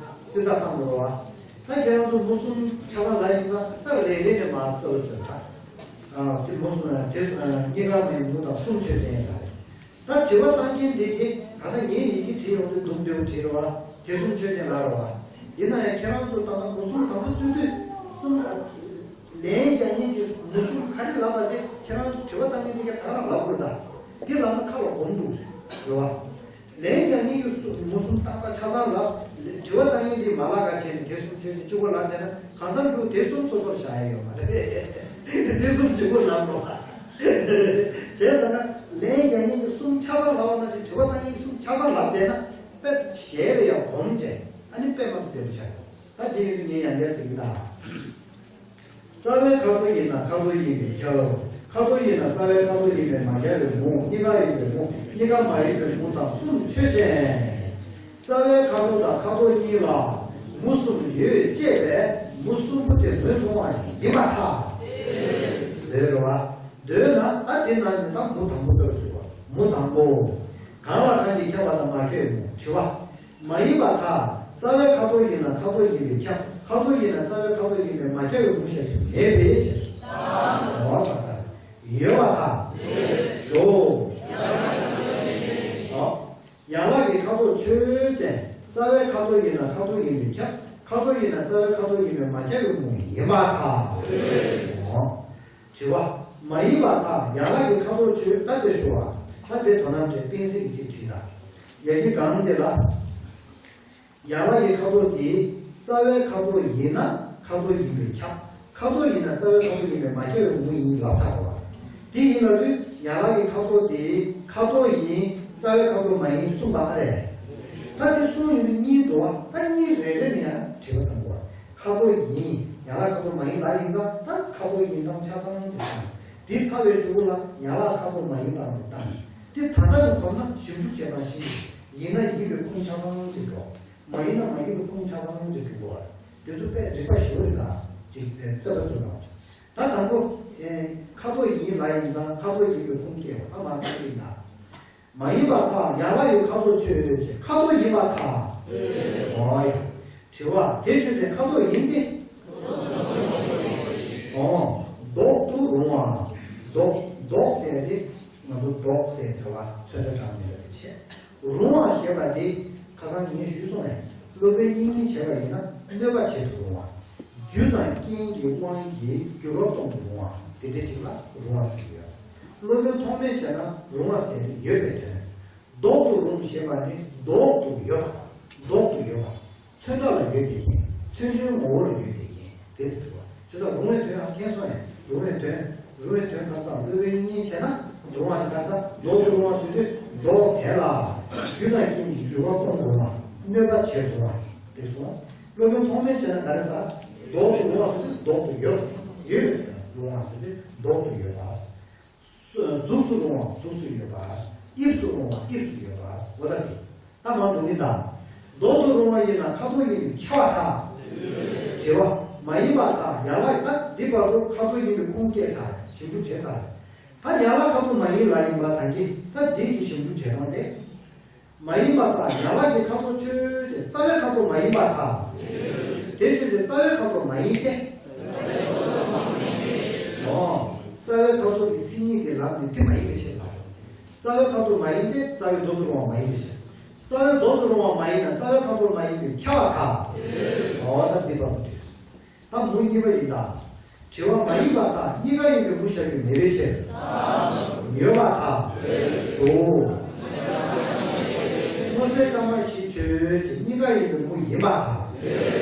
བཙུན་བདག་བཏང་དགོས་རེད་བ། ད་ཁྱེད་རང་ཚོ་མུ་གསུམ་ཆ་ཚང་ལ་ཡིན་ཙང་ད་རེ་རེ་ནས་མར་རྩོད་ལ་རྩོད་ད། ཨ་དེ་མུ་གསུམ་དེ་གཉིས་ཀ་མ་ཡིན་མུ་དང་གསུམ་ཆོས་ཅན་ཡིན་ད། ད་དྲི་བ་བཏང་མཁན་འདི་གིས་ད་ལྟ་ངས་ཡི་གེ་བྲིས་ཡོང་དུས་འདུག་འདུག་བྲིས་རེད་བ། དེ་གསུམ་ཆོས་ཅན་ལབ་རེད་བ། ཡིན་ན་ཡང་ཁྱེད་རང་ཚོ་ད་ལྟ་མུ་གསུམ་དང་པོ་རྩོད་དུས་གསུམ། ལན་རྒྱག་མཁན་གྱི་མུ་གསུམ་ག་རེ་ལབ་པ་དེ་ཁྱེད་རང་དྲི་བ་བཏང་མཁན་དེ་ག་ད་ག་རང་ལབ་དགོས་ད། འདི་ལབ་ན་ཁ་ལ་གོམས་འགྲོ་གི་རེད་བ། ལན་རྒྱག་མཁན་གྱི་མུ་གསུམ་རྟག་པ་ཆ་ཚང་ལབ། དྲི་བ་བཏང་མཁན་དེ་མ་ལབ་ག་བྱས་ནས་དེ་གསུམ་ཆོས་ཅན་གཅིག་པོ་ལབ་བསྡད་ན་གང་འཚམ་ཞིག་དེ་གསུམ་སོ་སོར་བཞག་ཡ་ཡོད་མ་རེད། དེ་གསུམ་གཅིག་པོ་ལབ་འགྲོ་བ། བྱས་ཙང་ན་ལན་རྒྱག་མཁན་གྱི་གསུམ་ཆ་ཚང་ལབ་པ་ན་དྲི་བ་བཏང་མཁན་གྱི་གསུམ་ཆ་ཚང་ལབ་བསྡད་ན་དཔེ་གཞས་ལ་ཡང་གོམས་བྱས་ཨ་ནི་དཔེ་མ་སྲིད་བདེ་པོ་ཆགས་ཡོད། ད་དེ་ཡིན་དུས་ངས་ཡང་བསྐྱར་ཟེར་གྱི་ད། རྩ་བའི་ཁ་དོག་ཡིན་ན་ཁ་དོག་ཡིན་པས་ཁྱབ། ཁ་དོག་ཡིན་ན་རྩ་བའི་ཁ་དོག་ཡིན་པས་མ་ཁྱབ་པའི་མུ། གཉིས་ཀ་ཡིན་པའི་མུ། གཉིས་ཀ་མ་ཡིན་པའི་མུ་དང་གསུམ་ཆོས་ཅན། རྩ་བའི་ཁ་དོག་དང་ཁ་དོག་གཉིས་ལ་མུ་གསུམ་ཡོད་ཅེས་པས་མུ་གསུམ་པོ་དེ་ངོས་བཟུང་བ་ཡིན་པར་ཐལ། འདོད་རེད་བ། འདོད་ན་ད་དེ་ན་ནི་ད་མུ་དང་པོ་ལྟར་ཚུལ་བ། མུ་དང་པོ། གང་ལ་གང་གིས་ཁྱབ་པ་དང་མ་ཁྱབ་པའི་མུ། དྲི་བ། མ་ཡིན་པར་ཐལ། རྩ་བའི་ཁ་དོག་ཡིན་ན་ཁ་དོག་ཡིན་པས་ཁྱབ། ཁ་དོག་ཡིན་ན་རྩ་བའི་ཁ་དོག་ཡིན་པས་མ་ཁྱབ་པའི་མུ་བཞག་རྒྱུ་མེད་པའི་ཕྱིར། ཡོད་པར་ཐལ། ཞོག་ཡན་ལག་གི་ཁ་དོག་ཆོས་ཅན། རྩ་བའི་ཁ་དོག་ཡིན་ན་ཁ་དོག་ཡིན་པས་ཁྱབ། ཁ་དོག་ཡིན་ན་རྩ་བའི་ཁ་དོག་ཡིན་པས་མ་ཁྱབ་པའི་མུ་ཡིན་པར་ཐལ། དྲི་བ། མ་ཡིན་པར་ཐལ། ཡན་ལག་གི་ཁ་དོག་ཆོས། ད་དེ་ཞུ་བ། ད་དེ་དོ་སྣང་བྱས། དཔེ་གཟིགས་ཅིག་བྲིས་དང་། ཡ་གི་གང་དེ་ལ། ཡན་ལག་གི་ཁ་དོག་དེ་རྩ་བའི་ཁ་དོག་ཡིན་ན་ཁ་དོག་ཡིན་པས་ཁྱབ། ཁ་དོག་ཡིན་ན་རྩ་བའི་ཁ་དོག་ཡིན་པས་མ་ཁྱབ་པའི་མུ་ཡིན་ལབ་ཚར་བ། དེ་ཡིན་ལབ་དུས་ཡན་ལག་གི་ཁ་དོག་དེ་ཁ་དོག་ཡིན། རྩ་བའི་ཁ་དོག་མ་ཡིན་གསུངས་པ་ཨ་རེད། ད་དེ་གསུངས་ཡོང་དུས་གཉིས་འདུག་བ། ད་གཉིས་རེ་རེ་ནས་ཡང་དྲི་བ་བཏང་དགོས། ཁ་དོག་ཡིན། ཡན་ལག་ཁ་དོག་མ་ཡིན་ལབ་ཡིན་ཙང་ད་ཁ་དོག་ཡིན་སྟངས་ཆ་ཚང་ཅིག་བཏང་། དེ་ཚར་བའི་གཞུག་གུ་ལ་ཡན་ལག་ཁ་དོག་མ་ཡིན་སྟངས་དེ་བཏང་། དེ་ད་ལྟ་དུ་གོམས་ན་ཞིབ་འཇུག་བྱས་པ་བཞིན་ཡིན་ན་ཡིན་པའི་ཁུངས་ཆ་ཚང་ཅིག་འགྲོ། མ་ཡིན་ན་མ་ཡིན་པའི་ཁུངས་ཆ་ཚང་ཅིག་འགྲོ་དགོས། དེ་ཚོ་དཔེ་རིག་པ་ཞེ་པོ་རེད། ད་ཅིག་རྩོད་པ་རྩོད་ན། ད་དང་པོ། ཁ་དོག་ཡིན་ལབ་ཡིན་ཙང་ཁ་དོག་ཡིན་པའི་ཁུངས་སྐྱེལ་བ་ཨ་མ་ཁ་ཡིན་ད། མ་ཡིན་པར་ཐལ། ཡན་ལག་གི་ཁ་དོག་ཆོས་ཅན། ཁ་དོག་ཡིན་པར་ཐལ། འོ་ཡ། དྲི་བ། དེ་ཆོས་ཅན་ཁ་དོག་ཡིན་ཏེ། འོ། ལྡོག་ཏུ་རུང་བ། ལྡོག་ལྡོག་ཟེར་ཏེ། ང་ཚོ་ལྡོག་ཟེར་དེ་བ་ཚོན་ཁྲ་གྲངས་མེད་ལ་བྱས། རུང་བ་ཞེས་པ་དེ་ཁ་སང་ངས་ཞུས་སོང་ངས། སློབ་དཔོན་དབྱིག་གཉེན་བྱས་པ་ཡིན་ན་གནོད་པ་བྱེད་དུ་རུང་བ། རྒྱུ་དང་རྐྱེན་གྱི་དབང་གིས་འགྱུར་བ་གཏོང་དུ་རུང་བ་དེ་འདྲ་ཅིག་ལ་རུང་བ་ཟེར་གྱི་ཡོད། སློབ་དཔོན་ཐོགས་མེད་བྱས་ན་རུང་བ་ཟེར་ཏེ་ཡོད་པའི་དོན། ལྡོག་ཏུ་རུང་ཞེས་པ་ནི་ལྡོག་ཏུ་ཡོད་པ། ལྡོག་ཏུ་ཡོད་པ། ཚོན་ཁྲ་ལ་ཡོད་དེ་ཡིན། ཚོན་ཆུའི་ངོ་བོ་ལ་ཡོད་དེ་ཡིན། དེ་ཟེར་བ། ཅི་ལྟར་རུང་བའི་དོན་ཡང་མཁྱེན་སོང་ཡང་རུང་བའི་དོན། རུང་བའི་དོན་ག་ས་སློབ་དཔོན་དབྱིག་གཉེན་བྱས་ན་རུང་བ་ཞིག་ག་ས་ལྡོག་ཏུ་རུང་བ་ཟེར་དུས་ལྡོག་དེ་ལ་རྒྱུ་དང་རྐྱེན་གྱི་འགྱུར་བ་གཏོང་རུང་བ། གནོད་པ་བྱེད་རུང་བ། དེ་སོང་། སློབ་དཔོན་ཐོགས་མེད་བྱས་ན་ག་རེ་ས། ལྡོག་ཏུ་རུང་བ་ཟེར་དུས་ལྡོག་ཏུ་ཡོད། ཡོད་རུང་བ་ཟེར་དུས་ལྡོག་ཏུ་ཡོད་པ། གཟུགས་སུ་རུང་བ་གཟུགས་སུ་ཡོད་པ། དབྱིབས་སུ་རུང་བ་དབྱིབས་སུ་ཡོད་པ། འོ་ད་དེ། ད་མར་འགྲོ་གི་ད། ལྡོག་ཏུ་རུང་བ་ཡིན་ན་ཁ་དོག་ཡིན་པས་ཁྱབ་པར་ཐལ། དྲི་བ། མ་ཡིན་པར་ཐལ། ཡན་ལག་ད་འདི་བར་དུ་ཁ་དོག་ཡིན་པའི་ཁུངས་སྐྱེལ་ཚར། ཞིབ་འཇུག་བྱས་ཚར། ད་ཡན་ལག་ཁ་དོག་མ་ཡིན་ལབ་ཡིན་པ་ད་གི་ད་འདི་གི་ཞིབ་འཇུག་བྱེད་སྟངས་དེ། མ་ཡིན་པར་ཐལ། ཡན་ལག་གི་ཁ་དོག་ཆོས་ཅན། རྩ་བའི་ཁ་དོག་མ་ཡིན་པར་ཐལ། དེ་ཆོས་ཅན། རྩ་བའི་ཁ་དོག་མ་ཡིན་ཏེ། འོ། རྩ་བའི་ཁ་དོག་གི་མཚན་ཉིད་དེ་ལབ་ནས་དེ་མ་ཡིན་པའི་ཕྱིར་ལ། རྩ་བའི་ཁ་དོག་མ་ཡིན་ཏེ། རྩ་བའི་ལྡོག་ཏུ་རུང་བ་མ་ཡིན་པའི་ཕྱིར། རྩ་བའི་ལྡོག་ཏུ་རུང་བ་མ་ཡིན་ན་རྩ་བའི་ཁ་དོག་མ་ཡིན་པས་ཁྱབ་པར་ཐལ། འོ་ད་འདི་བར་དུ་བྲིས། ད་མུ་གཉིས་པ་ཡིན་ད། དྲི་བ། མ་ཡིན་པར་ཐལ། གཉིས་ཀ་ཡིན་པའི་མུ་བཞག་རྒྱུ་མེད་པའི་ཕྱིར། ཡོད་པར་ཐལ། ཞོག་སྔོ་སེར་སྐར་མ་བཞི་ཆོས་ཅན། གཉིས་ཀ་ཡིན་པའི་མུ་ཡིན་པར་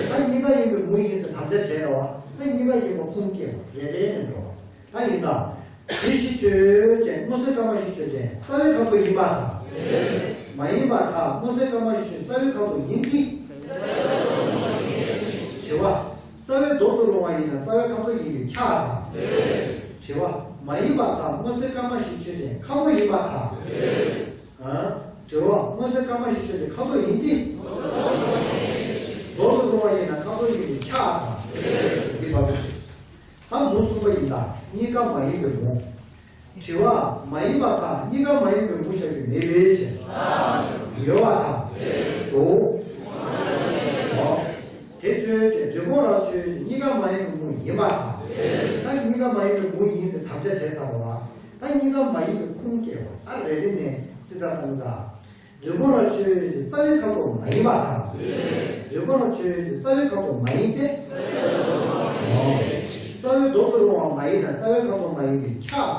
ཐལ། ད་གཉིས་ཀ་ཡིན་པའི་མུ་ཡིན་ཟེར་དམ་བཅའ་བྱས་རེད་བ། ད་གཉིས་ཀ་ཡིན་པ་ཁུངས་སྐྱེལ་བ་རེ་རེ་ནས་འགྲོ་བ། ད་ཡིན་ད། དེ་བཞི་ཆོས་ཅན། སྔོ་སེར་སྐར་མ་བཞི་ཆོས་ཅན། རྩ་བའི་ཁ་དོག་ཡིན་པར་ཐལ། མ་ཡིན་པར་ཐལ། སྔོ་སེར་སྐར་མ་བཞི་ཆོས་རྩ་བའི་ཁ་དོག་ཡིན་ཏེ། དྲི་བ། རྩ་བའི་ལྡོག་ཏུ་རུང་བ་ཡིན་ན་རྩ་བའི་ཁ་དོག་ཡིན་པས་ཁྱབ་པར་ཐལ། དྲི་བ། མ་ཡིན་པར་ཐལ། སྔོ་སེར་སྐར་མ་བཞི་ཆོས་ཅན། ཁ་དོག་ཡིན་པར་ཐལ། ཨ། དྲི་བ། སྔོ་སེར་སྐར་མ་བཞི་ཆོས་ཅན། ཁ་དོག་ཡིན་ཏེ། ལྡོག་ཏུ་རུང་བ་ཡིན་ན་ཁ་དོག་ཡིན་པས་ཁྱབ་པར་ཐལ། འདི་བར་དུ་ཆོས། ད་མུ་གསུམ་པ་ཡིན་ད། གཉིས་ཀ་མ་ཡིན་པའི་མུ། དྲི་བ། མ་ཡིན་པར་ཐལ། གཉིས་ཀ་མ་ཡིན་པའི་མུ་བཞག་རྒྱུ་མེད་པའི་ཕྱིར། ཡོད་པར་ཐལ། ཞོག་དེ་ཆོས་ཅན། འབྲས་བུ་རང་ཆོས་ཅན། གཉིས་ཀ་མ་ཡིན་པའི་མུ་ཡིན་པར་ཐལ། ད་གཉིས་ཀ་མ་ཡིན་པའི་མུ་ཡིན་ཟེར་དམ་བཅའ་བྱས་ཚར་བ་ལ། ད་གཉིས་ཀ་མ་ཡིན་པའི་ཁུངས་སྐྱེལ་བ། ད་རེ་རེ་ནས་སྲིད་ད་བཏང་གི་ད། འབྲས་བུ་རང་ཆོས་ཅན། རྩ་བའི་ཁ་དོག་མ་ཡིན་པར་ཐལ། འབྲས་བུ་རང་ཆོས་ཅན། རྩ་བའི་ཁ་དོག་མ་ཡིན་ཏེ། རྩ་བའི་ལྡོག་ཏུ་རུང་བ་མ་ཡིན་ན་རྩ་བའི་ཁ་དོག་མ་ཡིན་པས་ཁྱབ་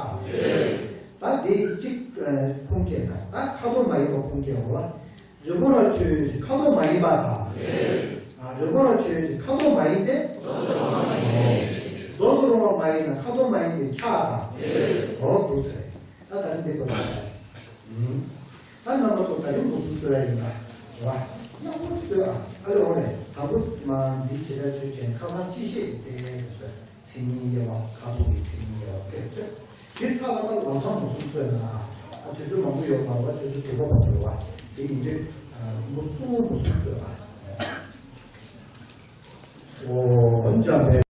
པར་ཐལ། ད་དེ་གཅིག་ཁུངས་སྐྱེལ་ཚར། ད་ཁ་དོག་མ་ཡིན་པ་ཁུངས་སྐྱེལ་བ། འབྲས་བུ་རང་ཆོས་ཅན། ཁ་དོག་མ་ཡིན་པར་ཐལ། ཨ། འབྲས་བུ་རང་ཆོས་ཅན། ཁ་དོག་མ་ཡིན་ཏེ། ལྡོག་ཏུ་རུང་བ་མ་ཡིན་ན་ཁ་དོག་མ་ཡིན་པས་ཁྱབ་པར་ཐལ། འོ་འདུག་ཟེར། ད་ད་རིང་འདི་བར་དུ་ད། ད་རྣམ་པ་ཚོ་ད་རིང་མུ་གསུམ་རྩོད་ཡ་ཡིན་ད། རེད་བ། ཡག་པོ་རྩོད་ཨ། ཨ་ལེ་འོ་ལེ། དང་པོ་མ་འདི་བྱེད་ཡ་ཆོས་ཅན། ཁ་སང་སྤྱི་བཤད་དེ་རྩོད། མཚན་ཉིད་དབྱེ་བ། ཁ་དོག་གི་མཚན་ཉིད་དབྱེ་བ་དེ་རྩོད། དེ་ཚར་བ་ད་ལམ་སང་མུ་གསུམ་རྩོད་ན། ཨ། དུས་ཚོད་མང་པོ་ཡོད་མ་རེད་བ། ཆུ་ཚོད་དྲུག་པ་བར་དུ་རེད་བ། དེ་ཡིན་དུས་མུ་གཙོ་བོ་མུ་གསུམ་རྩོད་ཨ། ཨོ་འཇམ་པའི།